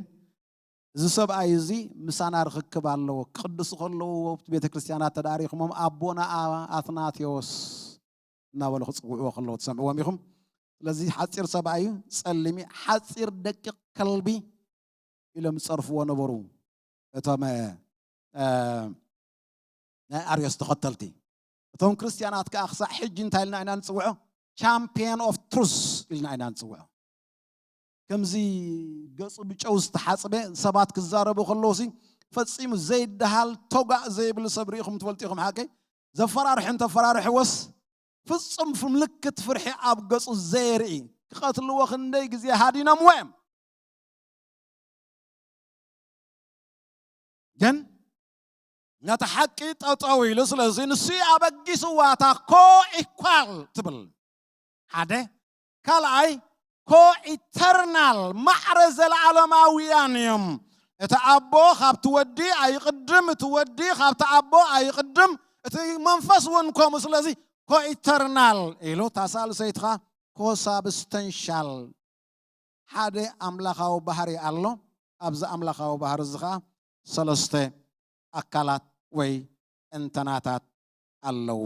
እዚ ሰብኣይ እዚ ምሳና ርኽክብ ኣለዎ። ክቅድሱ ከለዉ ቤተ ክርስቲያናት ተዳሪኹሞም ኣቦና ኣትናቴዎስ እናበሉ ክፅውዕዎ ከለዉ ትሰምዕዎም ኢኹም። ስለዚ ሓፂር ሰብኣይ እዩ፣ ጸሊም እዩ፣ ሓፂር ደቂቕ ከልቢ ኢሎም ዝጸርፍዎ ነበሩ እቶም፣ እ፣ እ፣ ናይ ኣርዮስ ተኸተልቲ። እቶም ክርስትያናት ከኣ ክሳዕ ሕጂ እንታይ ኢልና ኢና ንጽውዖ? ቻምፒየን ኦፍ ትሩዝ ኢልና ኢና ንጽውዖ። ከምዚ ገጹ ብጨው ዝተሓጽበ ሰባት ክዛረቡ ከለዉ ሲ ፈጺሙ ዘይደሃል ቶጋእ ዘይብል ሰብ ርኢኹም ትፈልጡ ኢኹም ሓቀይ? ዘፈራርሕ እንተፈራርሕዎስ ፍጹም ፍ-፣ ምልክት ፍርሒ ኣብ ገጹ ዘየርኢ። ክቐትልዎ ክንደይ ግዜ ሃዲኖምዎ እዮም። ግን ነቲ ሓቂ ጠጠው ኢሉ፣ ስለዚ ንሱ እዩ ኣበጊስዋ እታ ኮ ኢኳል ትብል። ሓደ። ካልኣይ ኮ ኢተርናል፣ ማዕረ ዘለዓለማውያን እዮም። እቲ ኣቦ ካብቲ ወዲ ኣይቕድም፣ እቲ ወዲ ካብቲ ኣቦ ኣይቕድም፣ እቲ መንፈስ እውን ከምኡ። ስለዚ ኮ ኢተርናል ኢሉ፣ እታ ሳልሰይቲ ኸኣ ኮ ሳብስተንሻል፣ ሓደ ኣምላኻዊ ባህሪ ኣሎ። ኣብዚ ኣምላኻዊ ባህሪ እዚ ኸኣ ሰለስተ ኣካላት ወይ እንተናታት ኣለዉ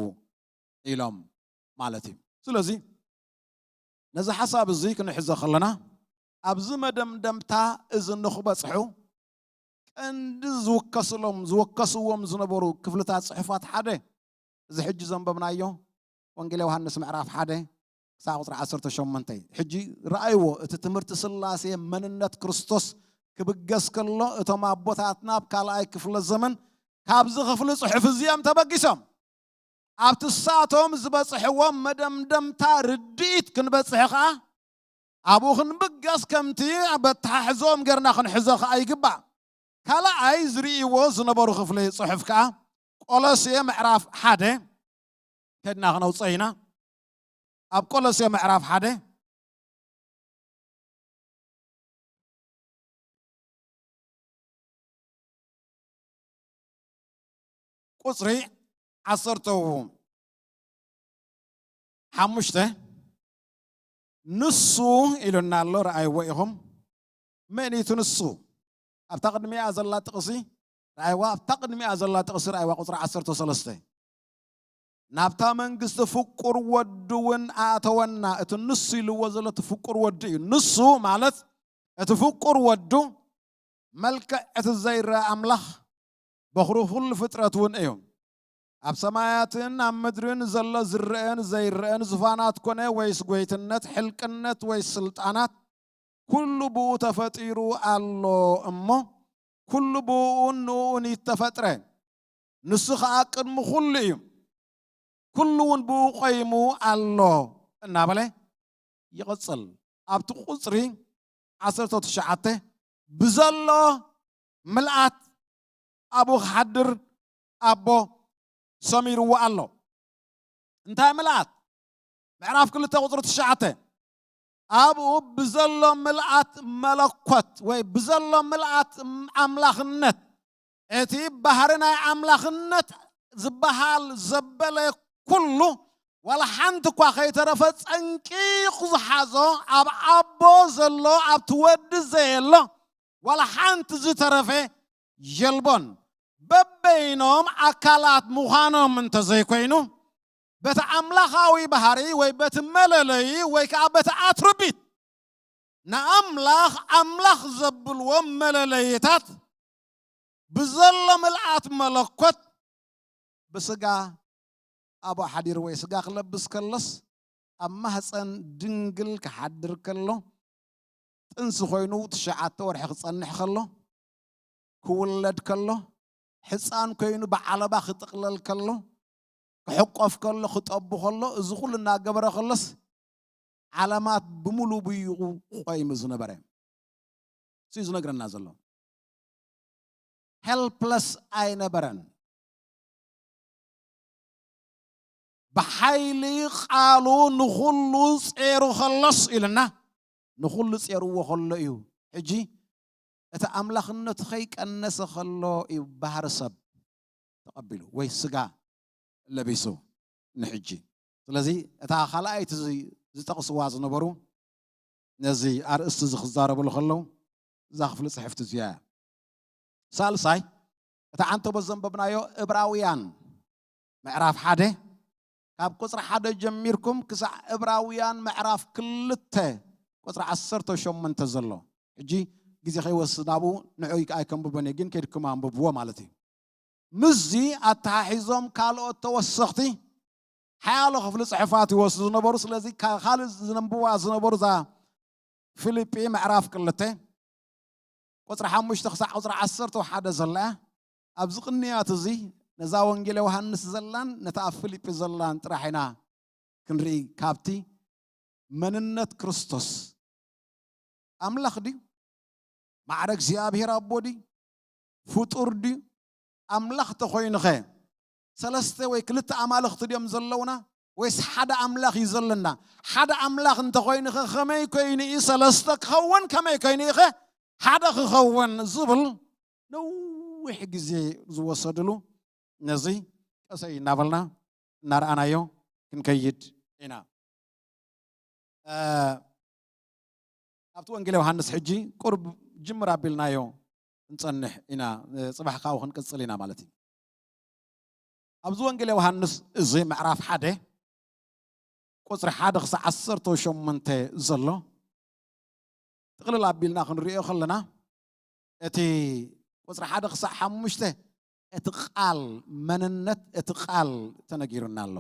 ኢሎም ማለት እዩ። ስለዚ ነዚ ሓሳብ እዚ ክንሕዞ ከለና፣ ኣብዚ መደምደምታ እዚ ንኽበጽሑ ቀንዲ ዝውከስሎም፣ ዝወከስዎም ዝነበሩ ክፍልታት ጽሑፋት ሓደ፣ እዚ ሕጂ ዘንበብናዮ ወንጌል ዮሃንስ ምዕራፍ ሓደ ክሳብ ቁጽሪ ዓሰርተ ሸሞንተ። ሕጂ ረኣይዎ፣ እቲ ትምህርቲ ስላሴ መንነት ክርስቶስ ክብገስ ከሎ፣ እቶም ኣቦታትና ኣብ ካልኣይ ክፍለ ዘመን ካብዚ ክፍሊ ጽሑፍ እዚ እዮም ተበጊሶም። ኣብቲ እሳቶም ዝበጽሕዎም መደምደምታ ርድኢት ክንበጽሕ ኸኣ፣ ኣብኡ ክንብገስ ከምቲ በተሓሕዞም ጌርና ክንሕዞ ኸኣ ይግባእ። ካልኣይ ዝርእይዎ ዝነበሩ ክፍሊ ጽሑፍ ከኣ፣ ቆሎሴ ምዕራፍ ሓደ ከድና ክነውጽኦ ኢና። ኣብ ቆሎሴ ምዕራፍ ሓደ ቁጽሪ ዓሰርተ ሓሙሽተ፣ ንሱ ኢሉና ኣሎ፣ ረኣይዎ ኢኹም። መን እዩ እቲ ንሱ? ኣብታ ቅድሚኣ ዘላ ጥቕሲ ረኣይዋ፣ ኣብታ ቅድሚኣ ዘላ ጥቕሲ ረኣይዋ፣ ቁጽሪ ዓሰርተ ሰለስተ። ናብታ መንግስቲ ፍቁር ወዱ እውን ኣእተወና። እቲ ንሱ ኢልዎ ዘሎ እቲ ፍቁር ወዱ እዩ። ንሱ ማለት እቲ ፍቁር ወዱ፣ መልክዕ እቲ ዘይረአ ኣምላኽ፣ በኹሪ ኩሉ ፍጥረት እውን እዩ። ኣብ ሰማያትን ኣብ ምድርን ዘሎ ዝረአን ዘይረአን፣ ዙፋናት ኮነ ወይስ ጎይትነት፣ ሕልቅነት ወይስ ስልጣናት፣ ኩሉ ብኡ ተፈጢሩ ኣሎ እሞ፣ ኩሉ ብኡን ንኡን እዩ ተፈጥረ። ንሱ ኸኣ ቅድሚ ኩሉ እዩ፣ ኩሉ እውን ብኡ ቆይሙ ኣሎ እናበለ ይቕጽል። ኣብቲ ቁጽሪ ዓሰርተ ትሽዓተ፣ ብዘሎ ምልኣት ኣብኡ ክሓድር ኣቦ ሰሚርዎ ኣሎ። እንታይ ምልኣት? ምዕራፍ ክልተ ቁጽሪ ትሽዓተ፣ ኣብኡ ብዘሎ ምልኣት መለኮት ወይ ብዘሎ ምልኣት ኣምላኽነት፣ እቲ ባህሪ ናይ ኣምላኽነት ዝበሃል ዘበለ ኩሉ፣ ዋላ ሓንቲ እኳ ከይተረፈ ጸንቂቑ ዝሓዞ፣ ኣብ ኣቦ ዘሎ፣ ኣብቲ ወዲ ዘየሎ ዋላ ሓንቲ ዝተረፈ የልቦን። በበይኖም ኣካላት ምዃኖም እንተዘይኮይኑ፣ በቲ ኣምላኻዊ ባህሪ ወይ በቲ መለለዪ ወይ ከዓ በቲ ኣትርቢት ንኣምላኽ ኣምላኽ ዘብልዎም መለለይታት ብዘሎ ምልኣት መለኮት ብስጋ ኣብኡ ሓዲሩ ወይ ስጋ ክለብስ ከሎስ ኣብ ማህፀን ድንግል ክሓድር ከሎ ጥንሲ ኮይኑ ትሽዓተ ወርሒ ክጸንሕ ከሎ ክውለድ ከሎ ሕፃን ኮይኑ ብዓለባ ክጥቕለል ከሎ ክሕቆፍ ከሎ ክጠቡ ከሎ እዚ ኩሉ እናገበረ ከሎስ ዓለማት ብምሉ ብይቑ ቆይሙ ዝነበረ እዩ ዝነግረና ዘሎ። ሄልፕለስ ኣይነበረን። ብሓይሊ ቃሉ ንኹሉ ጼሩ ከሎስ ኢልና ንኹሉ ጼርዎ ከሎ እዩ። ሕጂ እቲ ኣምላኽነቱ ከይቀነሰ ከሎ እዩ ባህሪ ሰብ ተቐቢሉ ወይ ስጋ ለቢሱ ንሕጂ። ስለዚ እታ ካልኣይቲ እዚ ዝጠቕስዋ ዝነበሩ ነዚ ኣርእስቲ እዚ ክዛረብሉ ከለዉ እዛ ክፍሊ ጽሕፍቲ እዚኣ እያ። ሳልሳይ እቲ ዓንተቦ ዘንበብናዮ እብራውያን ምዕራፍ ሓደ ካብ ቁፅሪ ሓደ ጀሚርኩም ክሳዕ ዕብራውያን ምዕራፍ ክልተ ቁፅሪ ዓሰርተ ሸሞንተ ዘሎ። ሕጂ ግዜ ከይወስድ ኣብኡ ንዑ ኣይከንብቦን እየ፣ ግን ከይድኩም ኣንብብዎ ማለት እዩ። ምስዚ ኣተሓሒዞም ካልኦት ተወሰኽቲ ሓያሎ ክፍሊ ጽሑፋት ይወስዱ ዝነበሩ። ስለዚ ካ-፣ ካልእ ዝነንብዋ ዝነበሩ እዛ ፊልጲ ምዕራፍ ክልተ ቁጽሪ ሓሙሽተ ክሳዕ ቁጽሪ ዓሰርተ ሓደ ዘላ እያ። ኣብዚ ቅንያት እዚ ነዛ ወንጌል ዮሃንስ ዘላን ነታ ኣብ ፊልጲ ዘላን ጥራሕ ኢና ክንርኢ። ካብቲ መንነት ክርስቶስ ኣምላኽ ድዩ? ማዕረ እግዚኣብሔር ኣቦ ድዩ? ፍጡር ድዩ? ኣምላኽ ተኾይኑኸ ሰለስተ ወይ ክልተ ኣማልኽቲ ድዮም ዘለውና? ወይስ ሓደ ኣምላኽ እዩ ዘለና? ሓደ ኣምላኽ እንተኾይኑኸ ከመይ ኮይኑ እዩ ሰለስተ ክኸውን? ከመይ ኮይኑ እዩ ኸ ሓደ ክኸውን? ዝብል ነዊሕ ግዜ ዝወሰድሉ፣ ነዚ ቀሰይ እናበልና እናረኣናዮ ክንከይድ ኢና። እ፣ ኣብቲ ወንጌል ዮሃንስ ሕጂ ቁሩብ ጅምር ኣቢልናዮ ክንጸንሕ ኢና። እ፣ ጽባሕ ካብኡ ክንቅጽል ኢና ማለት እዩ። ኣብዚ ወንጌል ዮሃንስ እዚ ምዕራፍ ሓደ ቁጽሪ ሓደ ክሳዕ ዓሰርተ ሸሞንተ ዘሎ ጥቕልል ኣቢልና ክንሪኦ ከለና፣ እቲ ቁጽሪ ሓደ ክሳዕ ሓሙሽተ እቲ ቃል፣ መንነት እቲ ቃል ተነጊሩና ኣሎ።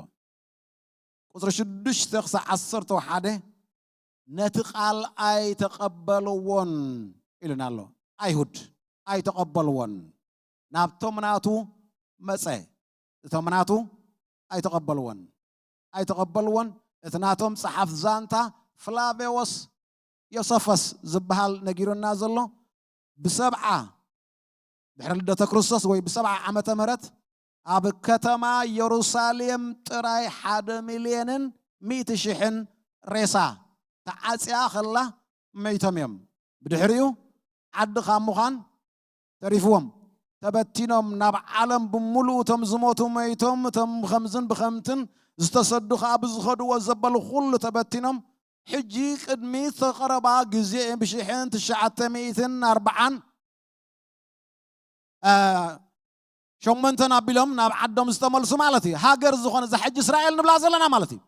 ቁጽሪ ሽዱሽተ ክሳዕ ዓሰርተ ሓደ ነቲ ቃል ኣይተቐበልዎን ኢሉና ኣሎ። ኣይሁድ ኣይተቐበልዎን። ናብቶም ናቱ መጸ፣ እቶም ናቱ ኣይተቐበልዎን፣ ኣይተቐበልዎን። እቲ ናቶም ጸሓፍ ዛንታ ፍላቬዎስ ዮሰፈስ ዝበሃል ነጊሩና ዘሎ፣ ብሰብዓ ድሕሪ ልደተ ክርስቶስ ወይ ብሰብዓ ዓመተ ምህረት ኣብ ከተማ የሩሳሌም ጥራይ ሓደ ሚልዮንን ሚእቲ ሽሕን ሬሳ ተዓጽያ ከላ መይቶም እዮም። ብድሕሪኡ ዓዲ ካብ ምዃን ተሪፍዎም፣ ተበቲኖም ናብ ዓለም ብምሉኡ እቶም ዝሞቱ መይቶም፣ እቶም ከምዝን ብኸምትን ዝተሰዱ ከኣ ብዝኸድዎ ዘበሉ ኩሉ ተበቲኖም። ሕጂ ቅድሚ ተቐረባ ግዜ ብሽሕን ትሽዓተ ሚእትን ኣርብዓን ሸሞንተን ኣቢሎም ናብ ዓዶም ዝተመልሱ ማለት እዩ። ሃገር ዝኾነ እዛ ሕጂ እስራኤል ንብላ ዘለና ማለት እዩ።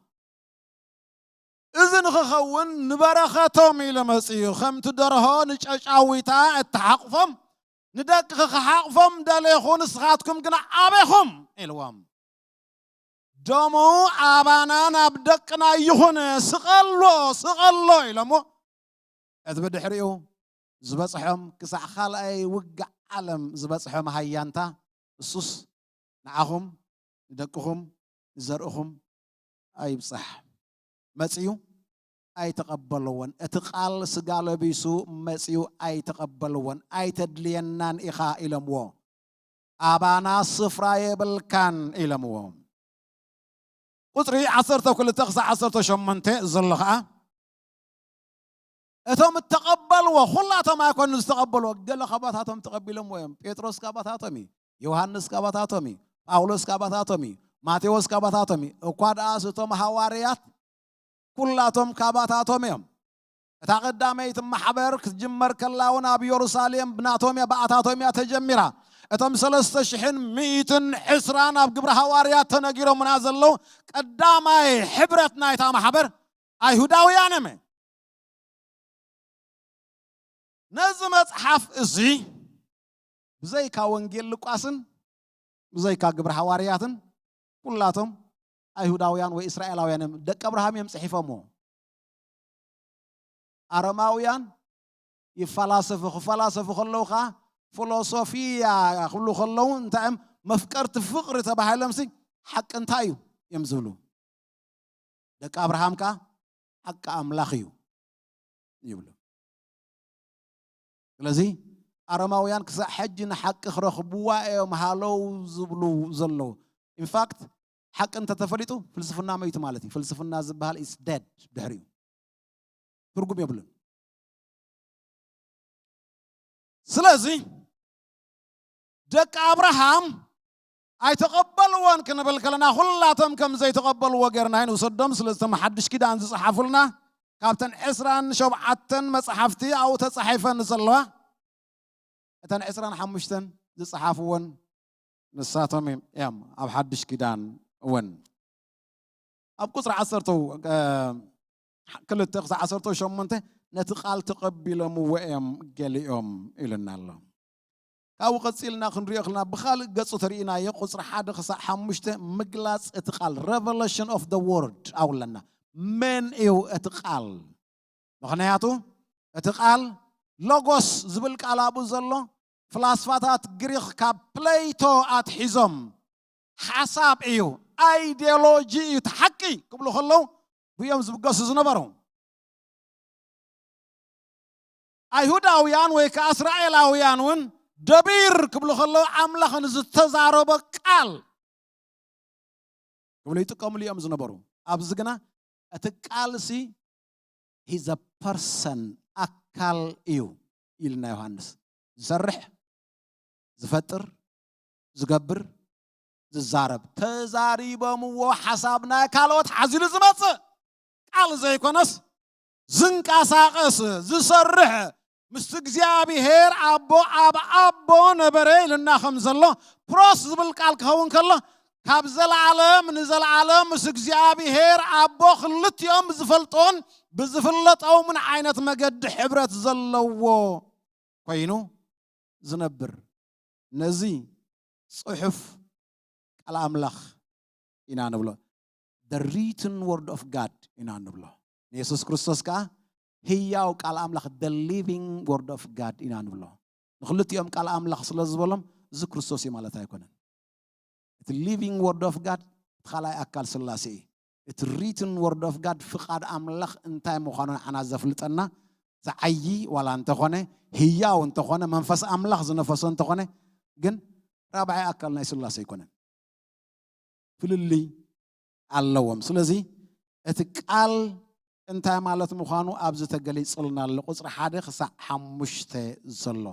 እዚ ንኽኸውን ንበረኸቶም ኢሉ መጺኡ፣ ከምቲ ደርሆ ንጨጫዊታ እትሓቕፎም፣ ንደቅኺ ክሓቕፎም ደሌኹ፣ ንስኻትኩም ግና ኣቤኹም ኢልዎም። ደሙ ኣባና ናብ ደቅና ይኹን፣ ስቐሎ፣ ስቐሎ ኢሎሞ፣ እቲ ብድሕሪኡ ዝበጽሖም ክሳዕ ካልኣይ ውግእ ዓለም ዝበጽሖም ሃያንታ፣ እሱስ ንዓኹም፣ ንደቅኹም፣ ንዘርእኹም ኣይብጻሕ። መጺኡ ኣይተቐበልዎን። እቲ ቃል ስጋ ለቢሱ መጺኡ ኣይተቐበልዎን። ኣይተድልየናን ኢኻ ኢሎምዎ። ኣባና ስፍራ የብልካን ኢሎምዎ። ቁጽሪ ዓሰርተ ክልተ ክሳዕ ዓሰርተ ሸሞንተ ዘሎ ኸኣ፣ እቶም እተቐበልዎ፣ ኩላቶም ኣይኮኑን ዝተቐበልዎ፣ ገለ ካባታቶም ተቐቢሎምዎ እዮም። ጴጥሮስ ካባታቶም እዩ፣ ዮሃንስ ካባታቶም እዩ፣ ጳውሎስ ካባታቶም እዩ፣ ማቴዎስ ካባታቶም እዩ። እኳ ደኣስ እቶም ሃዋርያት ኩላቶም ካባታቶም እዮም። እታ ቀዳመይቲ ማሕበር ክትጅመር ከላ እውን ኣብ የሩሳሌም ብናቶም እያ፣ ብኣታቶም እያ ተጀሚራ። እቶም ሰለስተ ሽሕን ሚእትን ዕስራን ኣብ ግብረ ሃዋርያት ተነጊሮምና ዘለዉ ቀዳማይ ሕብረት ናይታ ማሕበር ኣይሁዳውያን እዮም። ነዚ መጽሓፍ እዚ ብዘይካ ወንጌል ሉቃስን ብዘይካ ግብረ ሃዋርያትን ኩላቶም ኣይሁዳውያን ወይ እስራኤላውያን እዮም፣ ደቂ ኣብርሃም እዮም ጽሒፎምዎ። ኣረማውያን ይፈላሰፉ፣ ክፈላሰፉ ከለዉ ኸዓ ፊሎሶፊያ ክብሉ ከለዉ እንታይ እዮም? መፍቀርቲ ፍቕሪ ተባሂሎምሲ ሓቂ እንታይ እዩ እዮም ዝብሉ። ደቂ ኣብርሃም ከኣ ሓቂ ኣምላኽ እዩ ይብሉ። ስለዚ ኣረማውያን ክሳዕ ሕጂ ንሓቂ ክረኽብዋ እዮም ሃለው ዝብሉ ዘለዉ። ኢንፋክት ሓቂ እንተተፈሊጡ ፍልስፍና መይቱ ማለት እዩ። ፍልስፍና ዝበሃል ኢስ ደድ ድሕሪኡ ትርጉም የብሉን። ስለዚ ደቂ ኣብርሃም ኣይተቐበልዎን ክንብል ከለና፣ ኩላቶም ከም ዘይተቐበልዎ ጌርና ኣይንውሰዶም። ስለዚ እቶም ሓድሽ ኪዳን ዝጸሓፉልና ካብተን ዕስራን ሸውዓተን መጽሓፍቲ ኣብኡ ተጻሒፈን ዘለዋ፣ እተን ዕስራን ሓሙሽተን ዝጸሓፍዎን ንሳቶም እዮም ኣብ ሓድሽ ኪዳን እውን። ኣብ ቁፅሪ ዓሰርተ ክልተ ክሳብ ዓሰርተ ሸሞንተ ነቲ ቃል ተቐቢሎምዎ እዮም ገሊኦም ኢሉና ኣሎ። ካብኡ ቀፂልና ክንሪኦ ከለና ብኻልእ ገፁ ተሪኢናዮ ቁፅሪ ሓደ ክሳብ ሓሙሽተ ምግላፅ እቲ ቃል revelation of the word ኣብለና። መን እዩ እቲ ቃል? ምኽንያቱ እቲ ቃል ሎጎስ ዝብል ቃል ኣብኡ ዘሎ ፍላስፋታት ግሪኽ ካብ ፕሌቶ ኣትሒዞም ሓሳብ እዩ፣ ኣይዲዮሎጂ እዩ፣ እቲ ሓቂ ክብሉ ከለዉ ብዮም ዝብገሱ ዝነበሩ። ኣይሁዳውያን ወይ ከዓ እስራኤላውያን እውን ደቢር ክብሉ ከለዉ ኣምላኽ ንዝተዛረቦ ቃል ክብሉ ይጥቀምሉ እዮም ዝነበሩ። ኣብዚ ግና እቲ ቃልሲ he's a person፣ ኣካል እዩ ኢልና ዮሃንስ። ዝሰርሕ፣ ዝፈጥር፣ ዝገብር፣ ዝዛረብ፣ ተዛሪቦምዎ ሓሳብ ናይ ካልኦት ሓዚሉ ዝመፅእ ቃል ዘይኮነስ ዝንቀሳቐስ፣ ዝሰርሕ፣ ምስ እግዚኣብሔር ኣቦ ኣብ ኣቦ ነበረ ኢልና ከም ዘሎ ፕሮስ ዝብል ቃል ክኸውን ከሎ ካብ ዘለዓለም ንዘለዓለም ምስ እግዚኣብሔር ኣቦ ክልቲኦም ብዝፈልጦን ብዝፍለጠውምን ዓይነት መገዲ ሕብረት ዘለዎ ኮይኑ ዝነብር። ነዚ ጽሑፍ ቃል ኣምላኽ ኢና ንብሎ። The written word of God ኢና ንብሎ። ንየሱስ ክርስቶስ ከኣ ህያው ቃል ኣምላኽ the living word of God ኢና ንብሎ። ንክልቲኦም ቃል ኣምላኽ ስለ ዝበሎም እዚ ክርስቶስ እዩ ማለት ኣይኮነን። እቲ living word of God እቲ ካልኣይ ኣካል ስላሴ እዩ። እቲ written word of God ፍቓድ ኣምላኽ እንታይ ምዃኑ ንዓና ዘፍልጠና ዝዓዪ ዋላ እንተኾነ ህያው እንተኾነ መንፈስ ኣምላኽ ዝነፈሶ እንተኾነ ግን ራብዓይ ኣካል ናይ ስላሴ ኣይኮነን። ፍልልይ ኣለዎም። ስለዚ እቲ ቃል እንታይ ማለት ምዃኑ ኣብዚ ተገሊጹልና ኣሎ። ቁጽሪ ሓደ ክሳዕ ሓሙሽተ ዘሎ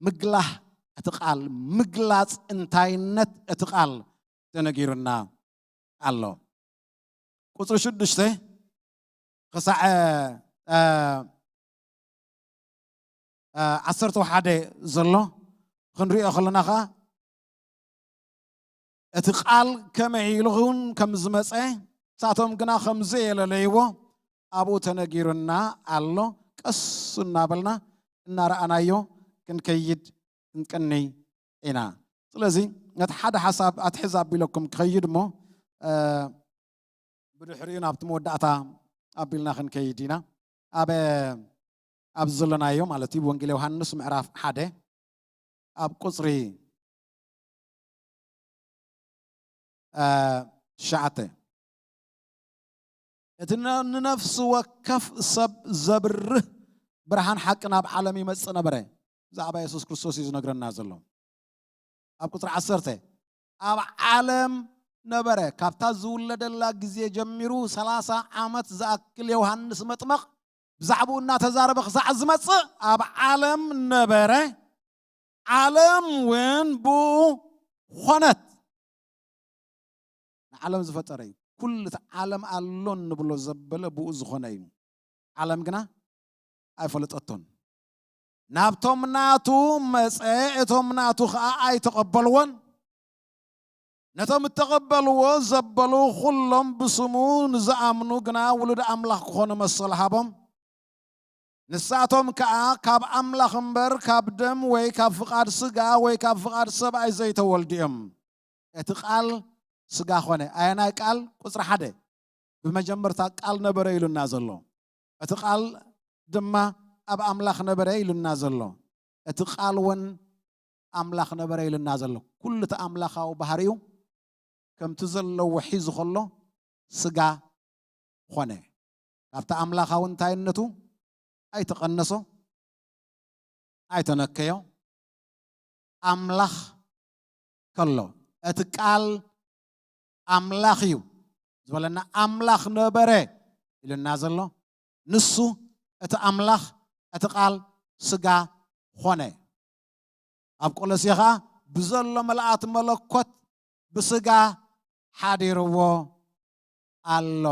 ምግላህ እቲ ቃል ምግላጽ እንታይነት እቲ ቃል ተነጊሩና ኣሎ። ቁጽሪ ሽዱሽተ ክሳዕ እ፣ እ፣ ዓሰርተ ሓደ ዘሎ ክንሪኦ ከለና ኸዓ እቲ ቃል ከመይ ኢሉ እውን ከም ዝመፀ ንሳቶም ግና ከም ዘየለለይዎ ኣብኡ ተነጊሩና ኣሎ። ቀስ እናበልና እናረኣናዮ ክንከይድ ክንቀኒ ኢና። ስለዚ ነቲ ሓደ ሓሳብ ኣትሕዝ ኣቢለኩም ክኸይድ እሞ እ፣ ብድሕሪኡ ናብቲ መወዳእታ ኣቢልና ክንከይድ ኢና። ኣብ ኣብዚ ዘለናዮ ማለት እዩ ወንጌል ዮሃንስ ምዕራፍ ሓደ ኣብ ቁፅሪ እ፣ ትሽዓተ እቲ ነ- ንነፍሲ ወከፍ ሰብ ዘብርህ ብርሃን ሓቂ ናብ ዓለም ይመጽእ ነበረ። ብዛዕባ የሱስ ክርስቶስ እዩ ዝነግረና ዘሎ። ኣብ ቁፅሪ ዓሰርተ ኣብ ዓለም ነበረ። ካብታ ዝውለደላ ግዜ ጀሚሩ ሰላሳ ዓመት ዝኣክል ዮሃንስ መጥመቕ ብዛዕባኡ እናተዛረበ ክሳዕ ዝመጽእ ኣብ ዓለም ነበረ፣ ዓለም እውን ብኡ ኾነት። ንዓለም ዝፈጠረ እዩ። ኩሉ እቲ ዓለም ኣሎ እንብሎ ዘበለ ብኡ ዝኾነ እዩ። ዓለም ግና ኣይፈለጠቶን። ናብቶም ናቱ መጸ፣ እቶም ናቱ ኸዓ ኣይተቐበልዎን። ነቶም እተቐበልዎ ዘበሉ ኩሎም ብስሙ ንዝኣምኑ ግና ውሉድ ኣምላኽ ክኾኑ መሰል ሃቦም። ንሳቶም ከኣ ካብ ኣምላኽ እምበር ካብ ደም ወይ ካብ ፍቓድ ስጋ ወይ ካብ ፍቓድ ሰብኣይ ዘይተወልዱ እዮም። እቲ ቃል ስጋ ኾነ። ኣየናይ ቃል? ቁጽሪ ሓደ። ብመጀመርታ ቃል ነበረ ኢሉና ዘሎ። እቲ ቃል ድማ ኣብ ኣምላኽ ነበረ ኢሉና ዘሎ። እቲ ቃል እውን ኣምላኽ ነበረ ኢሉና ዘሎ። ኩሉ እቲ ኣምላኻዊ ባህሪኡ ከምቲ ዘለዎ ሒዙ ከሎ ስጋ ኾነ። ካብቲ ኣምላኻዊ እንታይነቱ ኣይተቐነሶ፣ ኣይተነከዮ። ኣምላኽ ከሎ እቲ ቃል ኣምላኽ እዩ ዝበለና ኣምላኽ ነበረ ኢሉና ዘሎ ንሱ እቲ ኣምላኽ እቲ ቃል ስጋ ኾነ። ኣብ ቆሎሴ ኸዓ ብዘሎ መልኣት መለኮት ብስጋ ሓዲርዎ ኣሎ።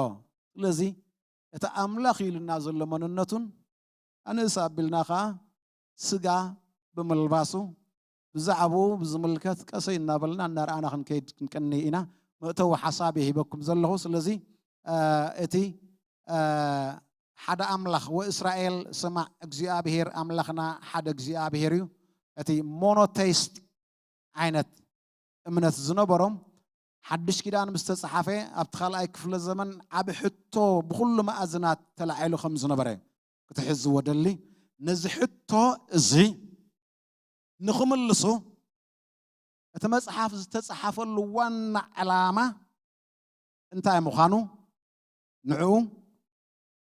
ስለዚ እቲ ኣምላኽ ኢሉና ዘሎ መንነቱን ኣንእስ ኣቢልና ኸዓ ስጋ ብምልባሱ ብዛዕባኡ ብዝምልከት ቀሰይ እናበልና እናረኣና ክንከይድ ክንቀኒ ኢና። መእተዊ ሓሳብ እየ ሂበኩም ዘለኹ። ስለዚ እቲ ሓደ ኣምላኽ ወእስራኤል ስማዕ እግዚኣብሔር ኣምላኽና ሓደ እግዚኣብሔር እዩ። እቲ ሞኖቴይስት ዓይነት እምነት ዝነበሮም ሓድሽ ኪዳን ምስ ተጻሓፈ ኣብቲ ካልኣይ ክፍለ ዘመን ዓቢ ሕቶ ብኹሉ መኣዝናት ተላዒሉ ከም ዝነበረ ክትሕዝዎ ደሊ። ነዚ ሕቶ እዚ ንኽምልሱ እቲ መጽሓፍ ዝተጻሓፈሉ ዋና ዕላማ እንታይ ምዃኑ ንዕኡ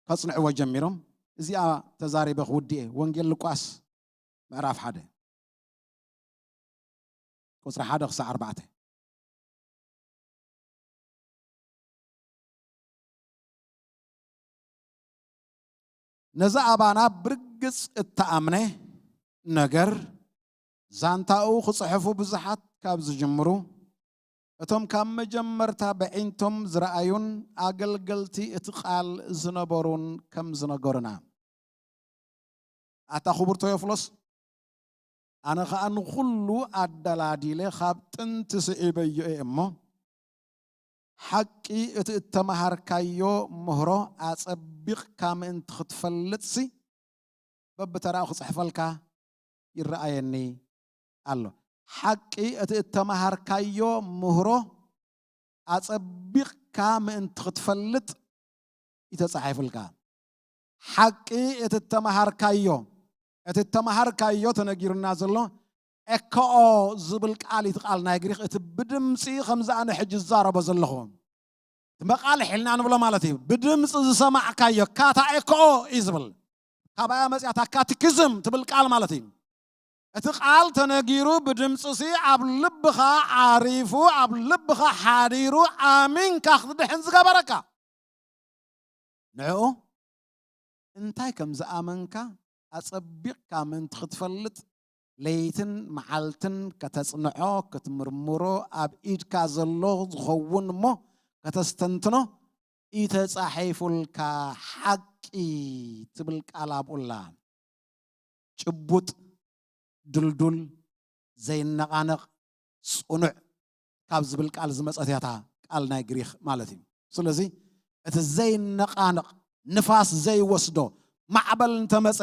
ከጽንዕዎ ጀሚሮም። እዚኣ ተዛሪበ ክውድእ እየ። ወንጌል ሉቃስ ምዕራፍ ሓደ ቁጽሪ ሓደ ክሳዕ ኣርባዕተ። ነዚ ኣባና ብርግጽ እተኣምነ ነገር ዛንታኡ ክጽሕፉ ብዙሓት ካብ ዝጅምሩ እቶም ካብ መጀመርታ በዒንቶም ዝረኣዩን ኣገልገልቲ እቲ ቃል ዝነበሩን ከም ዝነገሩና። ኣታ ክቡር ቴዎፍሎስ፣ ኣነ ኸኣ ንኹሉ ኣደላዲለ ካብ ጥንቲ ስዒበዮ እየ እሞ፣ ሓቂ እቲ እተመሃርካዮ ምህሮ ኣጸቢቕካ ምእንቲ ክትፈልጥሲ፣ በብተራኡ ክጽሕፈልካ ይረኣየኒ ኣሎ። ሓቂ እቲ እተመሃርካዮ ምህሮ ኣጸቢቕካ ምእንቲ ክትፈልጥ እዩ ተጻሒፉልካ። ሓቂ እቲ እተመሃርካዮ፣ እቲ እተመሃርካዮ ተነጊሩና ዘሎ ኤኮኦ ዝብል ቃል እዩ፣ እቲ ቃል ናይ ግሪኽ፣ እቲ ብድምፂ ከምዚ ኣነ ሕጂ ዝዛረቦ ዘለኹ። እቲ መቓልሕ ኢልና ንብሎ ማለት እዩ። ብድምፂ ዝሰማዕካዮ ካታ ኤኮኦ እዩ ዝብል። ካባያ መፅያታ ካቲኪዝም ትብል ቃል ማለት እዩ። እቲ ቃል ተነጊሩ ብድምፂ ሲ ኣብ ልብኻ ዓሪፉ፣ ኣብ ልብኻ ሓዲሩ፣ ኣሚንካ ክትድሕን ዝገበረካ። ንዕኡ እንታይ ከም ዝኣመንካ ኣጸቢቕካ ምእንቲ ክትፈልጥ፣ ለይትን መዓልትን ከተጽንዖ፣ ክትምርምሮ፣ ኣብ ኢድካ ዘሎ ዝኸውን እሞ ከተስተንትኖ፣ ኢተጻሒፉልካ ሓቂ ትብል ቃል ኣብኡላ። ጭቡጥ፣ ድልዱል፣ ዘይነቓነቕ፣ ጽኑዕ ካብ ዝብል ቃል ዝመጸት እያ እታ ቃል ናይ ግሪኽ ማለት እዩ። ስለዚ እቲ ዘይነቓነቕ፣ ንፋስ ዘይወስዶ ማዕበል እንተመጸ፣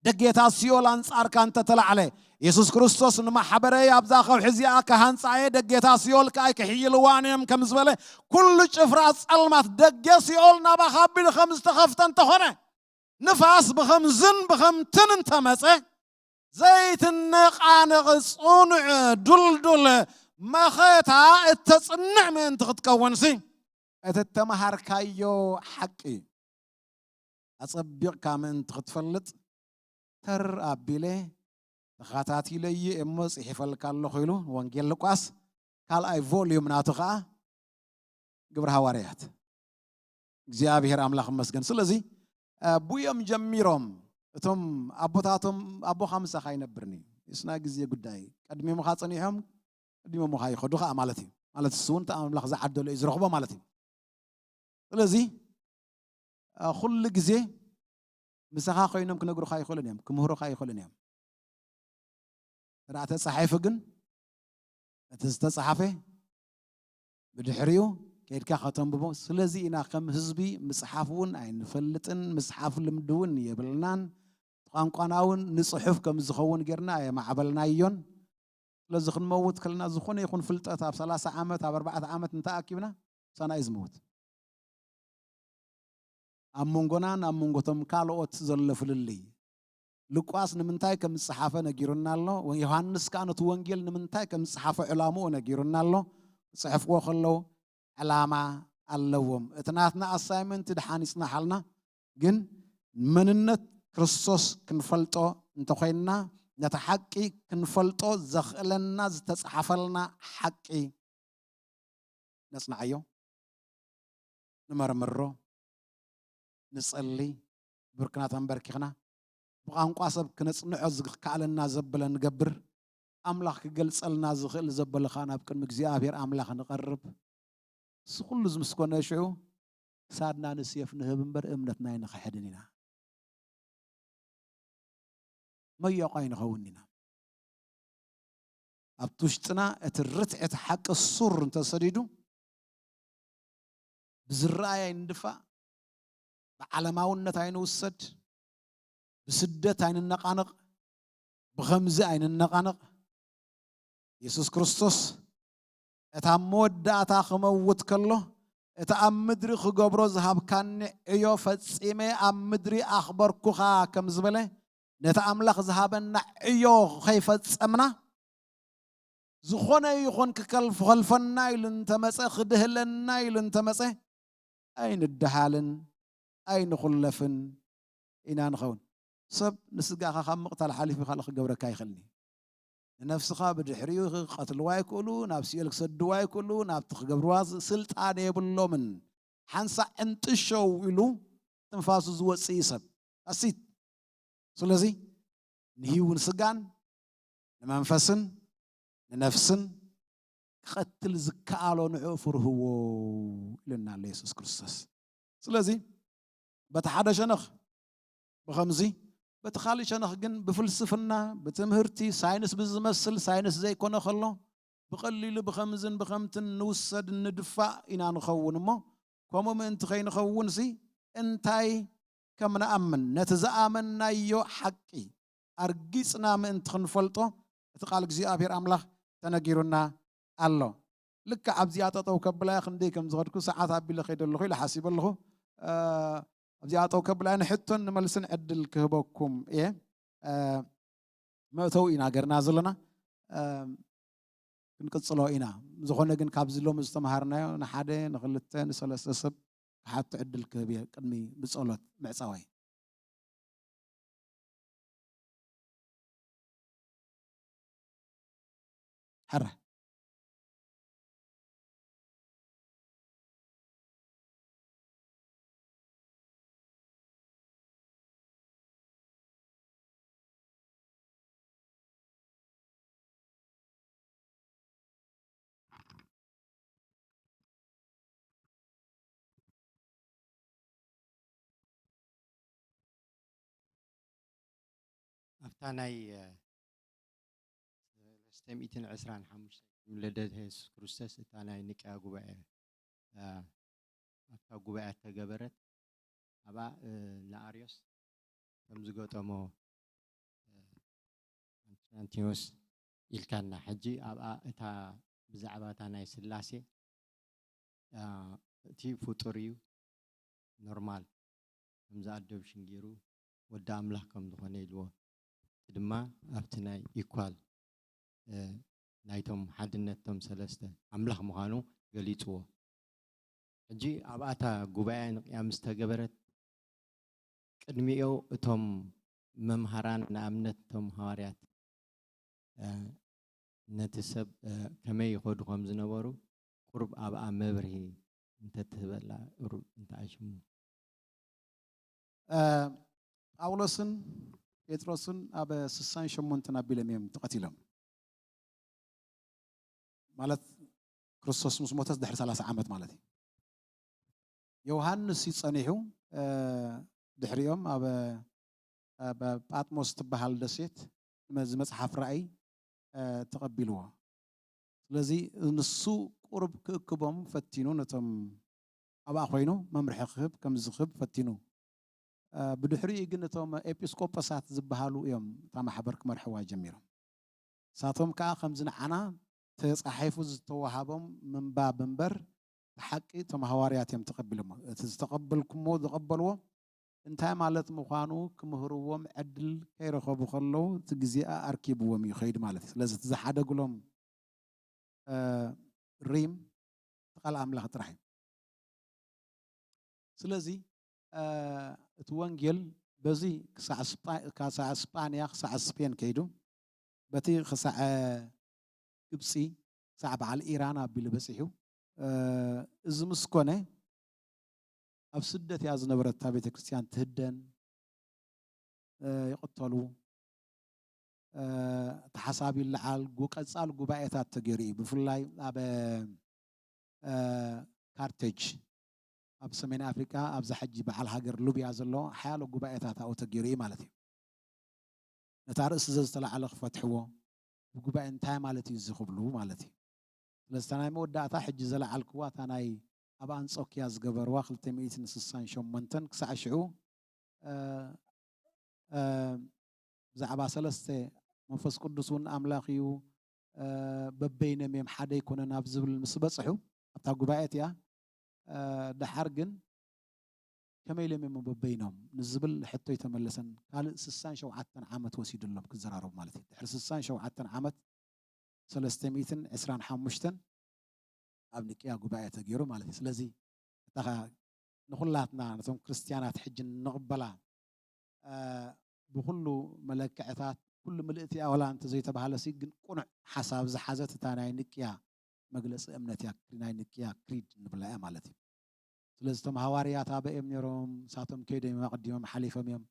ደጌታት ሲኦል ኣንጻርካ እንተተላዕለ፣ የሱስ ክርስቶስ ንማሕበረይ ኣብዛ ከውሒ እዚኣ ክሃንጻ እየ፣ ደጌታት ሲኦል ከኣ ኣይክሕይልዋን እዮም ከም ዝበለ፣ ኩሉ ጭፍራ ጸልማት ደገ ሲኦል ናባኻ ኣቢሉ ከም ዝተኸፍተ እንተኾነ፣ ንፋስ ብኸምዝን ብኸምትን እንተመጸ፣ ዘይትነቓነቕ ጽኑዕ ድልዱል መኸታ እተጽንዕ ምእንቲ ክትከውንሲ፣ እቲ እተመሃርካዮ ሓቂ ኣጸቢቕካ ምእንቲ ክትፈልጥ፣ ተር ኣቢለ ተኸታቲለዮ እየ እሞ ጽሒፈልካ ኣለኹ ኢሉ ወንጌል ሉቃስ ካልኣይ ቮልዩም ናቱ ኸኣ ግብረ ሃዋርያት። እግዚኣብሔር ኣምላኽ ይመስገን። ስለዚ፣ እ፣ ብኡዮም ጀሚሮም እቶም ኣቦታቶም፣ ኣቦኻ ምሳኻ ኣይነብርን እዩ። እስና ግዜ ጉዳይ። ቀድሚሙኻ ጸኒሖም፣ ቀድሚሙኻ ይኸዱ ኸኣ ማለት እዩ። ማለት እሱ እውን እቲ ኣምላኽ ዝዓደሎ እዩ ዝረኽቦ ማለት እዩ። ስለዚ፣ እ፣ ኩሉ ግዜ ምሳኻ ኮይኖም ክነግሩኻ ኣይኽእሉን እዮም፣ ክምህሩኻ ኣይኽእሉን እዮም። እንተ ደኣ ተጻሒፉ ግን፣ እቲ ዝተጻሓፈ ብድሕሪኡ ከይድካ ከተንብቦ። ስለዚ ኢና ከም ህዝቢ ምጽሓፍ እውን ኣይንፈልጥን፣ ምጽሓፍ ልምዲ እውን የብልናን። ቋንቋና እውን ንጽሑፍ ከም ዝኸውን ጌርና ኣየማዕበልናዮን። ስለዚ ክንመውት ከለና ዝኾነ ይኹን ፍልጠት ኣብ ሰላሳ ዓመት፣ ኣብ ኣርባዕተ ዓመት እንተኣኪብና፣ ምሳና እዩ ዝመውት። ኣብ መንጎናን ኣብ መንጎቶም ካልኦት ዘሎ ፍልልይ። ሉቃስ ንምንታይ ከም ዝጸሓፈ ነጊሩና ኣሎ። ወ-፣ ዮሃንስ ከኣ ነቲ ወንጌል ንምንታይ ከም ዝጸሓፈ ዕላምኡ ነጊሩና ኣሎ። ክጽሕፍዎ ከለዉ ዕላማ ኣለዎም። እቲ ናትና ኣሳይመንት ድሓን ይጽናሓልና፣ ግን መንነት ክርስቶስ ክንፈልጦ እንተኾይንና፣ ነቲ ሓቂ ክንፈልጦ ዘኽእለና ዝተጻሓፈልና ሓቂ ነጽንዓዮ፣ ንመርምሮ፣ ንጸሊ፣ ብርክና ተንበርኪኽና፣ ብቋንቋ ሰብ ክነጽንዖ ዝከኣለና ዘበለ ንገብር፣ ኣምላኽ ክገልጸልና ዝኽእል ዘበለ ኸኣ ናብ ቅድሚ እግዚኣብሔር ኣምላኽ ንቐርብ። እሱ ኩሉ ዝምስኮነ ሽዑ ክሳድና ንሴፍ ንህብ እምበር እምነትና ኣይንኽሕድን ኢና። መያቋ ኣይንኸውን ኢና። ኣብቲ ውሽጥና እቲ ርትዒ፣ እቲ ሓቂ ሱር እንተሰዲዱ፣ ብዝረኣይ ኣይንድፋእ፣ ብዓለማውነት ኣይንውሰድ፣ ብስደት ኣይንነቓነቕ፣ ብኸምዚ ኣይንነቓነቕ። የሱስ ክርስቶስ እታ መወዳእታ ክመውት ከሎ፣ እቲ ኣብ ምድሪ ክገብሮ ዝሃብካኒ ዕዮ ፈጺመ ኣብ ምድሪ ኣኽበርኩኻ ከም ዝበለ፣ ነቲ ኣምላኽ ዝሃበና ዕዮ ከይፈጸምና፣ ዝኾነ ይኹን ክከልፍ-፣ ክኸልፈና ኢሉ እንተመጸ፣ ክድህለና ኢሉ እንተመጸ፣ ኣይንደሃልን ኣይንኹለፍን ኢና ንኸውን። ሰብ ንስጋኻ ካብ ምቕታል ሓሊፉ ካልእ ክገብረካ ኣይኽእልን እዩ። ንነፍስኻ ብድሕሪኡ ክቐትልዋ ይክእሉ፣ ናብ ሲኦል ክሰድዋ ይክእሉ፣ ናብቲ ክገብርዋ ዝ-፣ ስልጣን የብሎምን። ሓንሳእ ዕንጥሸው ኢሉ ትንፋሱ ዝወጽእ እዩ ሰብ። ኣሲት። ስለዚ ንህይውን ስጋን ንመንፈስን ንነፍስን ክቐትል ዝከኣሎ ንዕኡ ፍርህዎ ኢሉና ኣሎ የሱስ ክርስቶስ። ስለዚ በቲ ሓደ ሸነኽ ብኸምዚ፣ በቲ ካልእ ሸነኽ ግን ብፍልስፍና፣ ብትምህርቲ፣ ሳይንስ ብዝመስል፣ ሳይንስ ዘይኮነ ከሎ፣ ብቐሊሉ ብኸምዝን ብኸምትን ንውሰድ፣ ንድፋእ ኢና ንኸውን እሞ፣ ከምኡ ምእንቲ ከይንኸውንሲ እንታይ ከም ንኣምን፣ ነቲ ዝኣመንናዮ ሓቂ ኣርጊጽና ምእንቲ ክንፈልጦ፣ እቲ ቃል እግዚኣብሔር ኣምላኽ ተነጊሩና ኣሎ። ልክዕ ኣብዚኣ ጠጠው ከብላ እየ፣ ክንደይ ከም ዝኸድኩ ሰዓት ኣቢለ ከይደ ኣለኹ ኢለ ሓሲበ ኣለኹ። እ፣ ኣብዚኣ ጠጠው ከብላ እየ፣ ንሕቶን ንመልስን ዕድል ክህበኩም እየ። እ፣ መእተዊ ኢና ገርና ዘለና። እ፣ ክንቅጽሎ ኢና። ዝኾነ ግን ካብዚ ሎሚ ዝተምሃርናዮ ንሓደ፣ ንኽልተ፣ ንሰለስተ ሰብ ክሓቱ ዕድል ክህብ እየ ቅድሚ ብጸሎት ምዕጻወይ። ሕረ። ኣብታ ናይ፣ እ፣ ሰለስተ ሚእትን ዕስራን ሓሙሽተን ልደት የሱስ ክርስቶስ፣ እታ ናይ ኒቅያ ጉባኤ፣ እ፣ ኣብታ ጉባኤ ተገበረት፣ ኣብኣ፣ እ፣ ንኣርዮስ ከም ዝገጠሞ፣ እ፣ ኮንስታንቲኖስ ኢልካና። ሕጂ ኣብኣ እታ ብዛዕባ እታ ናይ ስላሴ፣ እ፣ እቲ ፍጡር እዩ፣ ኖርማል፣ ከምዚ ኣዶፕሽን ገይሩ ወዲ ኣምላኽ ከም ዝኾነ ኢልዎ። እቲ ድማ ኣብቲ ናይ ኢኳል፣ እ፣ ናይቶም ሓድነት፣ እቶም ሰለስተ ኣምላኽ ምዃኑ ገሊጽዎ። ሕጂ ኣብኣታ ጉባኤ ንቅያ ምስ ተገበረት፣ ቅድሚኡ እቶም መምሃራን፣ ንኣብነት እቶም ሃዋርያት፣ እ፣ ነቲ ሰብ፣ እ፣ ከመይ ይኸዱ ከም ዝነበሩ ቁሩብ ኣብኣ መብርሂ እንተትህበላ ቁሩብ እንታይ ሽሙ? እ፣ ጳውሎስን ጴጥሮስን ኣብ ስሳን ሸሞንተን ኣቢሎም እዮም ተቐቲሎም። ማለት ክርስቶስ ምስ ሞተስ ድሕሪ ሰላሳ ዓመት ማለት እዩ። ዮሃንስ እዩ ጸኒሑ፣ እ፣ ድሕሪኦም ኣብ፣ ኣብ ጳጥሞስ ትበሃል ደሴት ነዚ መጽሓፍ ራእይ፣ እ፣ ተቐቢልዎ። ስለዚ ንሱ ቁሩብ ክእክቦም ፈቲኑ፣ ነቶም ኣብኣ ኮይኑ መምርሒ ክህብ፣ ከም ዝኽብ ፈቲኑ። እ፣ ብድሕሪኡ ግን እቶም ኤጲስቆጶሳት ዝበሃሉ እዮም እታ ማሕበር ክመርሕዋ ጀሚሮም። ንሳቶም ከኣ ከምዚ ንዓና ተጻሒፉ ዝተዋሃቦም ምንባብ እምበር፣ ብሓቂ እቶም ሃዋርያት እዮም ተቐቢሎሞ። እቲ ዝተቐበልኩሞ፣ ዝቐበልዎ እንታይ ማለት ምዃኑ ክምህርዎም ዕድል ከይረኸቡ ከለዉ፣ እቲ ግዜኣ ኣርኪብዎም እዩ ከይዱ ማለት እዩ። ስለዚ እቲ ዝሓደግሎም፣ እ፣ ሪም እቲ ቃል ኣምላኽ ጥራሕ እዩ። ስለዚ፣ እ፣ እቲ ወንጌል በዚ ክሳዕ ስጳ-፣ ክሳዕ ስጳንያ፣ ክሳዕ ስፔን ከይዱ፣ በቲ ክሳዕ ግብጺ፣ ክሳዕ በዓል ኢራን ኣቢሉ በጺሑ። እ፣ እዚ ምስ ኮነ፣ ኣብ ስደት እያ ዝነበረት እታ ቤተ ክርስቲያን ትህደን፣ እ፣ ይቕተሉ፣ እ፣ እቲ ሓሳብ ይለዓል። ጉ-፣ ቀጻል ጉባኤታት ተገይሩ እዩ። ብፍላይ ኣብ፣ እ፣ ካርቴጅ፣ ኣብ ሰሜን ኣፍሪቃ፣ ኣብዛ ሕጂ በዓል ሃገር ሉብያ ዘሎ ሓያሎ ጉባኤታት ኣብኡ ተገይሩ እዩ ማለት እዩ። ነታ ርእሲ ዘዝተላዕለ ክፈትሕዎ፣ ብጉባኤ እንታይ ማለት እዩ እዚ ክብሉ ማለት እዩ። ስለዚ እታ ናይ መወዳእታ ሕጂ ዘለዓልክዋ እታ ናይ ኣብ ኣንጾክያ ዝገበርዋ ክልተ ሚእትን ስሳን ሸሞንተን ክሳዕ ሽዑ፣ እ፣ እ፣ ብዛዕባ ሰለስተ መንፈስ ቅዱስ እውን ኣምላኽ እዩ፣ እ፣ በበይኖም እዮም ሓደ ኣይኮነን ኣብ ዝብል ምስ በጽሑ ኣብታ ጉባኤ እቲኣ፣ እ፣ ደሓር ግን ከመይ ኢሎም እዮም በበይኖም ንዝብል ሕቶ ኣይተመለሰን። ካልእ ስሳን ሸውዓተን ዓመት ወሲዱሎም ክዘራረቡ ማለት እዩ። ድሕሪ ስሳን ሸውዓተን ዓመት ሰለስተ ሚእትን ዕስራን ሓሙሽተን ኣብ ኒቅያ ጉባኤ ተገይሩ ማለት እዩ። ስለዚ እታ ኸ ንኹላትና ነቶም ክርስትያናት ሕጂ ንቕበላ፣ እ፣ ብኹሉ መለክዕታት ኩሉ ምልእቲ ኣወላ እንተ ዘይተባሃለሲ ግን ቁኑዕ ሓሳብ ዝሓዘት እታ ናይ ኒቅያ መግለጺ እምነት እያ፣ ናይ ኒቅያ ክሪድ እንብላ እያ ማለት እዩ። ስለዚ እቶም ሃዋርያት ኣበይ እዮም ነይሮም? ንሳቶም ከይዶም እዮም፣ ኣቐዲሞም ሓሊፎም እዮም።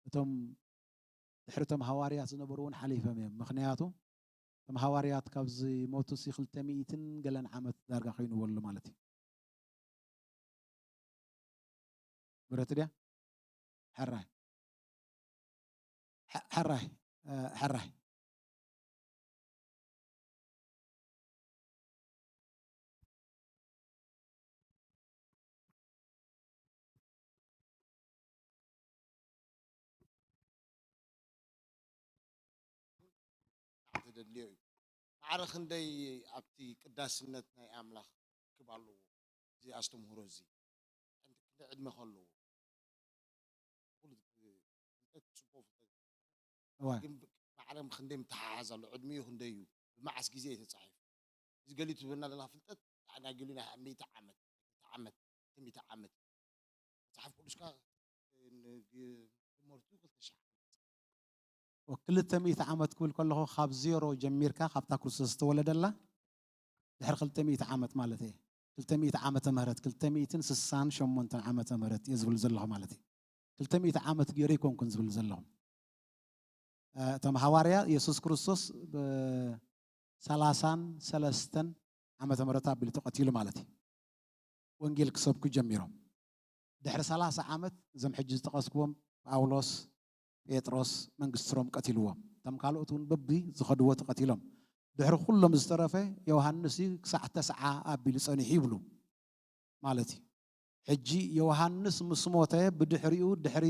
እቶም ድሕሪ እቶም ሃዋርያት ዝነበሩ እውን ሓሊፎም እዮም። ምኽንያቱ እቶም ሃዋርያት ካብ ዝሞቱ ሲ ክልተ ሚእትን ገለን ዓመት ዳርጋ ኮይንዎ ኣሎ ማለት እዩ። ብረት ድያ? ሕራይ። ሐ-፣ ሕራይ። እ፣ ሕራይ። ተደልዮ እዩ። ማዕረ ክንደይ ኣብቲ ቅዳስነት ናይ ኣምላኽ ክብ ኣለዎ? እዚ ኣስተምህሮ እዚ። ክንደይ ዕድመ ከለዎ? ፍልጠት ጽቡቕ ፍልጠት። እዋይ። ግን ማዕረ ክንደይ ምተሓሓዝ ኣሎ? ዕድሚኡ ክንደይ እዩ? ብመዓስ ግዜ እዩ ተጻሒፉ? እዚ ገሊኡ ትህበና ዘላ ፍልጠት፣ ንዓና ገሊኡ ናይ ሚእቲ ዓመት፣ ሚእቲ ዓመት፣ ክልተ ሚእቲ ዓመት። መጽሓፍ ቅዱስካ ን-፣ ግ-፣ ትምህርቱ ክልተ ሽሕ ዓመት። ክልተ ሚእቲ ዓመት ክብል ከለኹ፣ ካብ ዜሮ ጀሚርካ፣ ካብታ ክርስቶስ ዝተወለደላ፣ ድሕሪ ክልተ ሚእቲ ዓመት ማለት እየ። ክልተ ሚእቲ ዓመተ ምህረት፣ ክልተ ሚእትን ስሳን ሸሞንተን ዓመተ ምህረት እየ ዝብል ዘለኹ ማለት እዩ። ክልተ ሚእቲ ዓመት ገይሩ ኣይኮንኩን ዝብል ዘለኹ። እ፣ እቶም ሃዋርያ የሱስ ክርስቶስ ብሰላሳን ሰለስተን ዓመተ ምህረት ኣቢሉ ተቐቲሉ ማለት እዩ። ወንጌል ክሰብኩ ጀሚሮም። ድሕሪ ሰላሳ ዓመት እዞም ሕጂ ዝጠቐስክዎም ጳውሎስ፣ ጴጥሮስ መንግስቲ ሮም ቀቲልዎም። እቶም ካልኦት እውን በቢ ዝኸድዎ ተቐቲሎም። ድሕሪ ኩሎም ዝተረፈ ዮሃንስ እዩ ክሳዕ ተስዓ ኣቢሉ ጸኒሑ ይብሉ ማለት እዩ። ሕጂ ዮሃንስ ምስ ሞተ ብድሕሪኡ ድሕሪ፣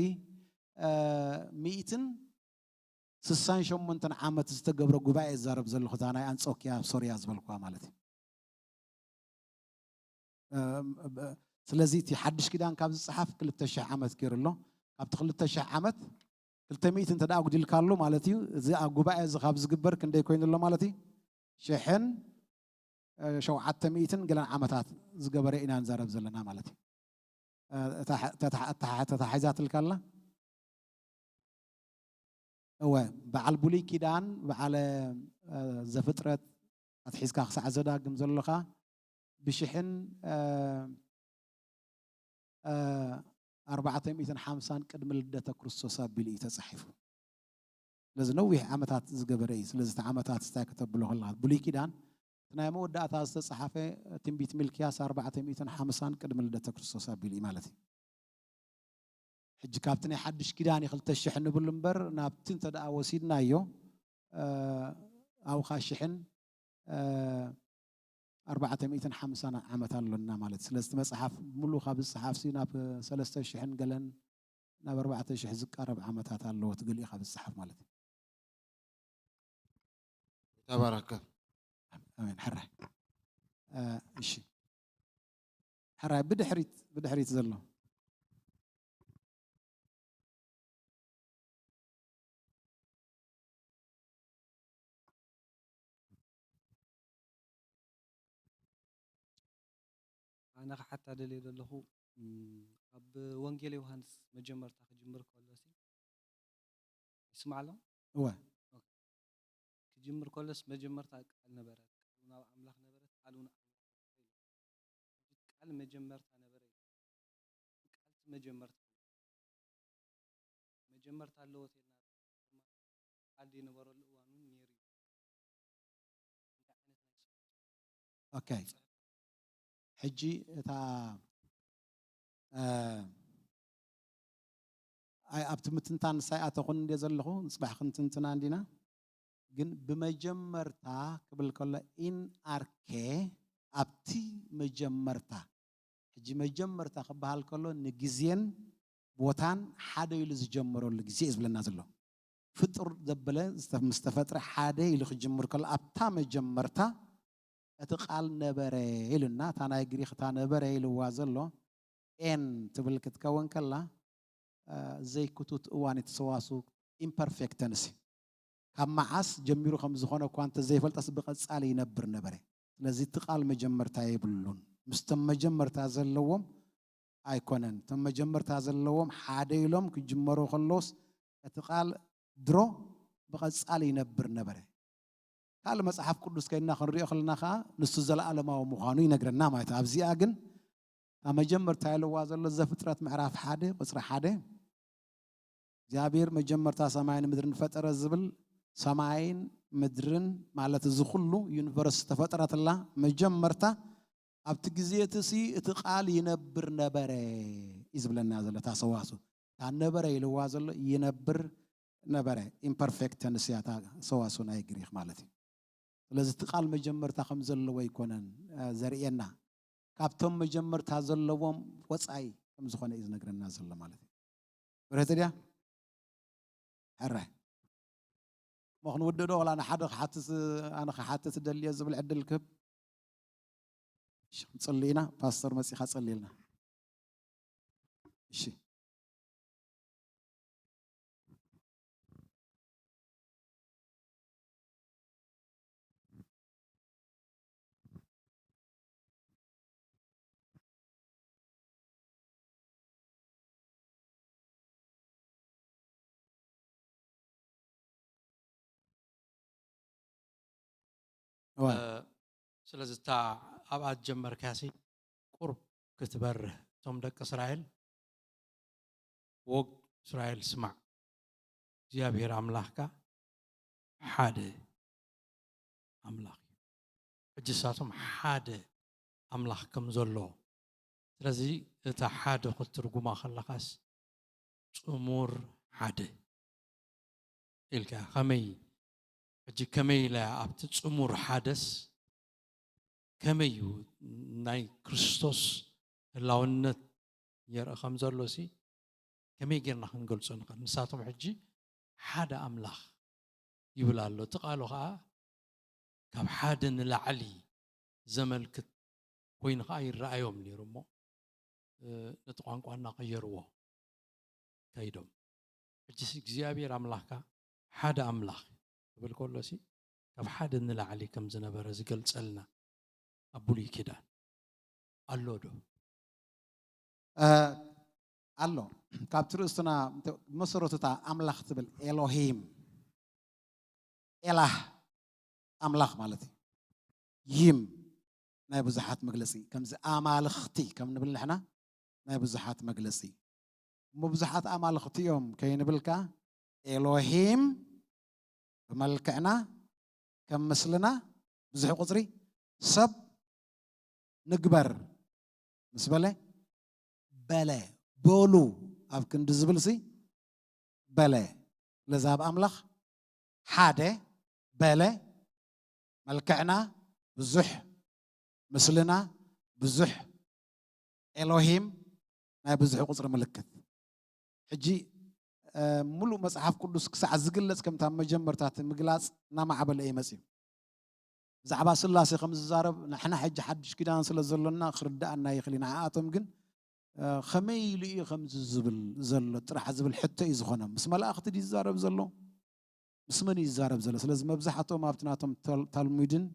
እ፣ ሚእትን ስሳን ሸሞንተን ዓመት ዝተገብረ ጉባኤ ዝዛረብ ዘለኹ እታ ናይ ኣንጾክያ ኣብ ሶርያ ዝበልኩዋ ማለት እዩ። እ፣ እ፣ ስለዚ እቲ ሓድሽ ኪዳን ካብ ዝጸሓፍ ክልተ ሽሕ ዓመት ገይሩ ኣሎ። ካብቲ ክልተ ሽሕ ዓመት ክልተ ሚእቲ እንተ ደኣ ኣጉዲልካሉ ማለት እዩ። እዚ ኣብ ጉባኤ እዚ ካብ ዝግበር ክንደይ ኮይኑ ኣሎ ማለት እዩ? ሽሕን፣ እ፣ ሸውዓተ ሚእትን ገለን ዓመታት ዝገበረ ኢና ንዛረብ ዘለና ማለት እዩ። እ፣ እታ ሐ-፣ እታ ተሓ-፣ እታ ሓ-፣ ተታሒዛትልካ ኣላ? እወ፣ በዓል ብሉይ ኪዳን፣ በዓለ፣ እ፣ ዘፍጥረት ኣትሒዝካ ክሳዕ ዘዳግም ዘሎኻ ብሽሕን፣ እ፣ እ፣ ኣርባዕተ ሚእትን ሓምሳን ቅድሚ ልደተ ክርስቶስ ኣቢሉ እዩ ተጻሒፉ። ስለዚ ነዊሕ ዓመታት ዝገበረ እዩ። ስለዚ እቲ ዓመታት እንታይ ከተብሎ ከለኻ፣ ብሉይ ኪዳን እቲ ናይ መወዳእታ ዝተጻሓፈ ትንቢት ሚልክያስ ኣርባዕተ ሚእትን ሓምሳን ቅድሚ ልደተ ክርስቶስ ኣቢሉ እዩ ማለት እዩ። ሕጂ ካብቲ ናይ ሓድሽ ኪዳን እዩ ክልተ ሽሕ ንብል እምበር፣ ናብቲ እንተ ደኣ ወሲድናዮ፣ እ፣ ኣብኻ ሽሕን፣ እ፣ ኣርባዕተ ሚእትን ሓምሳን ዓመት ኣሎና ማለት። ስለዚ እቲ መጽሓፍ ሙሉ ካብ ዝጸሓፍሲ ናብ ሰለስተ ሽሕን ገለን ናብ ኣርባዕተ ሽሕ ዝቃረብ ዓመታት ኣለዎ እቲ ገሊኡ ካብ ዝጸሓፍ ማለት እዩ። ተባረከ። ኣሜን። ሕራይ። እ፣ እሺ። ሕራይ ብድሕሪት፣ ብድሕሪት ዘሎ። ኣነ ክሓታ ደልየ ዘለኹ፣ እም፣ ኣብ ወንጌል ዮሃንስ መጀመርታ ክጅምር ከሎሲ፣ ይስማዕ ኣሎ? እወ። ኦኬ። ክጅምር ከሎስ መጀመርታ ቃል ነበረ፣ ቃል እውን ኣብ ኣምላኽ ነበረ፣ ቃል እውን ኣምላኽ ነበረ ኢሉ። ቃል መጀመርታ ነበረ ኢሉ። ቃል እቲ መጀመርታ እዩ። መጀመርታ ኣለዎ ተይልና ቃል ዘይነበረሉ እዋን እውን ነይሩ እዩ። እንታይ ዓይነት ናይ ስብከት ኦኬ። ሕጂ እታ፣ እ፣ ኣይ፣ ኣብቲ ምትንታን ንሳ ኣይኣተኹን እንድየ ዘለኹ፣ ንጽባሕ ክንትንትና እንዲና። ግን ብመጀመርታ ክብል ከሎ፣ ኢን ኣርኬ፣ ኣብቲ መጀመርታ፣ ሕጂ መጀመርታ ክበሃል ከሎ ንግዜን ቦታን ሓደ ኢሉ ዝጀመረሉ ግዜ እዩ ዝብለና ዘሎ። ፍጡር ዘበለ ዝተ-፣ ምስ ተፈጥረ ሓደ ኢሉ ክጅምር ከሎ ኣብታ መጀመርታ እቲ ቃል ነበረ ኢሉና። እታ ናይ ግሪክ እታ ነበረ ኢልዋ ዘሎ ኤን ትብል ክትከውን ከላ፣ እ፣ ዘይክቱት እዋን እቲ ሰዋስው ኢምፐርፌክት ተንስ እዩ። ካብ መዓስ ጀሚሩ ከም ዝኾነ እኳ እንተ ዘይፈልጠስ ብቐጻሊ ይነብር ነበረ። ስለዚ እቲ ቃል መጀመርታ የብሉን። ምስቶም መጀመርታ ዘለዎም ኣይኮነን። እቶም መጀመርታ ዘለዎም ሓደ ኢሎም ክጅመሩ ከለውስ እቲ ቃል ድሮ ብቐጻሊ ይነብር ነበረ። ካልእ መጽሓፍ ቅዱስ ከይድና ክንሪኦ ከለና ከኣ ንሱ ዘለኣለማዊ ምዃኑ ይነግረና ማለት እዩ። ኣብዚኣ ግን እታ መጀመርታ ኢልዋ ዘሎ ዘፍጥረት ምዕራፍ ሓደ ቁጽሪ ሓደ፣ እግዚኣብሔር መጀመርታ ሰማይን ምድርን ፈጠረ ዝብል፣ ሰማይን ምድርን ማለት እዚ ኩሉ ዩኒቨርስ ዝተፈጠረትላ መጀመርታ ኣብቲ ግዜ እቲ ሲ እቲ ቃል ይነብር ነበረ እዩ ዝብለና ዘሎ እታ ሰዋስው። እታ ነበረ ኢልዋ ዘሎ ይነብር ነበረ። ኢምፐርፌክት ተንስ እያ እታ ሰዋስው ናይ ግሪክ ማለት እዩ። ስለዚ እቲ ቃል መጀመርታ ከም ዘለዎ ኣይኮነን፣ እ፣ ዘርእየና። ካብቶም መጀመርታ ዘለዎም ወጻኢ ከም ዝኾነ እዩ ዝነግረና ዘሎ ማለት እዩ። ብርህቲ ድያ? ሕራይ። እሞ ክንውድእ ዶ? ዋላ ንሓደ ክሓትት፣ ኣነ ክሓትት ደልየ ዝብል ዕድል ክህብ? እሺ፣ ክንጽሊ ኢና። ፓስተር መጺኻ ጸልየልና። እሺ። እዋ። እ፣ ስለዚ እታ ኣብኣ ዝጀመርካሲ ቁሩብ ክትበርህ፣ እቶም ደቂ እስራኤል፣ ወግ እስራኤል ስማዕ፣ እግዚኣብሔር ኣምላኽካ ሓደ ኣምላኽ እዩ። ሕጂ ንሳቶም ሓደ ኣምላኽ ከም ዘሎ፣ ስለዚ እታ ሓደ ክትትርጉማ ከለኻስ ጽሙር ሓደ ኢልካ ከመይ፣ ሕጂ ከመይ ኢላ ኣብቲ ጽሙር ሓደስ ከመይ እዩ ናይ ክርስቶስ ህላውነት የርኢ ከም ዘሎ ሲ ከመይ ጌርና ክንገልጾ ንኽእል? ንሳቶም ሕጂ ሓደ ኣምላኽ ይብል ኣሎ። እቲ ቃሉ ኸዓ ካብ ሓደ ንላዕሊ ዘመልክት ኮይኑ ኸዓ ይረኣዮም ነይሩ እሞ፣ እ፣ ነቲ ቋንቋ እናቐየርዎ ከይዶም። ሕጂሲ እግዚኣብሔር ኣምላኽካ ሓደ ኣምላኽ ክብል ከሎሲ ካብ ሓደ ንላዕሊ ከም ዝነበረ ዝገልጸልና ኣብ ብሉይ ኪዳን ኣሎ ዶ? እ፣ ኣሎ። ካብቲ ርእስትና እንተ-፣ መሰረቱ እታ ኣምላኽ ትብል ኤሎሂም፣ ኤላህ ኣምላኽ ማለት እዩ። ይም ናይ ብዙሓት መግለጺ፣ ከምዚ ኣማልኽቲ ከም ንብል ንሕና ናይ ብዙሓት መግለጺ። እሞ ብዙሓት ኣማልኽቲ እዮም ከይንብልካ፣ ኤሎሂም ብመልክዕና ከም ምስልና ብዙሕ ቁጽሪ ሰብ ንግበር ምስ በለ፣ በለ፣ በሉ ኣብ ክንዲ ዝብልሲ በለ። ለዛብ ኣምላኽ ሓደ በለ፣ መልክዕና ብዙሕ፣ ምስልና ብዙሕ፣ ኤሎሂም ናይ ብዙሕ ቁጽሪ ምልክት። ሕጂ፣ እ፣ ምሉእ መጽሓፍ ቅዱስ ክሳዕ ዝግለጽ ከምታ መጀመርታ እቲ ምግላጽ እናማዕበለ እዩ መጺኡ። ብዛዕባ ስላሴ ከም ዝዛረብ ንሕና ሕጂ ሓድሽ ኪዳን ስለ ዘሎና ክርድኣና ይኽእል እዩ። ንዓኣቶም ግን፣ እ፣ ከመይ ኢሉ እዩ ከምዚ ዝብል ዘሎ ጥራሕ ዝብል ሕቶ እዩ ዝኾኖም። ምስ መላእኽቲ ድዩ ዝዛረብ ዘሎ? ምስ መን እዩ ዝዛረብ ዘሎ? ስለዚ መብዛሕትኦም ኣብቲ ናቶም ታል-፣ ታልሙድን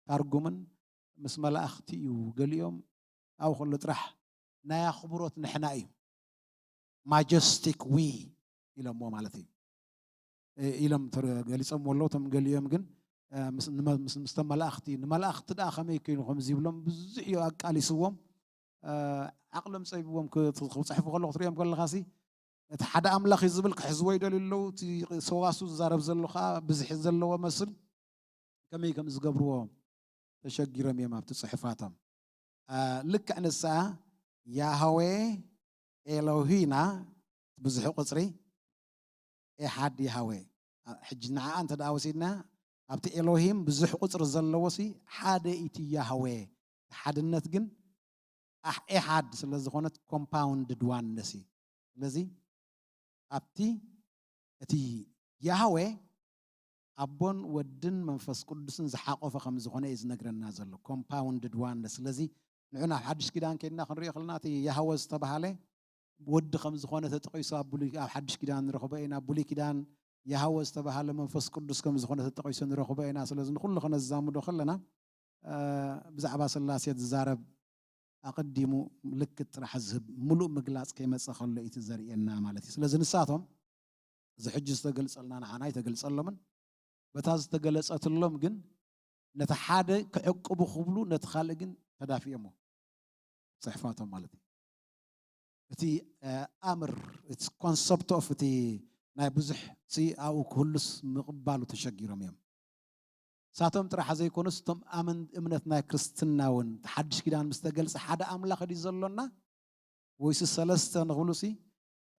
ታርጉምን ምስ መላእኽቲ እዩ። ገሊኦም ኣብኡ ከሎ ጥራሕ ናይ ኣኽብሮት ንሕና እዩ። ማጀስቲክ ዊ ኢሎምዎ ማለት እዩ። እ፣ ኢሎም ተረ-፣ ገሊጾምዎ ኣለዉ። እቶም ገሊኦም ግን፣ እ፣ ምስ፣ ንመ-፣ ምስ፣ ምስቶም መላእኽቲ፣ ንመላእኽቲ ደኣ ከመይ ኮይኑ ከምዚ ይብሎም ብዙሕ እዩ ኣቃሊስዎም። እ፣ ዓቕሎም ጸቢብዎም ክ-፣ ክጽሕፉ ከለዉ ክትሪኦም ከለኻሲ፣ እቲ ሓደ ኣምላኽ እዩ ዝብል ክሕዝዎ ይደልዩ ኣለዉ። እቲ ሰዋስው ዝዛረብ ዘሎ ኸኣ ብዝሒ ዘለዎ መስል ከመይ ከም ዝገብርዎ ተሸጊሮም እዮም ኣብቲ ጽሑፋቶም። እ፣ ልክዕ ንሳ ያህዌ ኤሎሂና ብዙሕ ቁጽሪ ኤሓድ ያህዌ። አ፣ ሕጂ ንዓኣ እንተ ደኣ ወሲድና፣ ኣብቲ ኤሎሂም ብዙሕ ቁጽሪ ዘለዎሲ ሓደ እቲ ያህዌ። ሓድነት ግን ኣሕ-፣ ኤሓድ ስለ ዝኾነት ኮምፓውንድድ ዋንነስ እዩ። ስለዚ ኣብቲ እቲ ያህዌ ኣቦን ወድን መንፈስ ቅዱስን ዝሓቆፈ ከም ዝኾነ እዩ ዝነግረና ዘሎ። ኮምፓውንድድ ዋንነስ። ስለዚ ንዑ ናብ ሓድሽ ኪዳን ከይድና ክንሪኦ ከለና እቲ ያህወ ዝተባሃለ ወዲ ከም ዝኾነ ተጠቒሱ ኣብ ብሉይ፣ ኣብ ሓድሽ ኪዳን ንረኽቦ ኢና። ኣብ ብሉይ ኪዳን ያህወ ዝተባሃለ መንፈስ ቅዱስ ከም ዝኾነ ተጠቒሱ ንረኽቦ ኢና። ስለዚ ንኹሉ ከነዛምዶ ከለና፣ እ፣ ብዛዕባ ስላሴ ዝዛረብ ኣቐዲሙ ምልክት ጥራሕ ዝህብ ምሉእ ምግላጽ ከይመጸ ከሎ እዩ እቲ ዘርእየና ማለት እዩ። ስለዚ ንሳቶም እዚ ሕጂ ዝተገልጸልና ንዓና ኣይተገልጸሎምን። በታ ዝተገለጸትሎም ግን ነቲ ሓደ ክዕቅቡ ክብሉ ነቲ ካልእ ግን ተዳፊኦሞ ጽሕፋቶም ማለት እዩ። እቲ፣ እ፣ ኣምር፣ እቲ ኮንሰፕት ኦፍ እቲ ናይ ብዙሕ ሲ ኣብኡ ክህሉስ ምቕባሉ ተሸጊሮም እዮም። ሳቶም ጥራሕ ዘይኮኑስ እቶም ኣመን-፣ እምነት ናይ ክርስትና እውን እቲ ሓድሽ ኪዳን ምስ ተገልጸ ሓደ ኣምላኽ ድዩ ዘሎና ወይስ ሰለስተ ንኽብሉሲ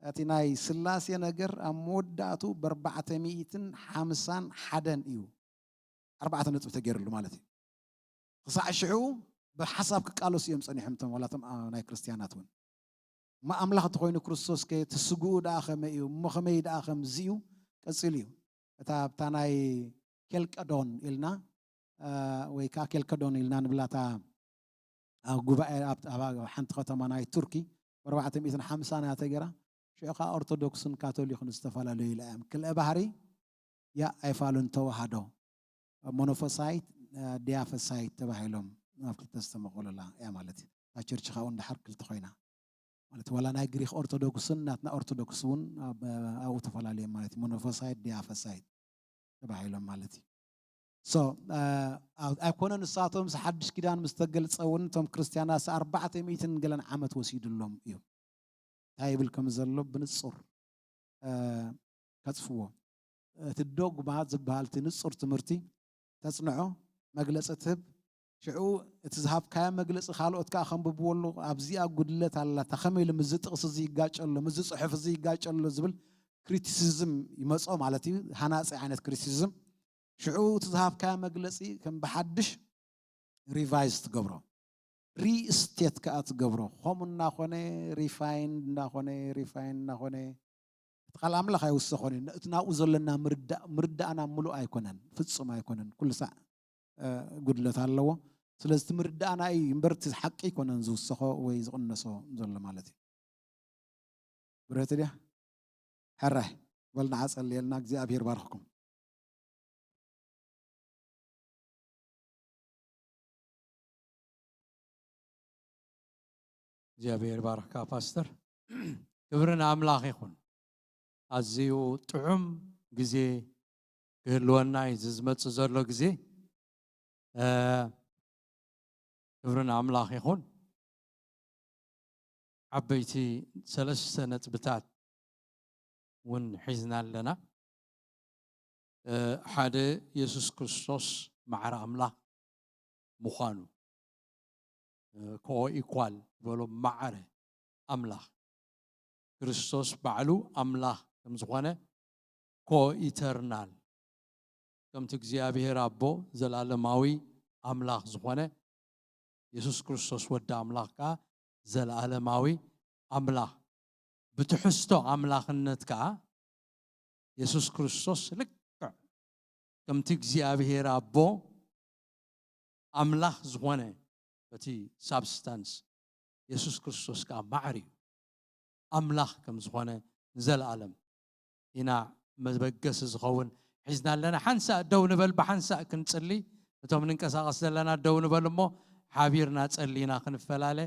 እቲ ናይ ስላሴ ነገር ኣብ መወዳእቱ ብኣርባዕተ ሚእትን ሓምሳን ሓደን እዩ። ኣርባዕተ ነጥቢ ተገይርሉ ማለት እዩ። ክሳዕ ሽዑ ብሓሳብ ክቃለሱ እዮም ጸኒሖም እቶም ዋላቶም፣ ኣ፣ ናይ ክርስትያናት እውን። እሞ ኣምላኽ እንተኾይኑ ክርስቶስ ከ እቲ ስግኡ ደኣ ከመይ እዩ? እሞ ከመይ ደኣ ከምዚ እዩ? ቀጺሉ እዩ። እታ ኣብታ ናይ ኬልቀዶን ኢልና፣ እ፣ ወይ ከኣ ኬልቀዶን ኢልና ንብላታ ኣብ ጉባኤ ኣብ፣ ኣብ ሓንቲ ከተማ ናይ ቱርኪ ብኣርባዕተ ሚእትን ሓምሳን እያ ተገይራ። ሽዑ ከኣ ኦርቶዶክስን ካቶሊክን ዝተፈላለዩ ኢላ እዮም። ክልአ ባህሪ ያ ኣይፋሉን ተዋህዶ ሞኖፎሳይት፣ እ፣ ዲያፈሳይት ተባሂሎም ኣብ ክልተ ዝተመቐሉላ እያ ማለት እዩ። እታ ቸርች ካብኡ እንድሓር ክልተ ኮይና ማለት ዋላ ናይ ግሪክ ኦርቶዶክስን ናትና ኦርቶዶክስ እውን ኣብ-፣ ኣብኡ ተፈላለዮም ማለት እዩ። ሞኖፎሳይት ዲያፈሳይት ተባሂሎም ማለት እዩ። ሶ፣ እ፣ ኣብ-፣ ኣይኮነ ንሳቶም ምስ ሓድሽ ኪዳን ምስ ተገልጸ እውን እቶም ክርስትያናት ኣርባዕተ ሚእትን ገለን ዓመት ወሲዱሎም እዩ። እንታይ ይብል ከም ዘሎ ብንጹር፣ እ፣ ከጽፍዎ። እቲ ዶግማ ዝበሃል እቲ ንጹር ትምህርቲ ተጽንዖ፣ መግለጺ ትህብ። ሽዑ እቲ ዝሃብካዮ መግለጺ ካልኦት ከኣ ከንብብዎ ኣለዉ። ኣብዚኣ ጉድለት ኣላታ፣ ከመይ ኢሉ ምስዚ ጥቕሲ እዚ ይጋጨ ኣሎ፣ ምስዚ ጽሑፍ እዚ ይጋጨ ኣሎ ዝብል ክሪቲሲዝም ይመጾ ማለት እዩ። ሃናጺ ዓይነት ክሪቲሲዝም። ሽዑ እቲ ዝሃብካዮ መግለጺ ከም ብሓድሽ ሪቫይዝ ትገብሮ፣ ሪስቴት ከኣ ትገብሮ። ከምኡ እናኾነ ሪፋይን እናኾነ፣ ሪፋይን እናኾነ፣ እቲ ቃል ኣምላኽ ኣይውሰኾን እዩ። እቲ ናብኡ ዘለና ምርዳእ፣ ምርዳእና ምሉእ ኣይኮነን፣ ፍጹም ኣይኮነን። ኩሉ ሳዕ፣ እ፣ ጉድለት ኣለዎ። ስለዚ እቲ ምርዳእና እዩ እምበር እቲ ሓቂ ኣይኮነን ዝውሰኾ ወይ ዝቕነሶ ዘሎ ማለት እዩ። ብረት ድያ? ሕራይ በልና ዓጸልየልና። እግዚኣብሔር ባርኽኩም። እግዚኣብሔር ባርኽካ ፓስተር። ክብሪ ንኣምላኽ ይኹን። ኣዝዩ ጥዑም ግዜ ክህልወና እዩ፣ እዚ ዝመጽእ ዘሎ ግዜ። እ፣ ክብሪ ንኣምላኽ ይኹን። ዓበይቲ ሰለስተ ነጥብታት እውን ሒዝና ኣለና። እ፣ ሓደ፣ የሱስ ክርስቶስ ማዕረ ኣምላኽ ምዃኑ፣ እ፣ ኮ-ኢኳል ዝበሎ ማዕረ ኣምላኽ፣ ክርስቶስ ባዕሉ ኣምላኽ ከም ዝኾነ፣ ኮ-ኢተርናል፣ ከምቲ እግዚኣብሔር ኣቦ ዘለኣለማዊ ኣምላኽ ዝኾነ፣ የሱስ ክርስቶስ ወዲ ኣምላኽ ከኣ ዘለኣለማዊ ኣምላኽ። ብትሕዝቶ ኣምላኽነት ከኣ የሱስ ክርስቶስ ልክዕ ከምቲ እግዚኣብሔር ኣቦ ኣምላኽ ዝኾነ፣ በቲ ሳብስታንስ የሱስ ክርስቶስ ከኣ ማዕር እዩ። ኣምላኽ ከም ዝኾነ ንዘለኣለም ኢና መበገሲ ዝኸውን ሒዝና ኣለና። ሓንሳእ ደው ንበል፣ ብሓንሳእ ክንጽሊ። እቶም ንንቀሳቐስ ዘለና ደው ንበል እሞ ሓቢርና ጸሊና ክንፈላለ።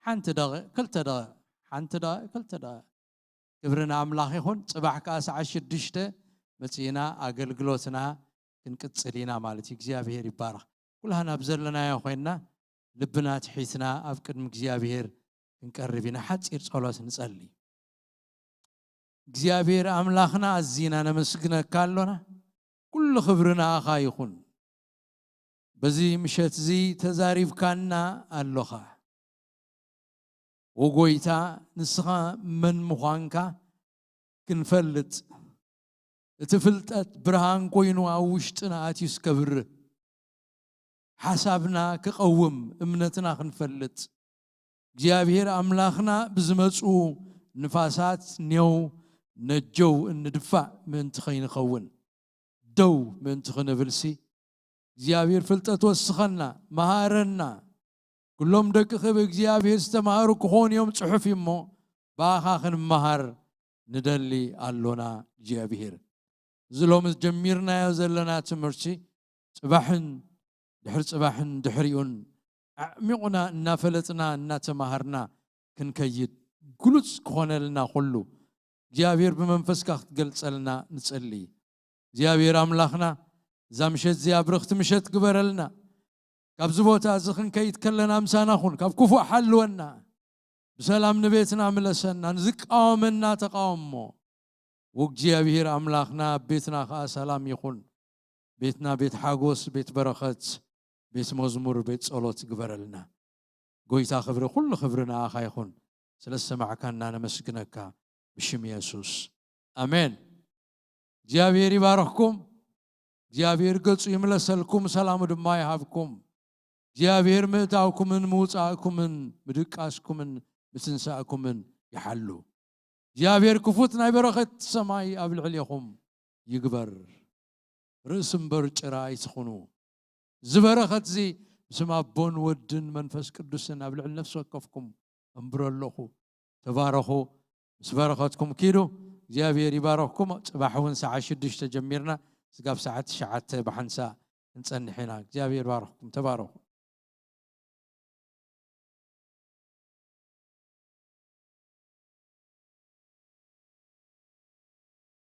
ሓንቲ ደቒቕ፣ ክልተ ደቒቕ፣ ሓንቲ ደቒቕ፣ ክልተ ደቒቕ። ክብሪ ንኣምላኽ ይኹን። ጽባሕ ከኣ ሰዓት ሽዱሽተ መጺእና ኣገልግሎትና ክንቅጽል ኢና ማለት እዩ። እግዚኣብሔር ይባረኽ። ኩላህና ኣብ ዘለናዮ ኮይንና ልብና ትሒትና ኣብ ቅድሚ እግዚኣብሔር ክንቀርብ ኢና። ሓጺር ጸሎት ንጸሊ። እግዚኣብሔር ኣምላኽና ኣዚና ነመስግነካ ኣሎና። ኩሉ ክብሪ ንኣኻ ይኹን። በዚ ምሸት እዚ ተዛሪብካና ኣሎኻ። ወጎይታ ንስኻ መን ምዃንካ ክንፈልጥ፣ እቲ ፍልጠት ብርሃን ኮይኑ ኣብ ውሽጥና ኣትዩ እስከብርህ፣ ሓሳብና ክቐውም፣ እምነትና ክንፈልጥ፣ እግዚኣብሔር ኣምላኽና ብዝመፁ ንፋሳት ኔው ነጀው እንድፋእ ምእንቲ ከይንኸውን፣ ደው ምእንቲ ክንብልሲ፣ እግዚኣብሔር ፍልጠት ወስኸና፣ መሃረና። ኩሎም ደቅኺ ብእግዚኣብሔር ዝተማሃሩ ክኾኑ እዮም፣ ጽሑፍ እዩ እሞ፣ ብኣኻ ክንመሃር ንደሊ ኣሎና እግዚኣብሔር። እዚ ሎሚ ጀሚርናዮ ዘለና ትምህርቲ፣ ጽባሕን ድሕሪ ጽባሕን ድሕሪኡን ኣዕሚቑና እናፈለጥና እናተማሃርና ክንከይድ፣ ግሉጽ ክኾነልና ኩሉ እግዚኣብሔር ብመንፈስካ ክትገልጸልና ንጸሊ። እግዚኣብሔር ኣምላኽና፣ እዛ ምሸት እዚኣ ብርኽቲ ምሸት ግበረልና። ካብዚ ቦታ እዚ ክንከይድ ከለና ምሳና ኩን፣ ካብ ክፉእ ሓልወና፣ ብሰላም ንቤትና ምለሰና፣ ንዝቃወመና ተቃወሞ። ወእግዚኣብሔር ኣምላኽና፣ ኣብ ቤትና ኸኣ ሰላም ይኹን። ቤትና ቤት ሓጎስ፣ ቤት በረኸት፣ ቤት መዝሙር፣ ቤት ጸሎት ግበረልና። ጎይታ ክብሪ፣ ኩሉ ክብሪ ንኣኻ ይኹን። ስለ ዝሰማዕካና ነመስግነካ ብሽም የሱስ። ኣሜን። እግዚኣብሔር ይባርኽኩም። እግዚኣብሔር ገጹ ይምለሰልኩም፣ ሰላሙ ድማ ይሃብኩም። እግዚኣብሔር ምእታውኩምን ምውጻእኩምን ምድቃስኩምን ምትንሳእኩምን ይሓሉ። እግዚኣብሔር ክፉት ናይ በረኸት ሰማይ ኣብ ልዕሌኹም ይግበር። ርእሲ እምበር ጭራ ኣይትኹኑ። እዚ በረኸት እዚ ብስም ኣቦን ወድን መንፈስ ቅዱስን ኣብ ልዕሊ ነፍሲ ወከፍኩም እምብሮ ኣለኹ። ተባረኹ። ምስ በረኸትኩም ኪዱ። እግዚኣብሔር ይባረኽኩም። ጽባሕ እውን ሰዓት ሽዱሽተ ጀሚርና ስጋብ ሰዓት ትሽዓተ ብሓንሳእ ክንጸንሕ ኢና። እግዚኣብሔር ይባርኽኩም። ተባረኹ።